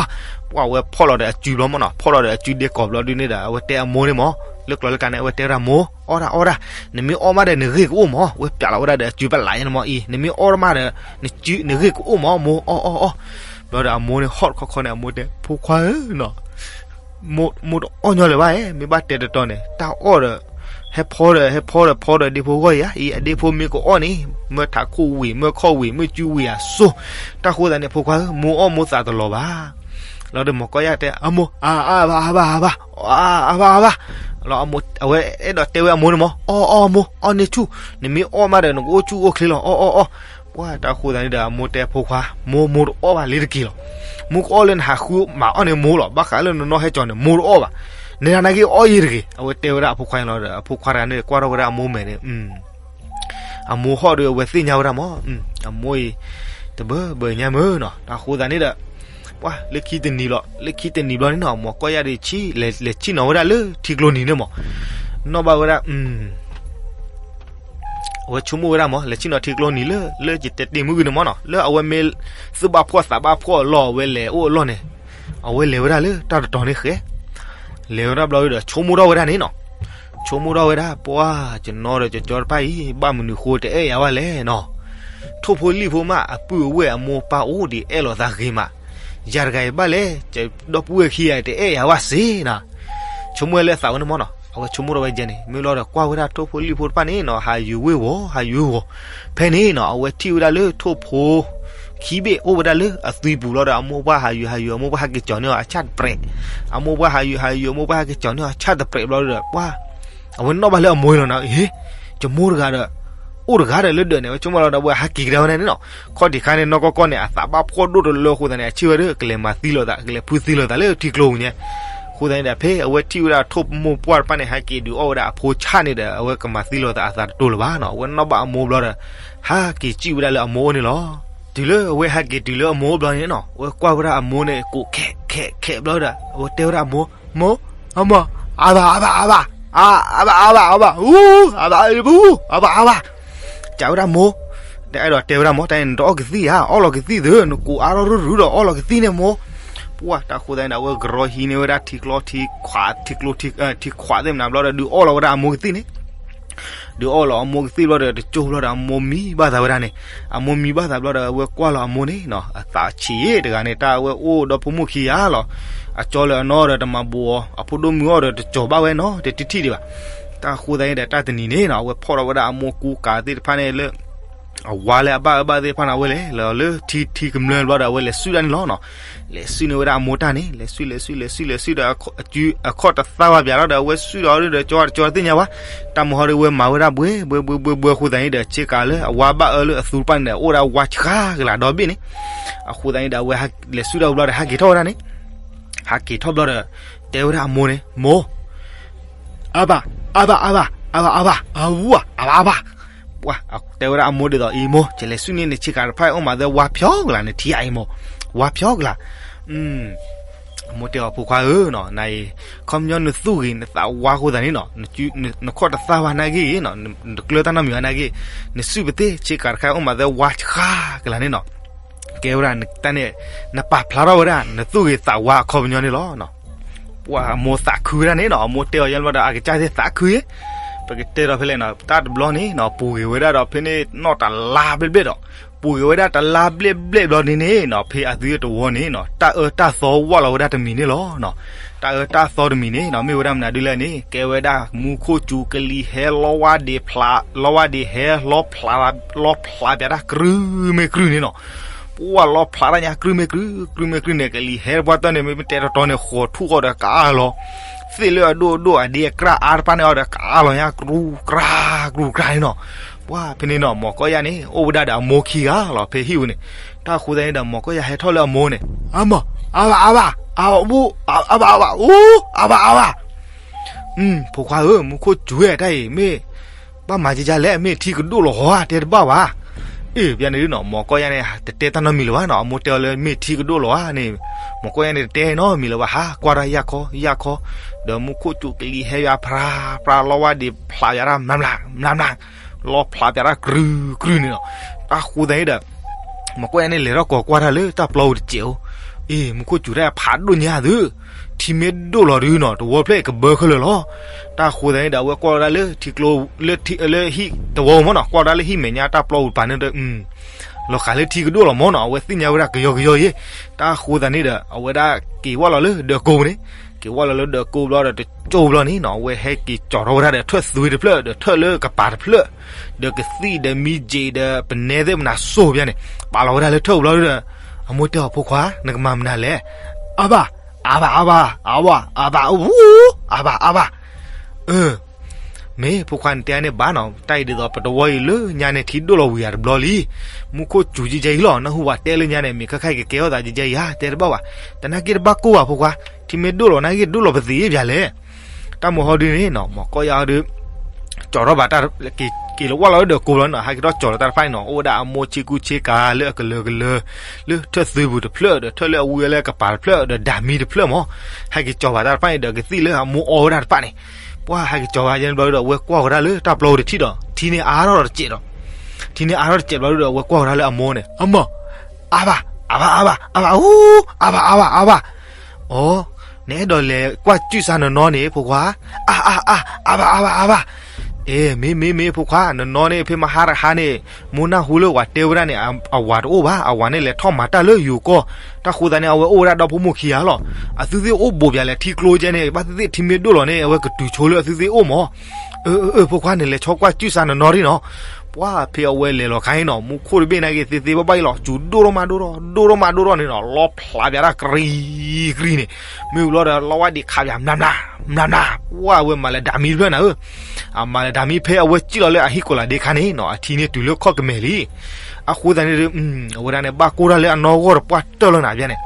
ပှၤဝဲဖီၣ်လီၤဒီးအစုဘျီမးနီၤ, ဖီၣ်လီၤဒီးအစုဒ့ကိာ်ဘျီဒုန့ၣ်ဒီး အဝဲတဲအမိၢ်န့ၣ်မး, လၢကျိာ်လၢကျါန့ၣ် အဝဲတဲဝဲဒၣ်မိၢ်, အီၣ်ဒၣ် အီၣ်ဒၣ်, နမ့ၢ်အီၣ်မးဒီးနဂ့ၢ်ကအိၣ်မး, ဝဲပျးလီၤဝဲဒၣ်ဒီးအစုပလးန့ၣ်မးအံၤ, နမ့ၢ်အီၣ်မးဒီး နဂ့ၢ်ကအိၣ်မး မိၢ်, အီၣ် အီၣ် အီၣ်, ဘျီဒီးအမိၢ်န့ၣ်ဟီၣ်တခီခီန့ၣ် အမိၢ်တဲ ဖိခွါဧၢနီၤ မိၢ်တအီၣ်ညီလၢၤဘၣ်, မ့ၢ်ဘၣ်တဲတတီၤန့ၣ် တၢ်အီၣ်ဒီး ဟဲဖီဒီး ဟဲဖီဒီးဖီဒီးဒ့ဖိဂီၢ်အံၤဧါ, အံၤအဒ့ဖိမ့ၢ်ကအီၣ်န့ၣ် မၢထးခိၣ်ဝံၤ မၢခီၣ်ဝံၤ မၢစုဝံၤအစိၤ, တၢ်ဃိသတးန့ၣ် ဖိခွါဧၢ မိၢ်အီၣ်မိၢ်သးတလီၤဘၣ်. လီၤဒီးမီၤကီၢ်ယါတဲ အမိၢ် အ အ အဘၣ် အဘၣ် အဘၣ် အဘၣ် အဘၣ် လီၤ အဝဲအဲၣ်ဒိးတဲဝဲအမိၢ်န့ၣ်မး အီၣ် အီၣ် မိၢ် အီၣ်န့ၢ်ဆူၣ်, နမ့ၢ်အီၣ်မးဒီး နကအိၣ်ဆူၣ်အိၣ်ချ့လီၤ အီၣ် အီၣ် အီၣ်. ပှၤတၢ်ဃိသတးန့ၣ်ဒီး အမိၢ်တဲဖိခွါ မိၢ် မိၢ်တအီၣ်ဘၣ်လံတက့ၢ်လီၤ. မိၢ်ကအီၣ်လၢနဟးဃုမၤအီၣ်န့ၢ်မိၢ်လီၤ. ဘၣ်ဃးလၢနနီၢ်ဟဲကၠီၤန့ၣ် မိၢ်တအီၣ်ဘၣ်. နဲဒၣ်နာ်က့အီၣ်ယံၤတဂ့ၤ. အဝဲတဲဝဲဒၣ်အဖိခွါန့ၣ်လီၤဒီး အဖိခွါတဂၤန့ၣ်ကွၢ်ထီၣ်ဝဲဒၣ်အမိၢ်မဲာ်န့ၣ် အမိၢ်ဟီၣ်ဒီးအဝဲသ့ၣ်ညါဝဲဒၣ်မး အမိၢ်အံၤ တဘၢဘၢညါမ့ၢ်နီၤ. တၢ်ဃိသတးန့ၣ်ဒီး ပှၤလၢခံတနံၤလီၤ လၢခံတနံၤဘျီန့ၣ်နီၤ မီၤကီၢ်ယါဒီး လဲၤဆံၣ်နီၤဝဲဒၣ်လၢထံကျိနံၤန့ၣ်မး နီၣ်ဘၣ်ဝဲဒၣ် အဝဲဆိကမိၣ်ဝဲဒၣ်မး လဲၤဆံၣ်နီၤထံကျိနံၤလၢ လၢယတဲတ့ၢ်မုၢ်ဂ့ၤန့ၣ်မးနီၤ လၢအဝဲမ့ၢ်သူၣ်ဘၣ်ဖှီၣ်သးဘၣ်ဖှီၣ်အလီၢ် အဝဲလဲၤအိၣ်အလီၢ်န့ၣ် အဝဲလဲၤဝဲဒၣ်လၢတၢ်တတီၤန့ၣ်ဃဲ လဲၤဝဲဒၣ်ဘျီဒီး ဆိကမိၣ်ထီၣ်ဝဲဒၣ်န့ၣ်နီၤ ဆိကမိၣ်ထီၣ်ဝဲဒၣ် ပှၤကနီဒီးကကၠီတဖၣ်အံၤ ဘၣ်မနုၤဃိတအဲၣ်ယၤဝဲလဲၣ်နီၤ ထိၣ်ဖိလံၣ်ဖိမး အပုၢ်အဝဲၢ်အမိၢ်ပၢ်အိၣ်ဒံးအဲၣ်လိာ်သးဂ့ၤမး ယၤတဂၤအံၤဘၣ်လဲၣ် ဒီပုၢ်ဝဲၢ်ခံဂၤတအဲၣ်ယၤဝဲစ့နီၤ ဆိကမိၣ်လၢအသးဝဲန့ၣ်မးနီၤ အဝဲဆိကမိၣ်ထီၣ်ဝဲဒ်န့ၣ် မ့ၢ်လီၤဒီးကွၢ်ဝဲဒၣ်ထိၣ်ဖိလံၣ်ဖိတဖၣ်န့ၣ်နီၤ ဟးယုၤဝ့ၤဝီၤ ဟးယုၤဝ့ၤဝီၤ ဖဲန့ၣ်နီၤ အဝဲထံၣ်ဝဲဒၣ်လၢထိၣ်ဖိခံဘ့ၣ်အိၣ်ဝဲဒၣ်လၢအသွံပူၤလီၤဒီး အမိၢ်ပှၢ်ဟးယုၤဟးယုၤ အမိၢ်ပှၢ်ဟဲက့ၤကၠီၤန့ၢ်အီၤအဆၣ်တပြဲး အမိၢ်ပှၢ်ဟးယုၤဟးယုၤ အမိၢ်ပှၢ်ဟဲက့ၤကၠီၤန့ၢ်အီၤအဆၣ်တပြဲးဘျီဒီး ပှၤ အဝဲနီၣ်ဘၣ်လၢအမိၢ်လီၤနီၤ ဟ့ ယမိၢ်တဂၤဒီး အိၣ်တဂၤဒီးလၢဒၢးန့ၣ် အဝဲဆိကမိၣ်လီၤဒီး အဝဲဟးက့ၤကဒါဝဲဒၣ်န့ၣ်နီၤ ခီၣ်ထံးခါန့ၣ် နီၢ်ကီၢ်ကီၢ်န့ၣ် အသးဘၣ်ဖှီၣ်ဒိၣ်တလၢအဃိသတးန့ၣ် အဆ့ၣ်ဝဲဒၣ် ကလဲၤမၤသံလိာ်သး ကလဲၤဖုသံလိာ်သးလၢထံကျိပူၤညါ အဃိသတးန့ၣ်ဒီး ဖဲအဝဲထံၣ်ဝဲဒၣ်ထိၣ်မိၢ်ပှၢ်တဖၣ်န့ၣ် ဟဲက့ၤဒုးအီၣ်ဝဲဒၣ်အဖိဆၣ်န့ၣ်ဒီး အဝဲကမၤသံလီၤသးအသးတတိၤလၢၤဘၣ်နီၤ. အဝဲနီၣ်ဘၣ်အမိၢ်ဘျီဒီး ဟဲက့ၤစံၣ်ဝဲဒၣ်လၢအမိၢ်အိၣ်န့ၣ်လီၤ. တုၤလၢအဝဲဟဲက့ၤတုၤလၢအမိၢ်အိၣ်ဘျီန့ၣ်နီၤ, အဝဲကွၢ်ဝဲဒၣ်အမိၢ်န့ၣ် ကိးခဲခဲခဲဘျီဒီး အဝဲတဲဝဲဒၣ်အမိၢ်, မိၢ်, အမိၢ်, အဘၣ် အဘၣ် အဘၣ်, အဘၣ် အဘၣ် အဘၣ်, အူ, အဘၣ် အဘၣ် အဘၣ်, အဘၣ် အဘၣ်, ကးဝဲဒၣ်မိၢ်, တအဲၣ်ဒိးတဲဝဲဒၣ်မိၢ်, တၢ်န့ၣ်နတအီၣ်ကသံၣ်ဧါ, အီၣ်လီၤကသံၣ်သု, နကိးအါထီၣ်ရူၢ်ရူၢ်ဒီးအီၣ်လီၤကသံၣ်န့ၣ်မိၢ်. ပှၢ် တၢ်ဃိသတးန့ၣ်ဒီး အဝဲကရီဟံးန့ၢ်ဝဲဒၣ်ထံကျိထံခွး, ထံကျိထံ, ထံခွးသ့ၣ်မနုၤဘျီဒီး ဒုးအီၣ်လီၤဝဲဒၣ်အမိၢ်ကသံၣ်န့ၣ် ဒုးအီၣ်လီၤအမိၢ်ကသံၣ်ဘျီဒီး တကၠိဘျီဒီး အမိၢ်မံဘၣ်သးဝဲဒၣ်န့ၣ်, အမိၢ်မံဘၣ်သးဘျီဒီး အဝဲကွၢ်လီၤအမိၢ်န့ၣ်နီၤ, အသးဆံးတဂၤန့ၣ် တၢ်အဝဲအိၣ်ဒီဖိမိၢ်ခံဂၤလီၤ. အကၠီလၢအနီၢ်ဒီးတမၤဘူးအီၤ, အဖိဒိၣ်မုၣ်အီၤဒီးတကၠီၤဘၣ်ဝဲနီၤ, တထံၣ်ထံၣ်ဒံးဘၣ်. တၢ်ဃိသတးန့ၣ်ဒီး တၢ်တနံၤန့ၣ်နီၤ, အဝဲဖီၣ်ထီၣ်ဝဲဒၣ်အမိၢ်ကူကၤသ့ၣ်တဖၣ်န့ၣ်လၢ အဝါလၢအဘၣ်အၢဘၣ်သ့ၣ်တဖၣ်န့ၣ် အဝဲလဲၤလီၤလၢထံထံကမျၢၢ်ဘျီဒီး အဝဲလဲၤဆူၣ်ဒၣ်န့ၣ်လီၤနီၤ. လဲၤဆူၣ်န့ၢ်ဝဲဒၣ်အမိၢ်တၢ်န့ၣ်, လဲၤဆူၣ် လဲၤဆူၣ် လဲၤဆူၣ် လဲၤဆူၣ်ဒီး အခီၣ်တသၣ်ဝါပၠးထီၣ်ဒီး အဝဲဆူၣ်ဒီးဒီး ကၠီတကၠီတသ့ၣ်ညါဘၣ်. တၢ်မုၢ်ဟီဒ်ဝဲမၤဝဲဒၣ်ဘှဲဘှဲဘှဲဘှဲဘှဲအဃိသတးန့ၣ်ဒီး ဆ့ကၤလၢအဝါဘၣ်အၢလၢအသူတဖၣ်န့ၣ်ဒီး အိၣ်ဝဲဒၣ်ဝါဆှါကလၤဒီဘ့ၣ်န့ၣ်. အဃိသတးန့ၣ်ဒီး အဝဲလဲၤဆူၣ်ဒၣ်ဘျီဒီး ဟဲက့ၤထီၣ်ဝဲဒၣ်န့ၣ်, ဟဲက့ၤထီၣ်ဘျီဒီး တဲဝဲဒၣ်အမိၢ်န့ၣ်, မိၢ် အဘၣ် အဘၣ် အဘၣ် အဘၣ် အဘၣ် အဝူၣ် အဘၣ် အဘၣ်. ပှၢ် တဲဝဲဒၣ်အမိၢ်ဒ်သိးအံၤမိၢ်, ယလဲၤဆူၣ်န့ၢ်နဆ့ကၤတဖၣ်အံၤ အိၣ်မးသဲဝါဖျီကလၤ နထံၣ်အံၤမိၢ်, ဝါဖျီကလၤ. အမိၢ်တဲအီၤ ဖိခွါဧၢနီၤ, နအံၤ ခီပညီနသူၣ်ဂ့ၤနသးဝါအဃိသတးန့ၣ်နီၤ, နခီၣ်တသၣ်ဘၣ်နာ်က့ၢ်နီၤ, နတကျၢတၢ်နီတမံၤဘၣ်နာ်က့ၢ်, နစုၣ်ပသ့ၣ် ဆ့ကၤတခါအံၤ အိၣ်မးသဲဝါဆှါကလၤန့ၣ်နီၤ. ကဲဝဲဒၣ်တၢ်န့ၣ် နပာ်ဖျါထီၣ်ဝဲဒၣ် နသူၣ်ဂ့ၤသးဝါအခီပညီန့ၣ်လီၤ. ပှၢ်အမိၢ်သးခုဝဲဒၣ်န့ၣ်နီၤ, အမိၢ်တဲအီၤယဲၢ်ဘျီဒီး အကစၢ်သ့ၣ်သးခုအံၤ, ပကတဲဒီးဖဲလဲၣ်နီၤ, တၢ်တဘျီန့ၣ်နီၤ ပူၤဂ့ၤဝဲဒၣ်ဒီးဖဲန့ၣ်နီၢ်တလါဘျဲၣ်ဘျဲၣ်ဒီး, ပူၤဂ့ၤဝဲဒၣ်တလါဘျဲၣ်ဘျဲၣ်ဘျီန့ၣ်န့ၣ်နီၤ, ဖဲအသုတဝီန့ၣ်နီၤ တၢ်အၢတၢ်သီဝၢ်လီၤဝဲဒၣ်တမံၤန့ၣ်လီၤ. တၢ်အၢတၢ်သီတမံၤန့ၣ်နီၤ မ့ၢ်ဝဲဒၣ်မနုၤဒ်လဲၣ်န့ၣ် ကဲဝဲဒၣ်မူခိၣ်စူၤကလံၤဟဲလီဝါဒ့ဖျး, လီဝါဒ့ဟဲလီဖျး, လီဖျးပၠးတၢ်ကြုးမ့ၢ်ကြုးန့ၣ်နီၤ. ပှၢ်လီဖျးတၢ်ညါကြုးမ့ၢ်ကြုး, ကြုးမ့ၢ်ကြုးန့ၣ် ကလံၤဟဲတပှၢ်တၢၢ်န့ၣ် မ့ၢ်တဲတီတီန့ၣ် ဃီၤထူၣ်ဃီဒီးကအါလီၤ, သ့ၣ်လၢအဒိၣ်အဒိၣ်အဒ့အကြၢ်အါတဖၣ်န့ၣ်အီၤဒီးကအါလီၤညါ ကြူကြူကြူန့ၣ်နီၤ. ပှၢ်ဖဲန့ၣ်နီၤ မီၢ်ကီၢ်ယၢ်န့ၣ် အိၣ်ဝဲဒၣ်ဒီးအမိၢ်ခံဂၤလီၤ ဖဲဟံၣ်ပူၤန့ၣ်. တၢ်ဃိသတးန့ၣ်ဒီး မီၢ်ကီၢ်ယၢ်ဟဲထီၣ်လၢအမိၢ်န့ၣ်, အမိၢ်, အဘၣ် အဘၣ် အဘၣ် အူ, အဘၣ် အဘၣ် အူ, အဘၣ် အဘၣ်. ဖိခွါဧၢ, မူခိၣ်စူၤဝဲတၢ်အံၤ မ့ၢ်ဘၣ်မၤကကလဲၣ်, မ့ၢ်ထံကဒိၣ်လီၤဟီဧါ, တဲတဘၣ်ဘၣ်. အ့ၣ် ပျၢန့ၣ်နီၤ မီၢ်ကီၢ်ယၢ်န့ၣ် တတဲတၢ်နီတမံၤလၢၤဘၣ်နီၤ, အမိၢ်တဲအီၤလၢမ့ၢ်ထံကဒိၣ်လီၤဧါန့ၣ်, မီၢ်ကီၢ်ယၢ်န့ၣ် တတဲနီတမံၤလၢၤဘၣ်, ဟးကွၢ်တၢ်ယၢ်ခီယၢ်ခီ, ဒီးမူခိၣ်စူၤကလံၤဟဲယွၤဖြးဖြး လီဝါဒ့ဖျးယွၤတၢ် မျးမျး မျးမျး, လီဖျးပၠးတၢ်ကြုးကြုးန့ၣ်နီၤ. တၢ်ဃိသတးန့ၣ်ဒီး မီၢ်ကီၢ်ယၢ်န့ၣ် လဲၤထီၣ်ကိးကွၢ်တၢ်လၢတၢ်ပျီပူၤတစဲးအိၣ်, အ့ၣ် မူခိၣ်စူၤတၢ်ဖးဒိၣ်ညါသု, ထံမ့ၢ်ဒိၣ်လီၤဒုနီၤ တဝီဖျၢၣ်ကဘၢခဲလၢာ်လီၤ. တၢ်ဃိသတးန့ၣ်ဒီး အဝဲကွၢ်ဝဲဒၣ်လၢထံကျိ လၢထံ လၢဟံၣ်တဝီမ့ၢ်နီၤ, ကွၢ်ဝဲဒၣ်လၢဟံၣ်မဲာ်ညါတၢ်ပျီပူၤတပၤန့ၣ်ဒီး လီၤဃးလၢထံကဒိၣ်လီၤမ့ၢ်နီၤ, အဝဲသ့ၣ်ညါဝဲဒၣ်ကယီကယီယဲ. တၢ်ဃိသတးန့ၣ်ဒီး အဝဲဒၣ်က့ၤဝဲလီၤလၢဒၢးကိးပူၤန့ၣ်, က့ၤဝဲလီၤလၢဒၢးကိးဘျီဒီး တကၠိဘျီန့ၣ်နီၤ, အဝဲဟဲက့ၤကၠီၤထီၣ်ဝဲဒၣ်ဒီး ထၢၣ်သွံတဖျၢၣ် ဒီးထၢၣ်လၢကပၤတဖျၢၣ်, ဒီးကသံၣ်ဒီးမံက့ၤဒီးပနဲသ့ၣ်မနၤစိၤပျၢန့ၣ် ပာ်လီၤဝဲဒၣ်လၢထၢၣ်ပူၤဘျီဒီး အမိၢ်တဲအီၤ ဖိခွါ နကမၤမနုၤလဲၣ်. အဘၣ် အဘၣ် အဘၣ် အဘၣ် အဘၣ် အူ အဘၣ် အဘၣ်. အၢ မ့ၢ်ဖိခွါနတဲန့ၣ်ဘၣ်နီၤ, တၢ်အံၤဒ်သိးပတဝီအံၤလၢညါန့ၣ် ထံဒိၣ်လီၤဝံၤဂၤတဘျီလံ. မူခိၣ်စူၤကဲကဲအံၤလီၤ, နၢ်ဟူဘၣ်တဲလၢညါန့ၣ် မ့ၢ်ခဲခါကကဲထီၣ်သးကဲကဲအံၤဧါ, တဲတဘၣ်ဘၣ်. တနာ်က့တဘၣ်ကိၢ်ဘၣ်ဖိခွါ, ထံမ့ၢ်ဒိၣ်လီၤနာ်က့ ဒိၣ်လီၤပသ့ၣ်ပျၢလဲၣ်. တၢ်မုၢ်ဟီဒုန့ၣ်နီၤ မီၢ်ကီၢ်ယၢ်အီၤဒု ကၠီၤထီၣ်ဘၣ်တၢ် က့ၤလီၤဝဲလီၤလၢဒၢးကိးလီၤနီၤ, ဟဲက့ၤထီၣ်ကၠီၤလီၤတၢ်တဖၣ်န့ၣ်နီၤ, အိၣ်ဝဲဒၣ်အမိၢ်ဆ့ကူဆ့ကၤလၢအကလၢၤကလၢၤ လၢထၢၣ်သွံပူၤတဖျၢၣ် ဒီးထၢၣ်လၢအဝံဝဲလၢကပၤတဖျၢၣ် ဒီးဒၣ်မံတဖျၢၣ်မး, ဟဲက့ၤကၠီၤဘၣ်တၢ်တဖၣ်န့ၣ်ဒီး ကသံၣ်လၢအမိၢ်အီဝဲဒၣ်တဖၣ်န့ၣ်, ပှၢ်ဟဲက့ၤကၠီၤဘၣ်ယဲၢ်ဘျီဒီး အဝဲကွၢ်ကဒါလၢတၢ်ပျီပူၤတထံၣ်ဒီး ထံန့ၣ်အါထီၣ်တစဲးဒီး, ထံန့ၣ်အါထီၣ်တစဲးဘျီဒီး အဝဲကွၢ်ကဒါလၢအမိၢ်န့ၣ်, အမိၢ်, အါဘၣ် အါဘၣ် အါဘၣ် အါဘၣ် အူ အါဘၣ် အါဘၣ် အါဘၣ်. အိ နအဲၣ်ဒိးလဲၤကွၢ်စုၣ်စၢ်နနီၢ်န့ၣ် ဖိခွါ, အါ အါ အါ အါဘၣ် အါဘၣ် အါဘၣ်. အ့ မ့ၢ် မ့ၢ် မ့ၢ် ဖိခွါ, နနီၢ်န့ၣ် ဖဲမဟါတဟါန့ၣ် မိၢ်နၢ်ဟူလၢပှၤတဲဝဲဒၣ်န့ၣ် အဝၤတအိၣ်ဘၣ်, အဝၤန့ၣ်လဲၤထီၣ်မၤတၢ်လၢယိၤကီၢ်, တၢ်ဃိသတးန့ၣ် အဝဲအိၣ်ဝဲဒၣ်ဒီဖိမိၢ်ခံဂၤလီၤ. အသုသ့ၣ်အိၣ်ဘူးပၠးလဲၣ် ထံကျိကဲန့ၣ် ဘၣ်သ့ၣ်သ့ၣ်ထံမ့ၢ်ဒိၣ်လီၤန့ၣ် အဝဲကတုၤဆိလၢအသုသ့ၣ်အိၣ်မး. အၢ အၢ အၢ ဖိခွါ နလဲၤဆီကွၢ်စုၣ်စၢ်နနီၢ်ဒ်နီၤ. ပှၢ်ဖဲအဝဲလဲၤလီၤခါအံၤနီၤ မူခိၣ်တဘ့ၣ်နာ်က့သ့သ့ဘၣ်ဘၣ်အံၤလီၤ, စူၤဒိၣ်ထီၣ်မးဒိၣ်ထီၣ် ဒိၣ်ထီၣ်မးဒိၣ်ထီၣ်န့ၣ်နီၤ, လီဖျးပၠးတၢ်ကြံကြံန့ၣ်, မ့ၢ်ဝံၤလီၤဒီး လီဝဲဒံးခးပၠး မျးမျး မျးမျး, ပှၢ်အဝဲမၤလၢဒၣ်မံတဖျၢၣ်နၤဧၢ, အမၤလၢဒၣ်မံ ဖဲအဝဲစံၣ်လီၤလၢအဟံၣ်ကိးလးဒ့ခါန့ၣ်နီၤ အထံန့ၣ်တုၤလၢခီၣ်ကမဲာ်လံ. အဃိသတးန့ၣ်ဒီး အဝဲဒၣ်န့ၣ် ဘၣ်ကိၢ်တၢ်လၢအနီၢ်ဂီၢ်တပှၢ်တၢၢ်လီၤနၤ ပၠးန့ၣ်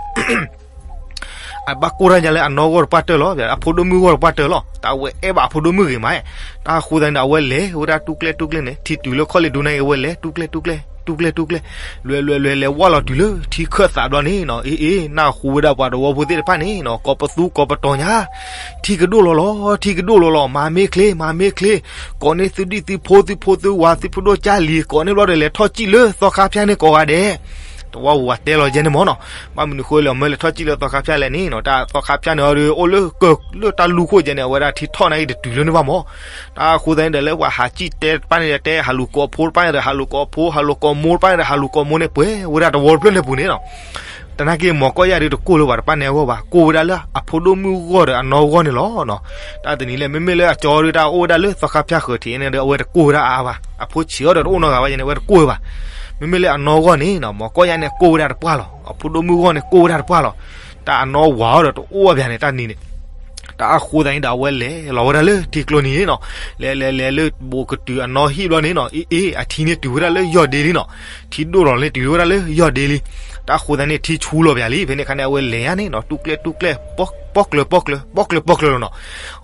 အဘၣ်ကိၢ်တၢ်ညါလၢအနီၢ်ဂီၢ်တပှၢ်တၢၢ်လီၤ, အဖိဒိၣ်မုၣ်ဂီၢ်တပှၢ်တၢၢ်လီၤ, တၢ်အဝဲအဲၣ်ဘၣ်အဖိဒိၣ်မုၣ်ဂ့ၤမး, တၢ်အဃိသတးန့ၣ်ဒီး အဝဲလဲၤဝဲဒၣ်တူၢ်ကျဲတူၢ်ကျဲန့ၣ် ထံတုၤလၢခီၣ်လ့ၣ်ဒိန့ၣ် အဝဲလဲၤတူၢ်ကျဲတူၢ်ကျဲ, တူၢ်ကျဲတူၢ်ကျဲ, လွဲလွဲလွဲလဲၤဝဲလီၤတုၤလၢထံခၢၣ်သးဘျီန့ၣ်နီၤ, အ့အ့ နၢ်ဟူဝဲဒၣ်ပှၤသဝီဖိသ့ၣ်တဖၣ်န့ၣ်နီၤ ကိးပသူကိးပတီၤညါ, ထံကဒိၣ်လီၤလီၤ, ထံကဒိၣ်လီၤလီၤ, မၤမ့ၢ်ချ့ မၤမ့ၢ်ချ့, ကိးန့ၢ်သုဒံၣ်သုဖိ သုဖိသုဝၤ သုဖိဒိၣ်ကၢ်လံၤ ကိးန့ၢ်ဘျီဒီး လဲၤထီၣ်စံၣ်လၢသီခါဖၠၣ်န့ၣ်ကိးဂၤဒဲး, တဝီဝၤတဲလီၤယဲန့ၣ်မ့ၢ်နီၤ, ဘၣ်မနုၤဃိလဲၣ် မ့ၢ်လဲၤထီၣ်စံၣ်လၢသီခါဖၠၣ်လဲၣ်န့ၣ်နီၤ, တၢ်သီခါဖၠၣ်န့ၣ်အီၤဒီး အိၣ်လၢကၢၢ်လၢတၢ်လူၢ်ခိၣ်ယဲန့ၣ် အဝဲဒၣ်ထံထီၣ်န့ၣ်အံၤတတုၤလၢန့ၣ်ဘၣ်မ့ၢ်, တၢ်အဃိသတးန့ၣ်ဒီး လၢပှၤဟးစံၣ်တဲတဖၣ်န့ၣ်ဒီး တဲဟးလူၤကိးဖိတဖၣ်န့ၣ်ဒီး ဟးလူၤကိးဖိ ဟးလူၤကိးဖိ ဟးလူၤကိးမိၢ်န့ၣ် ပှဲၤဝဲဒၣ်တဝီတဖျၢၣ်န့ၣ်ပူၤန့ၣ်နီၤ, တနာ်က့ မီၤကီၢ်ယၢ်ဒီးတကိၢ်လၢပှၤတဖၣ်န့ၣ်အဂီၢ်ဘၣ်, ကိၢ်ဝဲဒၣ်လၢအဖိဒိၣ်မုၣ်ဂီၢ်ဒီးအနီၢ်ဂီၢ်န့ၣ်လီၤနီၤ, တၢ်တနံၤလဲၣ် မ့မ့ၢ်လၢအကၠီဒီး တၢ်အိၣ်ဝဲဒၣ်လၢသီခါဖၠၣ်ဃၢၤထံးန့ၣ်ဒီး အဝဲတကိၢ်ဝဲဒၣ်အါအါဘၣ်, အဖိဆံးအီၤဒီးတအိၣ်နီတဂၤဘၣ်ယဲန့ၣ် အဝဲတကိၢ်ဝဲဘၣ်, မ့မ့ၢ်လၢအနီၢ်ဂီၢ်န့ၣ်နီၤ မီၤကီၢ်ယၢ်န့ၣ်ကိၢ်ဝဲဒၣ်တပှၢ်လီၤ, အဖိဒိၣ်မုၣ်ဂီၢ်န့ၣ်ကိၢ်ဝဲဒၣ်တပှၢ်လီၤ, တၢ်အနီၢ်ဝၤအီၤဒီးတအိၣ်ဘၣ်ပၠးန့ၣ် တၢ်နံၤန့ၣ် တၢ်အဃိသတးန့ၣ်ဒီး အဝဲလဲၤလီၤဝဲဒၣ်လၢထံကျိနံၤန့ၣ်နီၤ, လဲၤလဲၤလဲၤလၢဘိးကတုၤအနီၢ်ဟံၣ်ဘျီန့ၣ်နီၤ, အ့အ့ အထံန့ၣ်တုၤဝဲဒၣ်လၢယီၢ်ဒ့လံနီၤ, ထံဒိၣ်ထီၣ်န့ၣ်တုၤဝဲဒၣ်လၢယီၢ်ဒ့လံ, တၢ်အဃိသတးန့ၣ် ထံဆူလီၤပၠးလံ, ဖဲန့ၣ်အခါန့ၣ် အဝဲလဲၤညါန့ၣ်နီၤ တူၢ်ကျဲတူၢ်ကျဲ, ပီၣ်ကျၢၤပီၣ်ကျၢၤ, ပီၣ်ကျၢၤပီၣ်ကျၢၤလီၤနီၤ,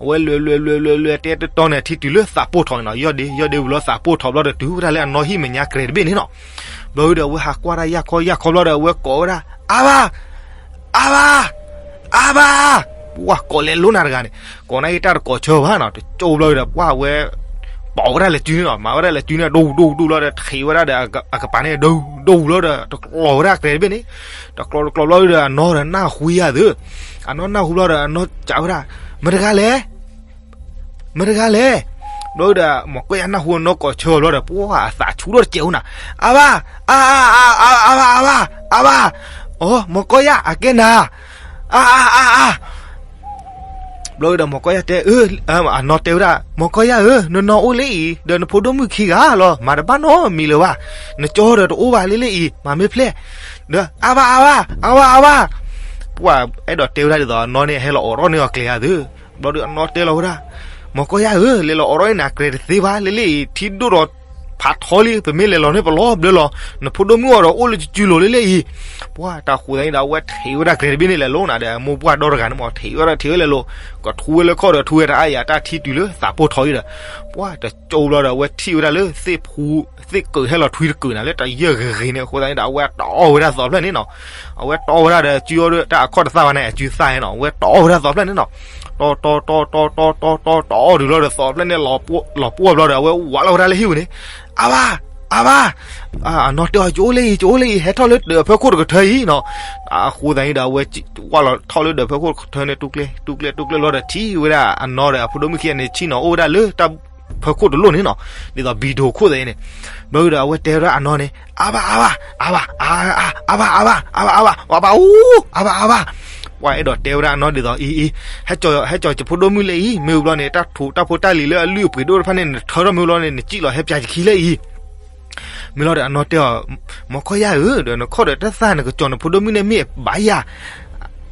အဝဲလဲၤလဲၤလဲၤလဲၤလဲၤတဲတတီၤန့ၣ် ထံတုၤလၢသးပိၢ်ထီၣ်န့ၣ်နီၤ, ယီၢ်ဒ့ ယီၢ်ဒ့ဝံၤလီၤသးပိၢ်ထီၣ်ဘျီဒီး တုၤဝဲဒၣ်လၢအနီၢ်ဟံၣ်မဲာ်ညါကြဲးတဘ့ၣ်န့ၣ်နီၤ, ဘျီဝံၤဒီး အဝဲဟးကွၢ်တၢ်ယၢ်ခီယၢ်ခီဘျီဒီး အဝဲကိးဝဲဒၣ် အါဘၣ် အါဘၣ် အါဘၣ်, ပှၢ်ကိးလဲၤလိနၤတဂၤန့ၣ်, ကိးန့ၣ်အံၤတၢ်တကိးဆၢဘၣ်နီၤ, တကၠိဘျီဒီး ပှၢ်ဝဲ ပိာ်ဝဲဒၣ်လဲၤစုန့ၣ်နီၤ, မၤဝဲဒၣ်လဲၤစုန့ၣ် ဒိၣ်ဒိၣ်ဒိၣ်ဘျီဒီး ထံးဝဲဒၣ်ဒီးအကပၤန့ၣ် ဒိၣ်ဒိၣ်ဘျီဒီး တကျိးဝဲဒၣ်ကြဲးတဘ့ၣ်န့ၣ်, တကျိးတကျိးဘျီဒီး အနီၢ်ဒီးနၢ်ဟူယၤသု, အနီၢ်နၢ်ဟူဘျီဒီး အနီၢ်စံးဝဲဒၣ်, မတဂၤလဲၣ် မတဂၤလဲၣ်, ဘျီဒီး မီၤကီၢ်ယၢ်နၢ်ဟူအနီၢ်ကိးဆၢဘျီဒီး ပှၢ်အသးဆူၣ်ထီၣ်တစဲးအိၣ်နၤ, အါဘၣ် အါ အါ အါ အါဘၣ် အါဘၣ်, အိ မီၤကီၢ်ယၢ် အကဲနၤ, အါ အါ အါ အါ, ဘျီဒီး မီၤကီၢ်ယၢ်တဲ အနီၢ်တဲဝဲဒၣ် မီၤကီၢ်ယၢ်ဧၢ, နနီၢ်အိၣ်လၢအံၤ ဒီးနဖိဒိၣ်မုၣ်ခံဂၤလီၤ, မၤတဘၣ်နီတမံၤလၢၤဘၣ်, နကၠီဒီးတအိၣ်ဘၣ်လၢလၢအံၤ, မၤမ့ၢ်ဖျဲၣ်, ဒီး အါဘၣ် အါဘၣ် အါဘၣ် အါဘၣ်, ပှၢ်အဲၣ်ဒိးတဲဝဲဒၣ်ဒ်သိး အနီၢ်န့ၣ် ဟဲလီၤအိးထီၣ်န့ၢ်အီၤကျဲဧါသု, ဘျီဒီးအနီၢ်တဲလီၤဝဲဒၣ်, မီၤကီၢ်ယၢ်ဧၢ, လဲၤလီၤအိးထီၣ်န့ၢ်နၤကြဲးတသ့ဘၣ်လၢလၢအံၤ, ထံဒိၣ်ဒီးဖးထီလံ, ပမ့ၢ်လဲၤလီၤန့ၣ် ပလီၤဘျၢလီၤ, နဖိဒိၣ်မုၣ်အီၤဒီးအိၣ်လၢစုလိၤလၢလၢအံၤ, ပှၢ်တၢ်ဃိသတးန့ၣ်ဒီး အဝဲထံးဝဲဒၣ်ကြဲးတဘ့ၣ်န့ၣ်လဲၤလိၤနၤဒီး အမိၢ်ပှၢ်ဒီတဂၤန့ၣ်မ့ၢ် ထံးဝဲဒၣ်ထံးဝဲလဲၤလိၤ, ကထူဝဲလၢခီၣ်ဒီးထူဝဲတအါအံၤ အတၢ်ထံတုၤလၢသးပိၢ်ထီအံၤဒီး, ပှၢ်တကၠိဘျီဒီး အဝဲထံၣ်ဝဲဒၣ်လၢသ့ၣ်ဖူ သ့ၣ်ကၢးဟဲလီၤထွံတကုာ်နၤ လၢတၢ်ယဲၢ်ဂ့ၤဂ့ၤန့ၣ် အဃိသတးန့ၣ်ဒီး အဝဲတီဝဲဒၣ်သီဖျၢၣ်န့ၣ်နီၤ, အဝဲတီဝဲဒၣ်ဒီး စုအီၤဒီးတၢ်အခီၣ်တသၣ်ဘၣ်န့ၣ် အစုသၣ်န့ၣ်နီၤ, အဝဲတီဝဲဒၣ်သီဖျၢၣ်န့ၣ်နီၤ, တီတီတီတီတီတီတီအီၤတုၤလီၤဒီး သီဖျၢၣ်န့ၣ် လီၤပှီၢ်ဘျီဒီး အဝဲဝးလီၤဝဲဒၣ်လၢဟံၣ်ပူၤန့ၣ်, အါဘၣ် အါဘၣ်, အနီၢ်တဲအီၤ ကအိၣ်လၢအံၤ ကအိၣ်လၢအံၤ ဟဲထီၣ်လၢဒၢးအဖၢခိၣ်တကထၢအံၤနီၤ, အဃိသတးန့ၣ်ဒီး အဝဲဝးလီၤထီၣ်လၢဒၢးဖၢခိၣ်တကထၢန့ၣ် တူၢ်ကျဲ တူၢ်ကျဲ တူၢ်ကျဲလီၤဒီး ထံၣ်ဝဲဒၣ်အနီၢ်ဒီးအဖိဒိၣ်မုၣ်ခံဂၤန့ၣ် ဆ့ၣ်နီၤအိၣ်ဝဲဒၣ်လၢတၢ်ဖၢခိၣ်တလိၣ်န့ၣ်နီၤ, ဒ်သိးဘံဒိးခိၣ်သ့ၣ်န့ၣ်, ဘျီဒီးအဝဲတဲဝဲဒၣ်အနီၢ်န့ၣ် အါဘၣ် အါဘၣ် အါဘၣ် အါဘၣ် အါဘၣ် အါဘၣ် အါဘၣ် အါဘၣ် အါဘၣ် အါဘၣ် အါဘၣ်, ပှၢ်အဲၣ်ဒိးတဲဝဲဒၣ်အနီၢ်ဒ်သိး အံၤ အံၤ ဟဲကၠီၤ ဟဲကၠီၤယဖိဒိၣ်မုၣ်လၢအံၤ မ့ၢ်ဝံၤဘျီန့ၣ် တၢ်ထိးတၢ်ဖိတၢ်လံၤလၢအလုၢ်အပှ့ၤဒိၣ်တဖၣ်န့ၣ် နထၢထီၣ်မ့ၢ်ဝံၤဘျီန့ၣ် နစံၣ်လီၤဟဲပၠးယခံလၢအံၤ မ့ၢ်လီၤဒီးအနီၢ်တဲအီၤ, မီၤကီၢ်ယၢ်ဧၢ, ဒီးနခီၣ်ဒီးတၢ်သၣ်နကကၠီၤနဖိဒိၣ်မုၣ်န့ၣ်မ့ၢ်အဘၣ်ယၤ,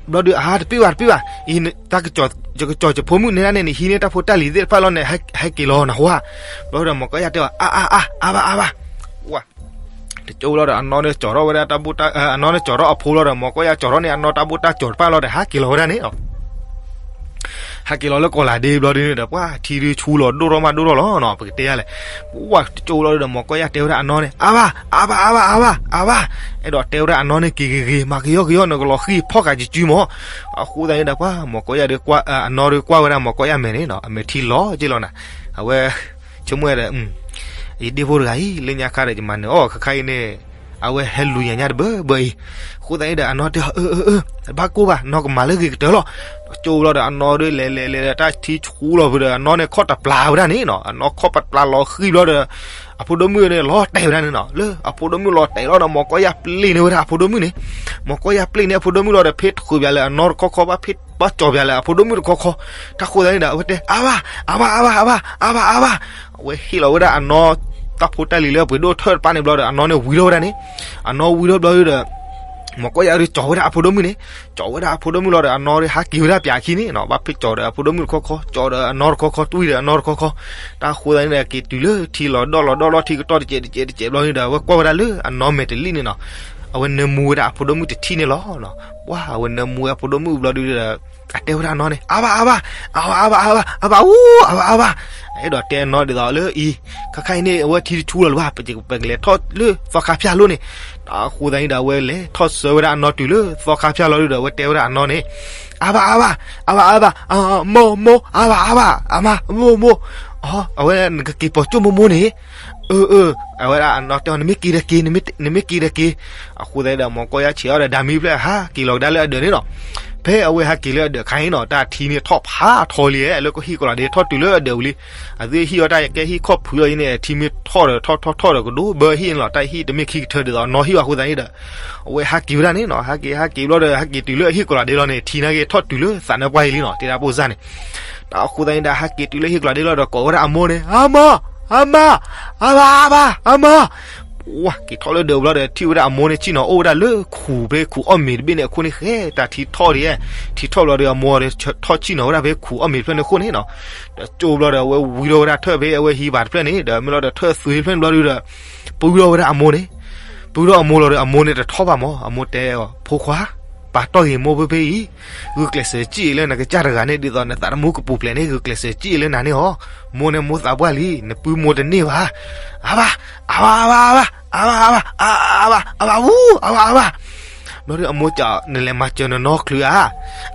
ဘျီဒီးအါတပ့ၢ်ဘၣ်တပ့ၢ်ဘၣ်, အံၤ တၢ်ကကၠီၤယဖိမုၣ်န့ၣ်ဒၣ်န့ၣ် နဟံးန့ၢ်တၢ်ဖိတၢ်လံၤသ့ၣ်တဖၣ်လီၤန့ၣ် ဟဲက့ၤလီၤနဟါ, ဘျီဒီးမီၤကီၢ်ယၢ်တဲအီၤ အါ အါ အါ အါဘၣ် အါဘၣ်, တကၠိလီၤဒီးအနီၢ်န့ၣ်ကၠီၤထီၣ်ဝဲဒၣ်တၢ်ဘိၣ်တၢ် အနီၢ်န့ၣ်ကၠီၤထီၣ်အဖိလီၤဒီး မီၤကီၢ်ယၢ်ကၠီၤထီၣ်န့ၣ် အနီၢ်တၢ်ဘိၣ်တၢ်ကၠီၤတဖၣ်လီၤဒီး ဟးက့ၤလီၤဝဲဒၣ်န့ၣ် ဟဲက့ၤလီၤလၢကီၢ်လၤဒ့ဘျီဒ်န့ၣ်ဒီး ပှၢ်ထံဒုဆူလီၤဒိၣ်ထီၣ်မးဒိၣ်ထီၣ်လီၤနီၤ ပကတဲယၤလဲၣ်, ပှၢ်တကၠိလီၤဒီး မီၤကီၢ်ယၢ်တဲဝဲဒၣ်အနီၢ်န့ၣ် အါဘၣ် အါဘၣ် အါဘၣ် အါဘၣ် အါဘၣ်, အဲၣ်ဒိးတဲဝဲဒၣ်အနီၢ်န့ၣ် က့ၤဂ့ၤဂ့ၤ မၤကယီကယီ နကလီၤဃံဖီၣ်ဃာ်ယစုမး, အဃိသတးန့ၣ်ဒီး ပှၢ်မီၤကီၢ်ယၢ်ဒီး အနီၢ်ဒီးကွၢ်ဝဲဒၣ်မီၤကီၢ်ယၢ်မဲာ်န့ၣ်နီၤ အမဲာ်ထံလီၤက့လီၤနၤ, အဝဲ ဆိကမိၣ်ဝဲဒီး ယဒ့ဖိတဂၤအံၤ လၢညါခါဒီး ယမၤနၢၤအီၤခါခါအံၤန့ၣ် အဝဲဟဲလူၤယၤညါတဘၢဘၢအံၤ, အဃိသတးန့ၣ်ဒီး အနီၢ်တဲအီၤ အၢ အၢ အၢ ဘၣ်ကိၢ်ဘၣ် နီၢ်ကမၤလၢဂ့ၤကတၢၢ်လီၤ, ကၠိဘျီဒီး အနီၢ်ဒီးလဲၤလဲၤလဲၤဒီး တၢ်ထံဆူလီၤဖုဒီး အနီၢ်န့ၣ် ခီၣ်တပျၢ်ဝဲဒၣ်န့ၣ်နီၤ အနီၢ်ခီၣ်ပပျၢ်လီၤဃံဘျီဒီး အဖိဒိၣ်မုၣ်န့ၣ် လီၤတဲာ်ဝဲဒၣ်န့ၣ်နီၤ လၢအဖိဒိၣ်မုၣ်လီၤတဲာ်လီၤဒီး မီၤကီၢ်ယၢ်ပျ့ၢ်န့ၢ်ဝဲဒၣ်အဖိဒိၣ်မုၣ်န့ၣ်, မီၤကီၢ်ယၢ်ပျ့ၢ်န့ၢ်အဖိဒိၣ်မုၣ်လီၤဒီး ဖ့တဃုာ်ပျးလၢအနီၢ်တခီခီဘၣ် ဖ့ဘၣ်ကၠီၤပျးလၢအဖိဒိၣ်မုၣ်တခီခီ, တၢ်ဃိသတးန့ၣ်ဒီး အဝဲတဲ အါဘၣ် အါဘၣ် အါဘၣ် အါဘၣ် အါဘၣ်, အါဘၣ်, အဝဲဟ့ၣ်လီၤဝဲဒၣ်အနီၢ် တၢ်ဖိတၢ်လံၤလၢအပှ့ၤဒိၣ်ထၢၣ်တပၢ်န့ၣ်ဘျီဒီး အနီၢ်န့ၣ်ဝံထီၣ်ဝဲဒၣ်န့ၣ်, အနီၢ်ဝံထီၣ်ဘျီဒီး မီၤကီၢ်ယၢ်ဒီးကၠီၤဝဲဒၣ်အဖိဒိၣ်မုၣ်န့ၣ်, ကၠီၤဝဲဒၣ်အဖိဒိၣ်မုၣ်လီၤဒီး အနီၢ်ဒီးဟးက့ၤဝဲဒၣ်ပၠးခံန့ၣ်နီၤ ဘၣ်ဖ့ကၠီၤဒီးအဖိဒိၣ်မုၣ်တခီခီ ကၠီၤဒီးအနီၢ်တခီခီ တွံၢ်ဒီးအနီၢ်တခီခီ, တၢ်ဃိသတးန့ၣ်ဒီး က့ၤတုၤလၢထံလီၤဒီၣ်လီၤဒီၣ်လီၤ ထံကတီၢ်တစဲးတစဲးတစဲးဘျီန့ၣ်ဒီး အဝဲကွၢ်ဝဲဒၣ်လၢအနီၢ်မဲာ်တလံၣ်န့ၣ်နီၤ, အဝဲနၢမူဝဲဒၣ်အဖိဒိၣ်မုၣ်တထံၣ်န့ၣ်လီၤ. ပှၤအဝဲနၢမူဝဲအဖိဒိၣ်မုၣ်ဘျီဒုဒီး အတဲဝဲဒၣ်အနီၢ်န့ၣ် အါဘၣ်အါဘၣ်, အါဘၣ်အါဘၣ်အါဘၣ်အါဘၣ်အါဘၣ်, အူအါဘၣ်အါဘၣ်, အဲၣ်ဒိးတဲအနီၢ်ဒ်သိးလၢအံၤ ခါခါအံၤန့ၣ် အဝဲထံတဆူလီၤလၢၤဘၣ်, ပကလဲၤထီၣ်လၢသီခါဖၠၣ်လိၤန့ၣ်. အဃိသတးန့ၣ်ဒီး အဝဲလဲၤထီၣ်ဆှၢဝဲဒၣ်အနီၢ်တုၤလၢသီခါဖၠၣ်လိၤဒုဒီး အဝဲတဲဝဲဒၣ်အနီၢ်န့ၣ် အါဘၣ်အါဘၣ်, အါဘၣ်အါဘၣ်, မိၢ်မိၢ်, အါဘၣ်အါဘၣ်, အမါမိၢ်မိၢ်, အဝဲနကက့ၤပိာ်ကၠိၣ်မိၢ်မိၢ်န့ၣ်, အၢအၢ, အဝဲဒၣ်အနီၢ်တဲအီၤ နမ့ၢ်က့ၤဒီးက့ၤ, နမ့ၢ်က့ၤဒီးက့ၤ. အဃိသတးဒီး မိၢ်ကီၢ်ယၢ်ဆံးအီၤဒီး ဒၤမံဖျၢၣ်ဟးက့ၤလီၤကဒါလၢအဒၢးန့ၣ်နီၤ. ဖဲအဝဲဟးက့ၤလၢအဒၢးခါအံၤနီၤ တၢ်ထံန့ၣ်ထီၣ်ဖးထီလံ, လၢကဟံၣ်ကီၤလီၤဒ့ထီၣ်တုၤလၢအဒၢးဝံၤလံ. အသုဟံၣ်အီၤတၢ်ကဲဟံၣ်ခီၣ်ဖုးအီၤအံၤန့ၣ် ထံမ့ၢ်ထီၣ်ဒီးထီၣ်ထီၣ်ထီၣ်ဒီးကဒိၣ်ဘၢဟံၣ်န့ၣ်လီၤ. တၢ်ဟံၣ်တမ့ၢ်ခံကထၢဒ်သိးနီၢ်ဟံၣ်ဘၣ်အဃိသတးန့ၣ်ဒီး အဝဲဟးက့ၤဝဲဒၣ်န့ၣ်နီၤ, ဟးက့ၤဟးက့ၤဘျီဒီး ဟးက့ၤတုၤလၢအဟံၣ်ကီၤလီၤဒ့လီၤန့ၣ် ထံနာ်က့ၤထီၣ်တုၤလၢသးနါပှၢ်အံၤလံနီၤ, တဲဒၣ်ပိၢ်စၢ်န့ၣ်. တၢ်အဃိသတးန့ၣ်ဒီး ဟးက့ၤတုၤလၢဟံၣ်ကီၤလီၤဒ့လီၤဒီး ကိးဝဲဒၣ်အမိၢ်န့ၣ် အမါ, အမါ, အါဘၣ်အါဘၣ်, အမါ. ပှၤက့ၤထီၣ်လၢဒၢးဘျီဒီး ထံၣ်ဝဲဒၣ်အမိၢ်န့ၣ် ဆ့ၣ်နီၤအိၣ်ဝဲဒၣ်လၢခူၣ်ဖဲခူၣ်အီၣ်မ့ၤတဘ့ၣ်န့ၣ်အခိၣ်န့ၣ်ဃဲ, တၢ်ထံထီၣ်ဒံး, ထံထီၣ်ဘျီဒီး အမိၢ်ဒီးထီၣ်ဆ့ၣ်နီၤဝဲဒၣ်ဖဲခူၣ်အီၣ်မ့ၤတဖျၢၣ်န့ၣ်အခိၣ်န့ၣ်နီၤ. တကၠိဘျီဒီး အဝဲဝံထီၣ်ဝဲဒၣ်ထၢၣ်ဖဲအဝဲဟံးဘၣ်တဖျၢၣ်န့ၣ်ဒီး မ့ၢ်လီၤဒီးထၢၣ်သွံဖျၢၣ်န့ၣ်ဘျီဒုဒီး ပုၢ်ထီၣ်ဝဲဒၣ်အမိၢ်န့ၣ်, ပုၢ်ထီၣ်အမိၢ်လီၤဒီး အမိၢ်န့ၣ်တထီၣ်ဘၣ်မး, အမိၢ်တဲအီၤ ဖိခွါ, ပာ်တီၢ်ဂ့ၤမိၢ်ဖဲဖဲအံၤ, ဂုာ်ကျဲးစၢးစံၣ်လၢနကစၢ်တဂၤန့ၣ် ဒ်သိးနသးတမူကပူၤဖျဲးန့ၣ် ဂုာ်ကျဲးစၢးစံၣ်လၢနၤန့ၣ်အီၤ, မိၢ်န့ၣ်မိၢ်သးပှၢ်လံ, နပုၢ်မိၢ်တန့ၢ်ဘၣ်, အါဘၣ်, အါဘၣ်အါဘၣ်အါဘၣ်, အါဘၣ်အါဘၣ်အါဘၣ်, အါဘၣ်အူ, အါဘၣ်အါဘၣ်. ဘျီဒုအမိၢ်စံး နလဲၤမၤစၢၤနနီၢ်ချုးဧါ,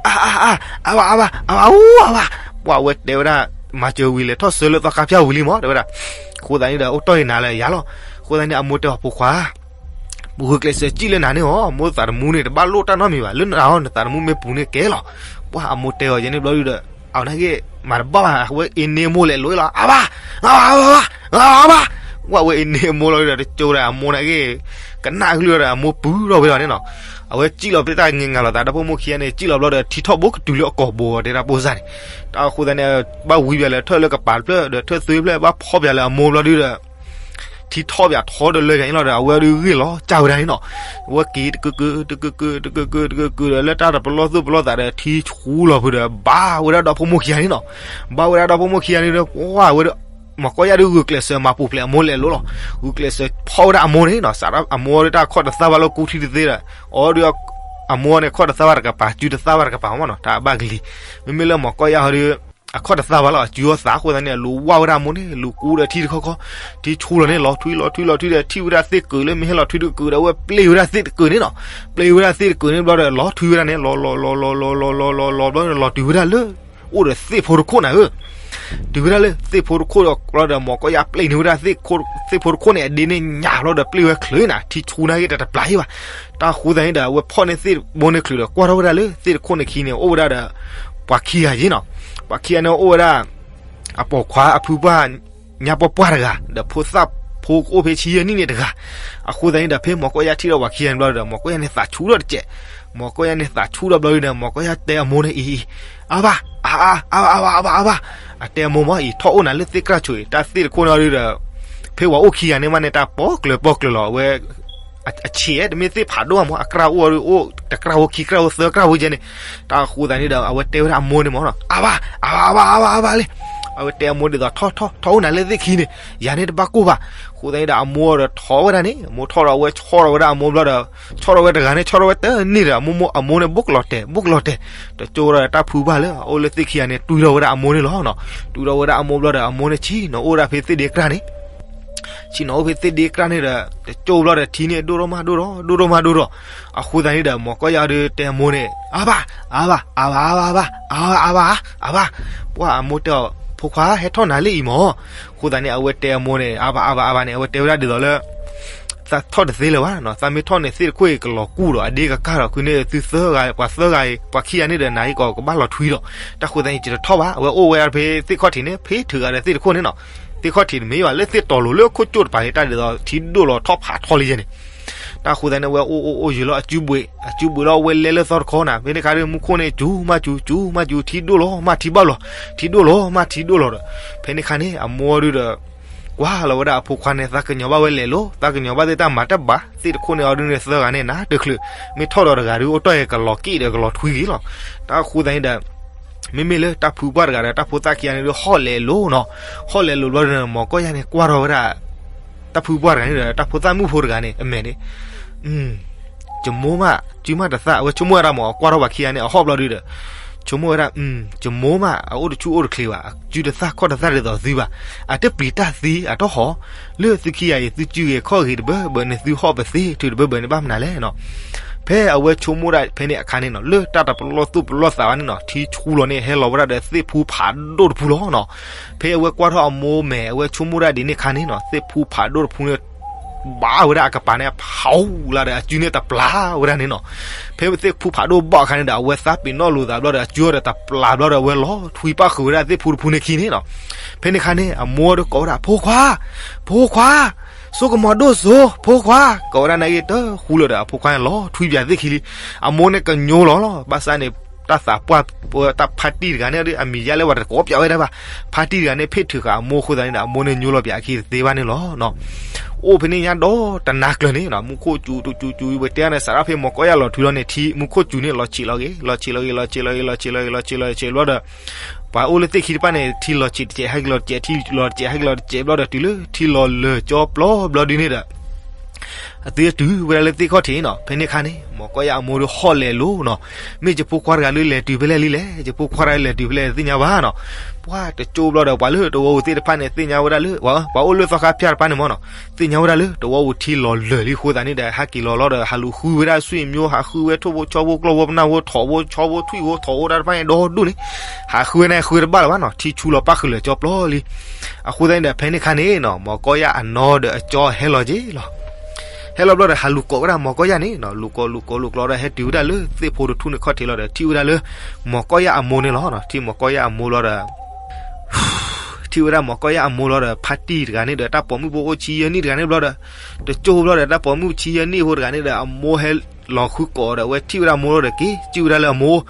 အါအါအါ, အါဘၣ်အါဘၣ်အါဘၣ်အူအါဘၣ်. ပှၤအဝဲတဲဝဲဒၣ် မၤစၢၤဝံၤလဲၤထီၣ်ဆှၢလၢသီခါဖၠၣ်ဝံၤလံမး တဲဝဲဒၣ်. အဃိသတးန့ၣ်ဒီး အိၣ်တီၢ်အံၤနၤလၢယၤလီၤ. အဃိသတးန့ၣ် အမိၢ်တဲအီၤ ဖိခွါ, ဂုာ်ကျဲးစၢးစံၣ်လၢနၤန့ၣ်အီၤ, မိၢ်သးတမူန့ၣ် တဘၣ်လိၣ်တၢ်နီတမံၤဘၣ်, လၢနၤအီၤ နသးတမူမ့ၢ်ပူၤန့ၣ်ကဲလီၤ. ပှၤအမိၢ်တဲအီၤယဲန့ၣ်ဘျီဒုဒီး အဝဲနာ်က့ မၤတဘၣ်ဘၣ်, အဝဲအ့န့အမိၢ်လဲၤလိာ်လီၤ, အါဘၣ်, အါဘၣ်အါဘၣ်, အါဘၣ်. ပှၤအဝဲအ့န့အမိၢ်လီၤဒီး တကၠိဒီးအမိၢ်နာ်က့ ကနၣ်ကလုၢ်ဒီးအမိၢ်ပုၢ်ထီၣ်ဝဲလီၤန့ၣ်နီၤ. အဝဲစံၣ်လီၤဖဲတၢ်ငဲၤငၤလီၤသး ဒီဖိမိၢ်ခံဂၤန့ၣ် စံၣ်လီၤဘျီဒီး ထံထီၣ်ဘိကတုၤလၢအကိာ်ဘိ တဲဒၣ်ပိၢ်စၢ်န့ၣ်. တၢ်အဃိသတးန့ၣ် ဘၣ်ဝံပၠးလၢထၢၣ်လၢကပၤတဖျၢၣ်ဒီးထၢၣ်သွံဖျၢၣ် ဘၣ်ဖီၣ်ပၠးလၢအမိၢ်ဘျီဒုဒီး ထံထီၣ်ပၠးထီတလၢယၤန့ၣ်လီၤဒီး အဝဲဒုးဂ့ၢ်လီၤစၢ်ဝဲဒၣ်န့ၣ်နီၤ. အဝဲက့ၤတကၢကၢ တကၢကၢ တကၢကၢ တကၢကၢဒီး လၢတၢ်တပလီၢ်သူၣ်ပလီၢ်သးဒီး ထံဆူလီၤဖုးဒီး ဘၣ်ဝဲဒၣ်ဒီဖိမိၢ်ခံဂၤန့ၣ်နီၤ. ဘၣ်ဝဲဒၣ်ဒီဖိမိၢ်ခံဂၤန့ၣ်ဒီး ပှၤဝဲဒၣ် မီၢ်ကီၢ်ယၢ်ဒုးဂုာ်ကျဲးစၢးမၤပူၤဖျဲးအမိၢ်လဲၤလိာ်လီၤ. ဂုာ်ကျဲးစၢးဖီၣ်ဝဲဒၣ်အမိၢ်န့ၣ်နီၤ. စးထီၣ်အမိၢ်ဒီးတၢ်ခီၣ်တသၣ်ဘၣ်လၢကူထံတသ့ဒီး အီၤဒုး အမိၢ်န့ၣ်ခီၣ်တသၣ်ဘၣ်တကပၤ စုတသၣ်ဘၣ်တကပၤမးနီၤ. တၢ်ဘၣ်ကလံၤ မ့မ့ၢ်လၢမီၢ်ကီၢ်ယၢ်ဟီဒုး အခီၣ်တသၣ်ဘၣ်လီၤ အစုအီၣ်သးအဃိသတးန့ၣ် အလူၤဝၢ်ဝဲဒၣ်အမိၢ်န့ၣ် လူၤကူဒီးထံတခီခီ ထံဆူလီၤန့ၣ် လီၤထွံလီၤထွံလီၤထွံဒီး ထံၣ်ဝဲဒၣ်သ့ၣ်ကၢးလၢမ့ၢ်ဟဲလီၤထွံတကၢးဒီး အဝဲပျ့ၢ်ဝဲဒၣ်သ့ၣ်တကၢးန့ၣ်နီၤ. ပျ့ၢ်ဝဲဒၣ်သ့ၣ်တကၢးန့ၣ်ဘျီဒီး လီၤထွံဝဲဒၣ်န့ၣ် လီၤလီၤလီၤလီၤလီၤလီၤလီၤဘျီန့ၣ် လီၤတုၤဝဲဒၣ်လၢ အိၣ်ဒီးသ့ၣ်ဖိတခိၣ်နၤဧၢ. တုၤဝဲဒၣ်လၢသ့ၣ်ဖိတခိၣ်ဒီးဘျီဒီး မီၢ်ကီၢ်ယၢ်ပျ့ၢ်န့ၢ်ဝဲဒၣ် သ့ၣ်ဖိတခိၣ်န့ၣ် အဒ့န့ၣ်ညၣ်ဘျီဒီး ပျ့ၢ်ဝဲချုးနၤ ထံဆူနၤက့ၤတတပျၢ်ဟ့ၣ်ဘၣ်. တၢ်အဃိသတးန့ၣ်ဒီး အဝဲဖီၣ်န့ၢ်သ့ၣ်ဘိန့ၣ်ချုးဒီး ကွၢ်ထီၣ်ဝဲဒၣ်လၢသ့ၣ်တခိၣ်န့ၣ်ခံန့ၣ် အိၣ်ဝဲဒၣ်ဒီး ပှၤခံဂၤယ့ၢ်နီၤ. ပှၤခံဂၤန့ၣ်အိၣ်ဝဲဒၣ် အပိာ်ခွါအဖုပှၢ် ညါပှၢ်ပှၢ်တဂၤ ဒီးဖိသၣ်ဖိကအိၣ်ဖဲဆံယဲၢ်နံၣ်န့ၣ်တဂၤ. အဃိသတးန့ၣ်ဒီး ဖဲမီၢ်ကီၢ်ယၢ်ထံၣ်ဒီးပှၤခံဂၤန့ၣ်ဘျီဒီး မီၢ်ကီၢ်ယၢ်န့ၣ်သးဆူၣ်ထီၣ်တစဲး. မီၢ်ကီၢ်ယၢ်န့ၣ်သးဆူၣ်ထီၣ်ဘျီဒီး မီၢ်ကီၢ်ယၢ်တဲအမိၢ်န့ၣ်အံၤ အါဘၣ် အါဘၣ် အါဘၣ် အါဘၣ် အါဘၣ် အါဘၣ်. အတဲအမိၢ်မ့ၢ်အံၤ ထီၣ်အိၣ်နၤလၢသ့ၣ်ကြၢ်ဆိးအံၤ တၢ်သ့ၣ်တခိၣ်န့ၣ်ဒီး ဖဲပှၤအိၣ်ခံဂၤန့ၣ်မးန့ၣ် တၢ်ပီၣ်ကျၢၤပီၣ်ကျၢၤလီၤ အဝဲ အဆံး တမ့ၢ်သ့ၣ်ဖးဒိၣ်မး အကြၢ်အိၣ်အိၣ် တကြၢ်ဖိခံကြၢ်ဖိသၢကြၢ်ဖိယဲန့ၣ်. တၢ်အဃိသတးန့ၣ်ဒီး အဝဲတဲဝဲဒၣ်အမိၢ်န့ၣ်မ့ၢ်နီၤ အါဘၣ် အါဘၣ် အါဘၣ် အါဘၣ် အါဘၣ်လံ. အဝဲတဲအမိၢ်ဒ်သိး ထီၣ် ထီၣ် ထီၣ်အိၣ်နၤလၢသ့ၣ်ခံန့ၣ် ယၤန့ၣ်တဘၣ်ကိၢ်ဘၣ်. အဃိသတးန့ၣ်ဒီး အမိၢ်ဒီးထီၣ်ဝဲဒၣ်န့ၣ် အမိၢ်ထီၣ်ဒီးအဝဲဆီၣ်ထီၣ်ဝဲဒၣ်အမိၢ်ဘျီဒီး ဆီၣ်ထီၣ်ဝဲတဂၤန့ၣ် ဆီၣ်ထီၣ်ဝဲတန့ၢ်ဒီး အမိၢ် အမိၢ်န့ၣ် ဘိၣ်ကလီၤတဲာ် ဘိၣ်ကလီၤတဲာ် တကၠိဒီးတၢ်ဖုပှၢ်လၢအအိၣ်လၢသ့ၣ်ခံဂၤန့ၣ် တွံၢ်ထီၣ်ဝဲဒၣ်အမိၢ်န့ၣ်လီၤ. တွံၢ်ထီၣ်ဝဲဒၣ်အမိၢ်ဘျီဒီး အမိၢ်န့ၣ်ဆ့ၣ်နီၤအိၣ်ဝဲဒၣ်ဖဲသ့ၣ်ဒ့ကြၢ်န့ၣ် ဆ့ၣ်နီၤအိၣ်ဖဲသ့ၣ်ဒ့ကြၢ်န့ၣ်ဒီး တကၠိဘျီဒီး ထံန့ၣ်ဒိၣ်ထီၣ်မးဒိၣ်ထီၣ် ဒိၣ်ထီၣ်မးဒိၣ်ထီၣ်. အဃိသတးန့ၣ်ဒီး မီၢ်ကီၢ်ယၢ်ဒီးတဲအမိၢ်န့ၣ် အါဘၣ် အါဘၣ် အါဘၣ် အါဘၣ် အါဘၣ် အါဘၣ် အါဘၣ်. ပှၤအမိၢ်တဲအီၤ ဖိခွါ ဟဲထီၣ်နၤလၢအံၤမး. အဃိသတးန့ၣ် အဝဲတဲအမိၢ်န့ၣ် အါဘၣ် အါဘၣ် အါဘၣ်န့ၣ် အဝဲတဲဝဲဒၣ်ဒ်သိးလၢ သးထီၣ်တသ့လၢၤဘၣ်နီၤ. သးမ့ၢ်ထီၣ်န့ၣ် သ့ၣ်တခိၣ်အံၤကလီၤကူၣ်ဒီး အဒ့ကကၢ်ဒီး ခုန့ၣ်သုသၢဂၤ ပှၤသၢဂၤအံၤ ပှၤခံဂၤန့ၣ်ဒီး နၤအံၤကီးကဘၣ်လီၤထွံဒီး တၢ်ဃိသတးန့ၣ် ယတထီၣ်ဘၣ်. အဝဲအိၣ်ဝဲဖဲသ့ၣ်ခီၣ်ထံးန့ၣ် ဖဲထုးဂၤဒီးသ့ၣ်တခိၣ်န့ၣ်နီၤ. သ့ၣ်ခီၣ်ထံးတမ့ၢ်ဘၣ် လၢသ့ၣ်တီၤလိၤလၢခိၣ်ကၠိၣ်တပၤန့ၣ် တၢ်ဒ်သိးထံဒိၣ်လီၤထီၣ်ဖးထီလံယဲန့ၣ်. တၢ်ဃိသတးန့ၣ် အဝဲအိၣ်အိၣ်အိၣ်ယံာ်လီၤ အစုဘှံး အစုဘှံးလီၤ အဝဲလဲၤလၢသီတခီနၤ. ဖဲန့ၣ်ခါဒီး မူခိၣ်န့ၣ် စူၤမးစူၤ စူၤမးစူၤ ထံဒိၣ်လီၤမးထံဘၣ်လီၤ ထံဒိၣ်လီၤမးထံဒိၣ်လီၤဒီး ဖဲန့ၣ်ခါန့ၣ် အမိၢ်ဒုဒီး ကွၢ်လီၤဝဲဒၣ်အဖိခွါန့ၣ် သးကညီၤဘၣ်ဝဲလဲၤလိၤ သးကညီၤဘၣ်သ့ၣ်တၢ်မၤတၢ်ဘၣ် သ့ၣ်တခိၣ်န့ၣ်အီၤဒုန့ၣ် သၢဂၤန့ၣ် နတချုး မ့ၢ်ထီၣ်ဒီးတဂၤဒု အိၣ်တီၢ်အံၤကလီၤက့ၣ်ဒီးကလီၤထွံက့ၤလီၤ. တၢ်ဃိသတးန့ၣ်ဒီး မ့မ့ၢ်လၢတၢ်ဖုပှၢ်တဂၤဒီး တၢ်ဖိသၣ်ခံဂၤန့ၣ်ဒု ဟီၣ်လဲၤလိၤနီၤ. ဟီၣ်လဲၤလိၤဘျီဒီး မီၢ်ကီၢ်ယၢ်န့ၣ် ကွၢ်ထီၣ်ဝဲဒၣ် တၢ်ဖုပှၢ်တဂၤန့ၣ်ဒီး တၢ်ဖိသၣ်မုၣ်ဖိတဂၤန့ၣ် အမဲာ်န့ၣ် ယမိၢ်မး စုမးတသၣ် အဝဲဆိကမိၣ်ဝဲဒၣ်မး အကွၢ်ထီၣ်ပှၤခံဂၤန့ၣ် အဟီၣ်ဘျီဒုဒီး ဆိကမိၣ်ဝဲဒၣ် ယမိၢ်မး အအိၣ်တဆူၣ်အိၣ်တချ့ဘၣ် စုတသၣ်ခီၣ်တသၣ်ဒ်သိးသုဘၣ် အတပျံၤတၢ်သံအတီၢ်ဟီၣ် လၢသုခံဂၤအံၤ သုစုဂ့ၤခီၣ်ဂ့ၤတဘၢဘၢန့ၣ် သုဟီၣ်ပသ့ထုးတဘၢဘၢန့ၣ် ဘၣ်မနုၤလဲၣ်နီၤ. ဖဲအဝဲဆိကမိၣ်ဒၣ်ဖဲန့ၣ်အခါန့ၣ်နီၤ လၢတၢ်တပလီၢ်သူၣ်ပလီၢ်သးဘၣ်န့ၣ်နီၤ ထံဆူလီၤန့ၣ် ဟဲလီၤဝဲဒၣ်ဒီးသ့ၣ်ဖူဖးဒိၣ်တဖူလီၤနီၤ. ဖဲအဝဲကွၢ်ထီၣ်အမိၢ်မဲာ် အဝဲဆိကမိၣ်ဒၣ်ဒ်န့ၣ်အခါန့ၣ်နီၤ သ့ၣ်ဖူဖးဒိၣ်တဖူန့ၣ် ဘၣ်ဝဲဒၣ်အကပၤန့ၣ် ဖးအူလၢဒီး အစုန့ၣ်တပျၢ်ဝဲဒၣ်န့ၣ်နီၤ. ဖဲသ့ၣ်ဖူဖးဒိၣ်ဘၣ်အခါန့ၣ်ဒီး အဝဲသးပ့ၤနီၣ်လိာ်သးဘျီဒီး အစုဒီးတပျၢ်ဘျီဒီး အဝဲလီၤထွံပှၢ်ဃုာ်ဝဲဒၣ်သ့ၣ်ဖူတဖူန့ၣ်ခံန့ၣ်နီၤ. ဖဲန့ၣ်အခါန့ၣ် အမိၢ်ဒီးကိးဝဲဒၣ် ဖိခွါ စိကမီၤဒိၣ်စိ ဖိခွါ ကိးဝဲဒၣ်နာ်က့ တဃူလၢၤဒီး အဖိခွါန့ၣ်လီၤထွံပၠးသ့ၣ်ခံလံ. အမိၢ်န့ၣ်ကညိလီၤလီၤ ဘၣ်ဆၣ်န့ၣ် တၢ်သးပှၢ် တၢ်ဖါတံၢ်တဂၤန့ၣ် အမံၤယါလဲၣ်ဝဲတကိးပၠးဝဲဒၣ်ဘၣ်. ဖါတံၢ်တဂၤန့ၣ် ဖ့ၣ်ထုးဃာ်အမိၢ်အဃိသတးန့ၣ်ဒီး အမိၢ်န့ၣ်ညိလီၤပၠးအခံတသ့ဘၣ်န့ၣ်လီၤ. အိၣ်ဖဲန့ၣ်ညါဒီးတနၤကျၢၤန့ၣ် မူခိၣ်စူၤစူၤစူၤ ပတဲန့ၣ် စးထီၣ်ဖဲမီၤကီယၢ်လီၤထွံလီၤန့ၣ် ထံမူခိၣ်စူၤန့ၣ် လီၤဆံးလီၤဂ့ၤ လီၤဆံးလီၤဂ့ၤ လီၤဆံးလီၤဂ့ၤ လီၤဆံးလီၤဂ့ၤ လီၤဆံးလီၤဂ့ၤ လီၤဆံးလီၤဂ့ၤဘျီဒီး ပှၤအိၣ်လၢသ့ၣ်ခံတဖၣ်န့ၣ် ထံလီၤဆံးတစဲး ဟဲက့ၤလီၤတစဲး ထံလီၤတစဲး ဟဲက့ၤလီၤတစဲးဘျီဒီး တုၤလၢထံလီၤလၢာ်ကၠီပျီဘျီဒုန့ၣ်ဒီး အသုတုၤဝဲဒၣ်လၢသ့ၣ်ခီၣ်ထံးနီၤ. ဖဲန့ၣ်အခါန့ၣ် မီၤကီယၢ်အမိၢ်ဒီးဟီၣ်လဲၤလိၤနီၤ. မ့ၢ်ယဖိခွါတဂၤလၢလဲၤတုၤဖဲလဲၣ်လံလဲၣ်, ယဖိခွါတဂၤလဲၤတုၤဖဲလဲၣ် တသ့ၣ်ညါဘၣ်နီၤ. ပှၤတကၠိဘျီဒီး ပှၤလၢတဝီပူၤသ့ၣ်တဖၣ်န့ၣ် သ့ၣ်ညါဝဲဒၣ်လၢ ပှၤအိၣ်လၢသီခါဖၠၣ်တဖၣ်န့ၣ်မ့ၢ်နီၤ, သ့ၣ်ညါဝဲဒၣ်လၢတဝီပူၤထံလီၤလၢာ်လံအဃိသတးန့ၣ်ဒီး ဟဲက့ၤလီၤလီၤဒီး ဟးလူၤဃုဝဲဒၣ်ဆွံမၠိ ဟးဃုဝဲထိၣ်ဖိဆီဖိကျီၢ်ဖိပနၢ်ဖိ ထိၣ်ဖိဆီဖိထွံၣ်ဖိထိၣ်ဖိတၢ်တဖၣ်န့ၣ်ဒီဒူၣ်န့ၣ်, ဟးဃုဝဲန့ၣ်ဃုတဘၣ်လၢၤဘၣ်နီၤ, ထံဆူလီၤပၣ်ဃုာ်လၢာ်ကၠီပျီလံ. အဃိသတးန့ၣ်ဒီး ဖဲန့ၣ်အခါန့ၣ်နီၤ မီၤကီယၢ်အနီၢ်ဒီးအကၠီဟဲလီၤက့ၤလီၤ. ဟဲလီၤဘျီဒီး ဟးလူၤကိးဝဲဒၣ်မီၤကီယၢ်န့ၣ်နီၤ, လူၤကိးလူၤကိးလူၤကိးဒီး ဟဲတုၤဝဲဒၣ်လၢသ့ၣ်ဖိတထူၣ်န့ၣ်ခီၣ်ထံးလီၤဒီး ထံၣ်ဝဲဒၣ်လၢ မီၤကီယၢ်အမိၢ်န့ၣ်လီၤ. ထံၣ်မီၤကီယၢ်အမိၢ်လီၤဒီး ထံၣ်ဝဲဒၣ်မီၤကီယၢ်အမိၢ်လီၤဒီး ဖါတံၢ်တဂၤန့ၣ်ဒီး တၢ်ပိာ်မုၣ်ဖိအိၣ်ဆံယဲၢ်နံၣ်တဂၤန့ၣ်ဘျီဒီး တကၠိဘျီဒီး တၢ်ပိာ်မုၣ်ဆံယဲၢ်နံၣ်ဖိတဂၤန့ၣ်ဒီး အမိၢ်ဟဲလီၤဃုကိးဒီး အဝဲထံၣ်ဝဲဒၣ်အမိၢ်လီၤဒီး က့ၤစံၣ်ဝဲဒၣ်လၢအမိၢ်,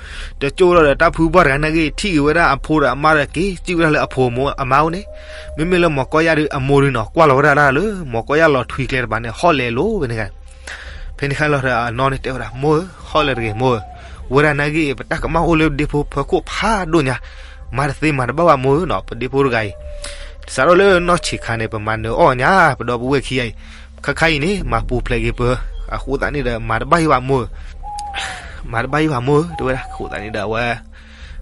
တကၠိလီၤဒီး တၢ်ဖုဘၣ်တဂၤန့ၣ်က့ၤ ထံၣ်က့ၤဝဲဒၣ်အဖိဒီးအမါဒီး က့ၤစံၣ်ဝဲဒၣ်လၢအဖိအမိၢ်အမါအိၣ်န့ၣ်, မ့မ့ၢ်လၢမီၤကီယၢ်ဒီးအမိၢ်ဒီးနီၤ ကွၢ်လီၤဝဲဒၣ်လၢ မီၤကီယၢ်လီၤထွံကျဲတပၤန့ၣ် ဟီၣ်လဲၤလိၤဝဲန့ၣ် ဖဲန့ၣ်အခါလီၤဒီး အနီၢ်န့ၣ်တဲဝဲဒၣ် မိၢ်ဧၢ, ဟီၣ်လဲၤတဂ့ၤမိၢ်ဧၢ, ဝဲဒၣ်နာ်က့ ပတၢ်ကမၣ်အိၣ်လၢဒ့ဖိဖၢခိၣ်ဖးဒိၣ်ညါ, မၤတသ့မၤတဘၣ်ဘၣ်မိၢ်ဧၢနီၤ, ပဒ့ဖိတဂၤအံၤ စးထီၣ်လၢနီၢ်ဆံးခါန့ၣ် ပမၤနၢၤအီၣ်ညါ ပဒီပုၢ်ဝဲၢ်ခံဂၤအံၤ, ခါခါအံၤန့ၣ် မၤပူၤဖျဲးက့ၤပၢ, အဃိသတးန့ၣ်ဒီး မၤတဘၣ်ယံၤဘၣ်မိၢ်ဧၢ, မၤတဘၣ်ယံၤဘၣ်မိၢ်ဧၢ တဲဝဲဒၣ်. အဃိသတးန့ၣ်ဒီး အဝဲ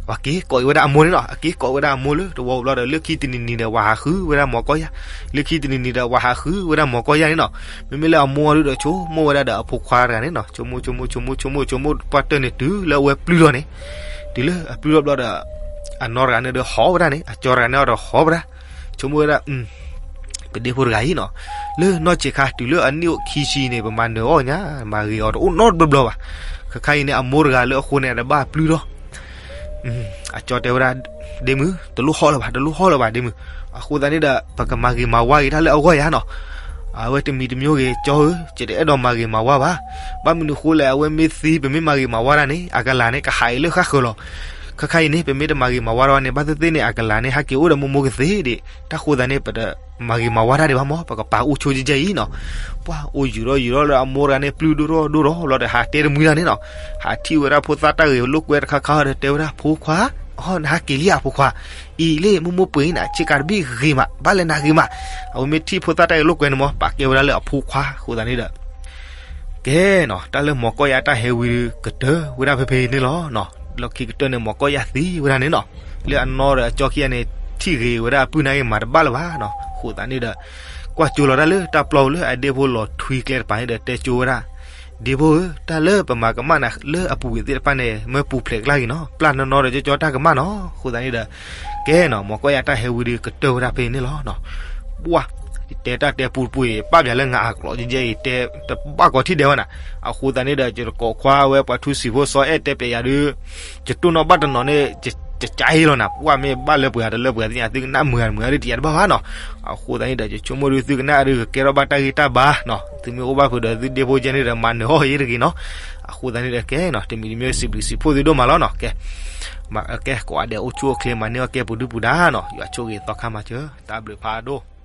ပှၤက့ၤကိးအံၤဝဲဒၣ်အမိၢ်န့ၣ်နီၤ, အက့ၤကိးဝဲဒၣ်အမိၢ်လၢတဝီပူၤဘျီဒီး လၢခံတနံၤနံၤဒီး ပှၤဟးဃုဝဲဒၣ်မီၤကီယၢ်, လၢခံတနံၤနံၤဒီး ပှၤဟးဃုဝဲဒၣ်မီၤကီယၢ်န့ၣ်နီၤ, မ့မ့ၢ်လၢအမိၢ်အီၤဒုဒီး ဆိကမိၣ်ဝဲဒၣ်ဒီးအဖိခွါတဂၤန့ၣ်နီၤ, ဆိကမိၣ်ဆိကမိၣ်ဆိကမိၣ်ဆိကမိၣ်ဆိကမိၣ် ပှၢ်တၢၢ်န့ၣ်တုၤလၢအဝဲပျုၢ်ထီၣ်န့ၣ်, တုၤလၢအပျုၢ်ထီၣ်ဘျီဒီး အနီၢ်တဂၤန့ၣ်ဒီးဟီၣ်ဝဲဒၣ်န့ၣ်, အကၠီတဂၤန့ၣ်အီၤဒီးဟီၣ်ဝဲဒၣ်, ဆိကမိၣ်ဝဲဒၣ် ပဒ့ဖိတဂၤအံၤနီၤ, လၢနီၢ်ဆံးခါတုၤလၢအနံၣ်အိၣ်ခံဆံန့ၣ် ပမၤနၢၤအီၣ်ညါ, မၤဂ့ၤအီၤတအိၣ်နီတဘျီဘျီဘၣ်, ခါခါအံၤန့ၣ် အမိၢ်တဂၤလၢအဃိန့ၣ် အတဘၣ်ပျုၢ်ထီၣ် အကၠီတဲဝဲဒၣ်, ဒ့မုၣ် တလိၣ်ဟီၣ်လၢၤဘၣ် တလိၣ်ဟီၣ်လၢၤဘၣ်ဒ့မုၣ်, အဃိသတးန့ၣ်ဒီး ပကမၤဂ့ၤမၤဝါဂ့ၤတၢ်လၢအဂီၢ်ယါနီၤ, အဝဲတမံၤတမံၤဂ့ၤ ကၠီဧၢ ယတအဲၣ်ဒိးမၤဂ့ၤမၤဝါဘၣ်, ဘၣ်မနုၤဃိလဲၣ် အဝဲမ့ၢ်သံ ပမ့ၢ်မၤဂ့ၤမၤဝါတၢ်န့ၣ် အကလၤန့ၣ် ကဟးအံၤလၢဃၣ်ဃၢၤလီၤ, ခါခါအံၤန့ၣ် ပမ့ၢ်တမၤဂ့ၤမၤဝါတၢ်ဘၣ်န့ၣ် ဘၣ်သ့ၣ်သ့ၣ်န့ၣ် အကလၤန့ၣ် ဟဲက့ၤအိၣ်ဒီးမိၢ်မိၢ်ကသ့ဒံး, တၢ်ဃိသတးန့ၣ် ပတမၤဂ့ၤမၤဝါတၢ်ဒံးဘၣ်မး ပကပာ်အိၣ်ဆိကဲကဲအံၤနီၤ, ပှၢ်အိၣ်ယူၤထီၣ်ယူၤထီၣ်လၢအမိၢ်တဂၤန့ၣ် ပျုၢ်ဒိၣ်ထီၣ်ဒိၣ်ထီၣ်ဘျီဒီး ဟးတဲတမှံတၢ်န့ၣ်နီၤ, ဟးထံၣ်ဝဲဒၣ်ဖိသၣ်တၢ်ဂ့ၤလိာ်ကွဲတခါခါဒီး တဲဝဲဒၣ် ဖိခွါ အီ နဟးက့ၤလံဧါဖိခွါ, အံၤလၢမိၢ်မိၢ်ပှ့ၤနၤ ဆ့ကၤတဘ့ၣ်ဂ့ၤမး ဘၣ်လဲၤနၤဂ့ၤမး, အဝဲမ့ၢ်ထံၣ်ဖိသၣ်တၢ်ဂ့ၤလိာ်ကွဲန့ၣ်မး ပာ်ကဲဝဲဒၣ်လၢအဖိခွါအဃိသတးန့ၣ်ဒီး ကဲနီၤ တၢ်လၢမီၤကီၢ်ယၢ်တၢ်ဟဲဝံၤဒီးကတၢၢ်ဝဲဒၣ်ဖဲဖဲန့ၣ်လီၤ. လီၢ်ခံကတၢၢ်န့ၣ် မီၤကီၢ်ယၢ်သံဝဲဒၣ်န့ၣ်နီၤ, လၢအနီၢ်ဒီးအကၠီခံဂၤန့ၣ် ထံၣ်ဂ့ၤဝဲဒၣ်အပုၢ်န့ၣ်ဂ့ၤမၤတဘၣ်လၢၤဘၣ်နီၤ, အဃိသတးန့ၣ်ဒီး ကွၢ်ကၠိလီၤတၢ်လၢတၢ်ပျီပူၤလၢအဒ့ဖိလီၤထွံကျဲတပၤန့ၣ်ဒီး တဲကၠိဝဲဒၣ်, ဒ့ဖိဧၢ တၢ်လၢပမၤကမၣ်နၤလၢအပူၤကွံာ်သ့ၣ်တဖၣ်န့ၣ် မ့ၢ်ပူၤဖျဲးကျါဂ့ၤနီၤ, ပျၢ်နီၢ်နီၢ်ဒီးကၠီကၠီတၢ်ကမၣ်နီၤ, အဃိသတးန့ၣ်ဒီး ကဲနီၤ မီၤကီၢ်ယၢ်တၢ်ဟဲဝံၤဒီးကတၢၢ်ဝဲဒၣ်ဖဲန့ၣ်လီၤ. ပှၢ် ယတဲတၢ်တဲပူတပူအံၤ ပာ်ပၠးလၢငါအကျိာ်ကဲကဲအံၤ တဲတဘၣ်ကိးထံၣ်ဒဲးဝဲနၤ, အဃိသတးန့ၣ်ဒီး ယတကိးခွါဝဲပှၤထူစံာ်ဖိစီၤအဲၣ်တဲပၠးယၤဒုး, ယတိၢ်နီၣ်ဘၣ်တနီၤန့ၣ် ယကးအံၤလီၤနၤ, ပှၢ်မ့ၢ်ဘၣ်လၢပှဲၤဂၤတလၢပှဲၤဂၤသ့ၣ်ညါ သုကနၣ်မုာ်ဂၤမုာ်ဂၤဒုးတယၤတဘၣ်ဘၣ်နီၤ, အဃိသတးန့ၣ်ဒီး ယဆိကမိၣ်ဒုးသုကနၣ်ဒုးကကဲထီၣ်ဘၣ်တၢ်ဂ့ၢ်တၢ်ဘါနီၤ, သုမ့ၢ်အိၣ်ဘၣ်ဖုးဒီးသုဒ့ဖိကဲန့ၣ်ဒီး မၤနၢၤအီၣ်ယဲတဂ့ၤနီၤ, အဃိသတးန့ၣ်ဒီးကဲနီၤ တမံၤတမံၤစံးဘျုးစံးဖှိၣ်သုဒိၣ်မးလီၤနီၤ, ကဲ ကဲကိးဂၤဒဲးအိၣ်ဆူၣ်အိၣ်ချ့ မၤန့ၢ်အီၣ်ကဲပူၤဒုပူၤဒါနီၤ, ယွၤဆိၣ်ဂ့ၤသီခါမၤစၢၤ, တၢ်ဘျုးဖးဒိၣ်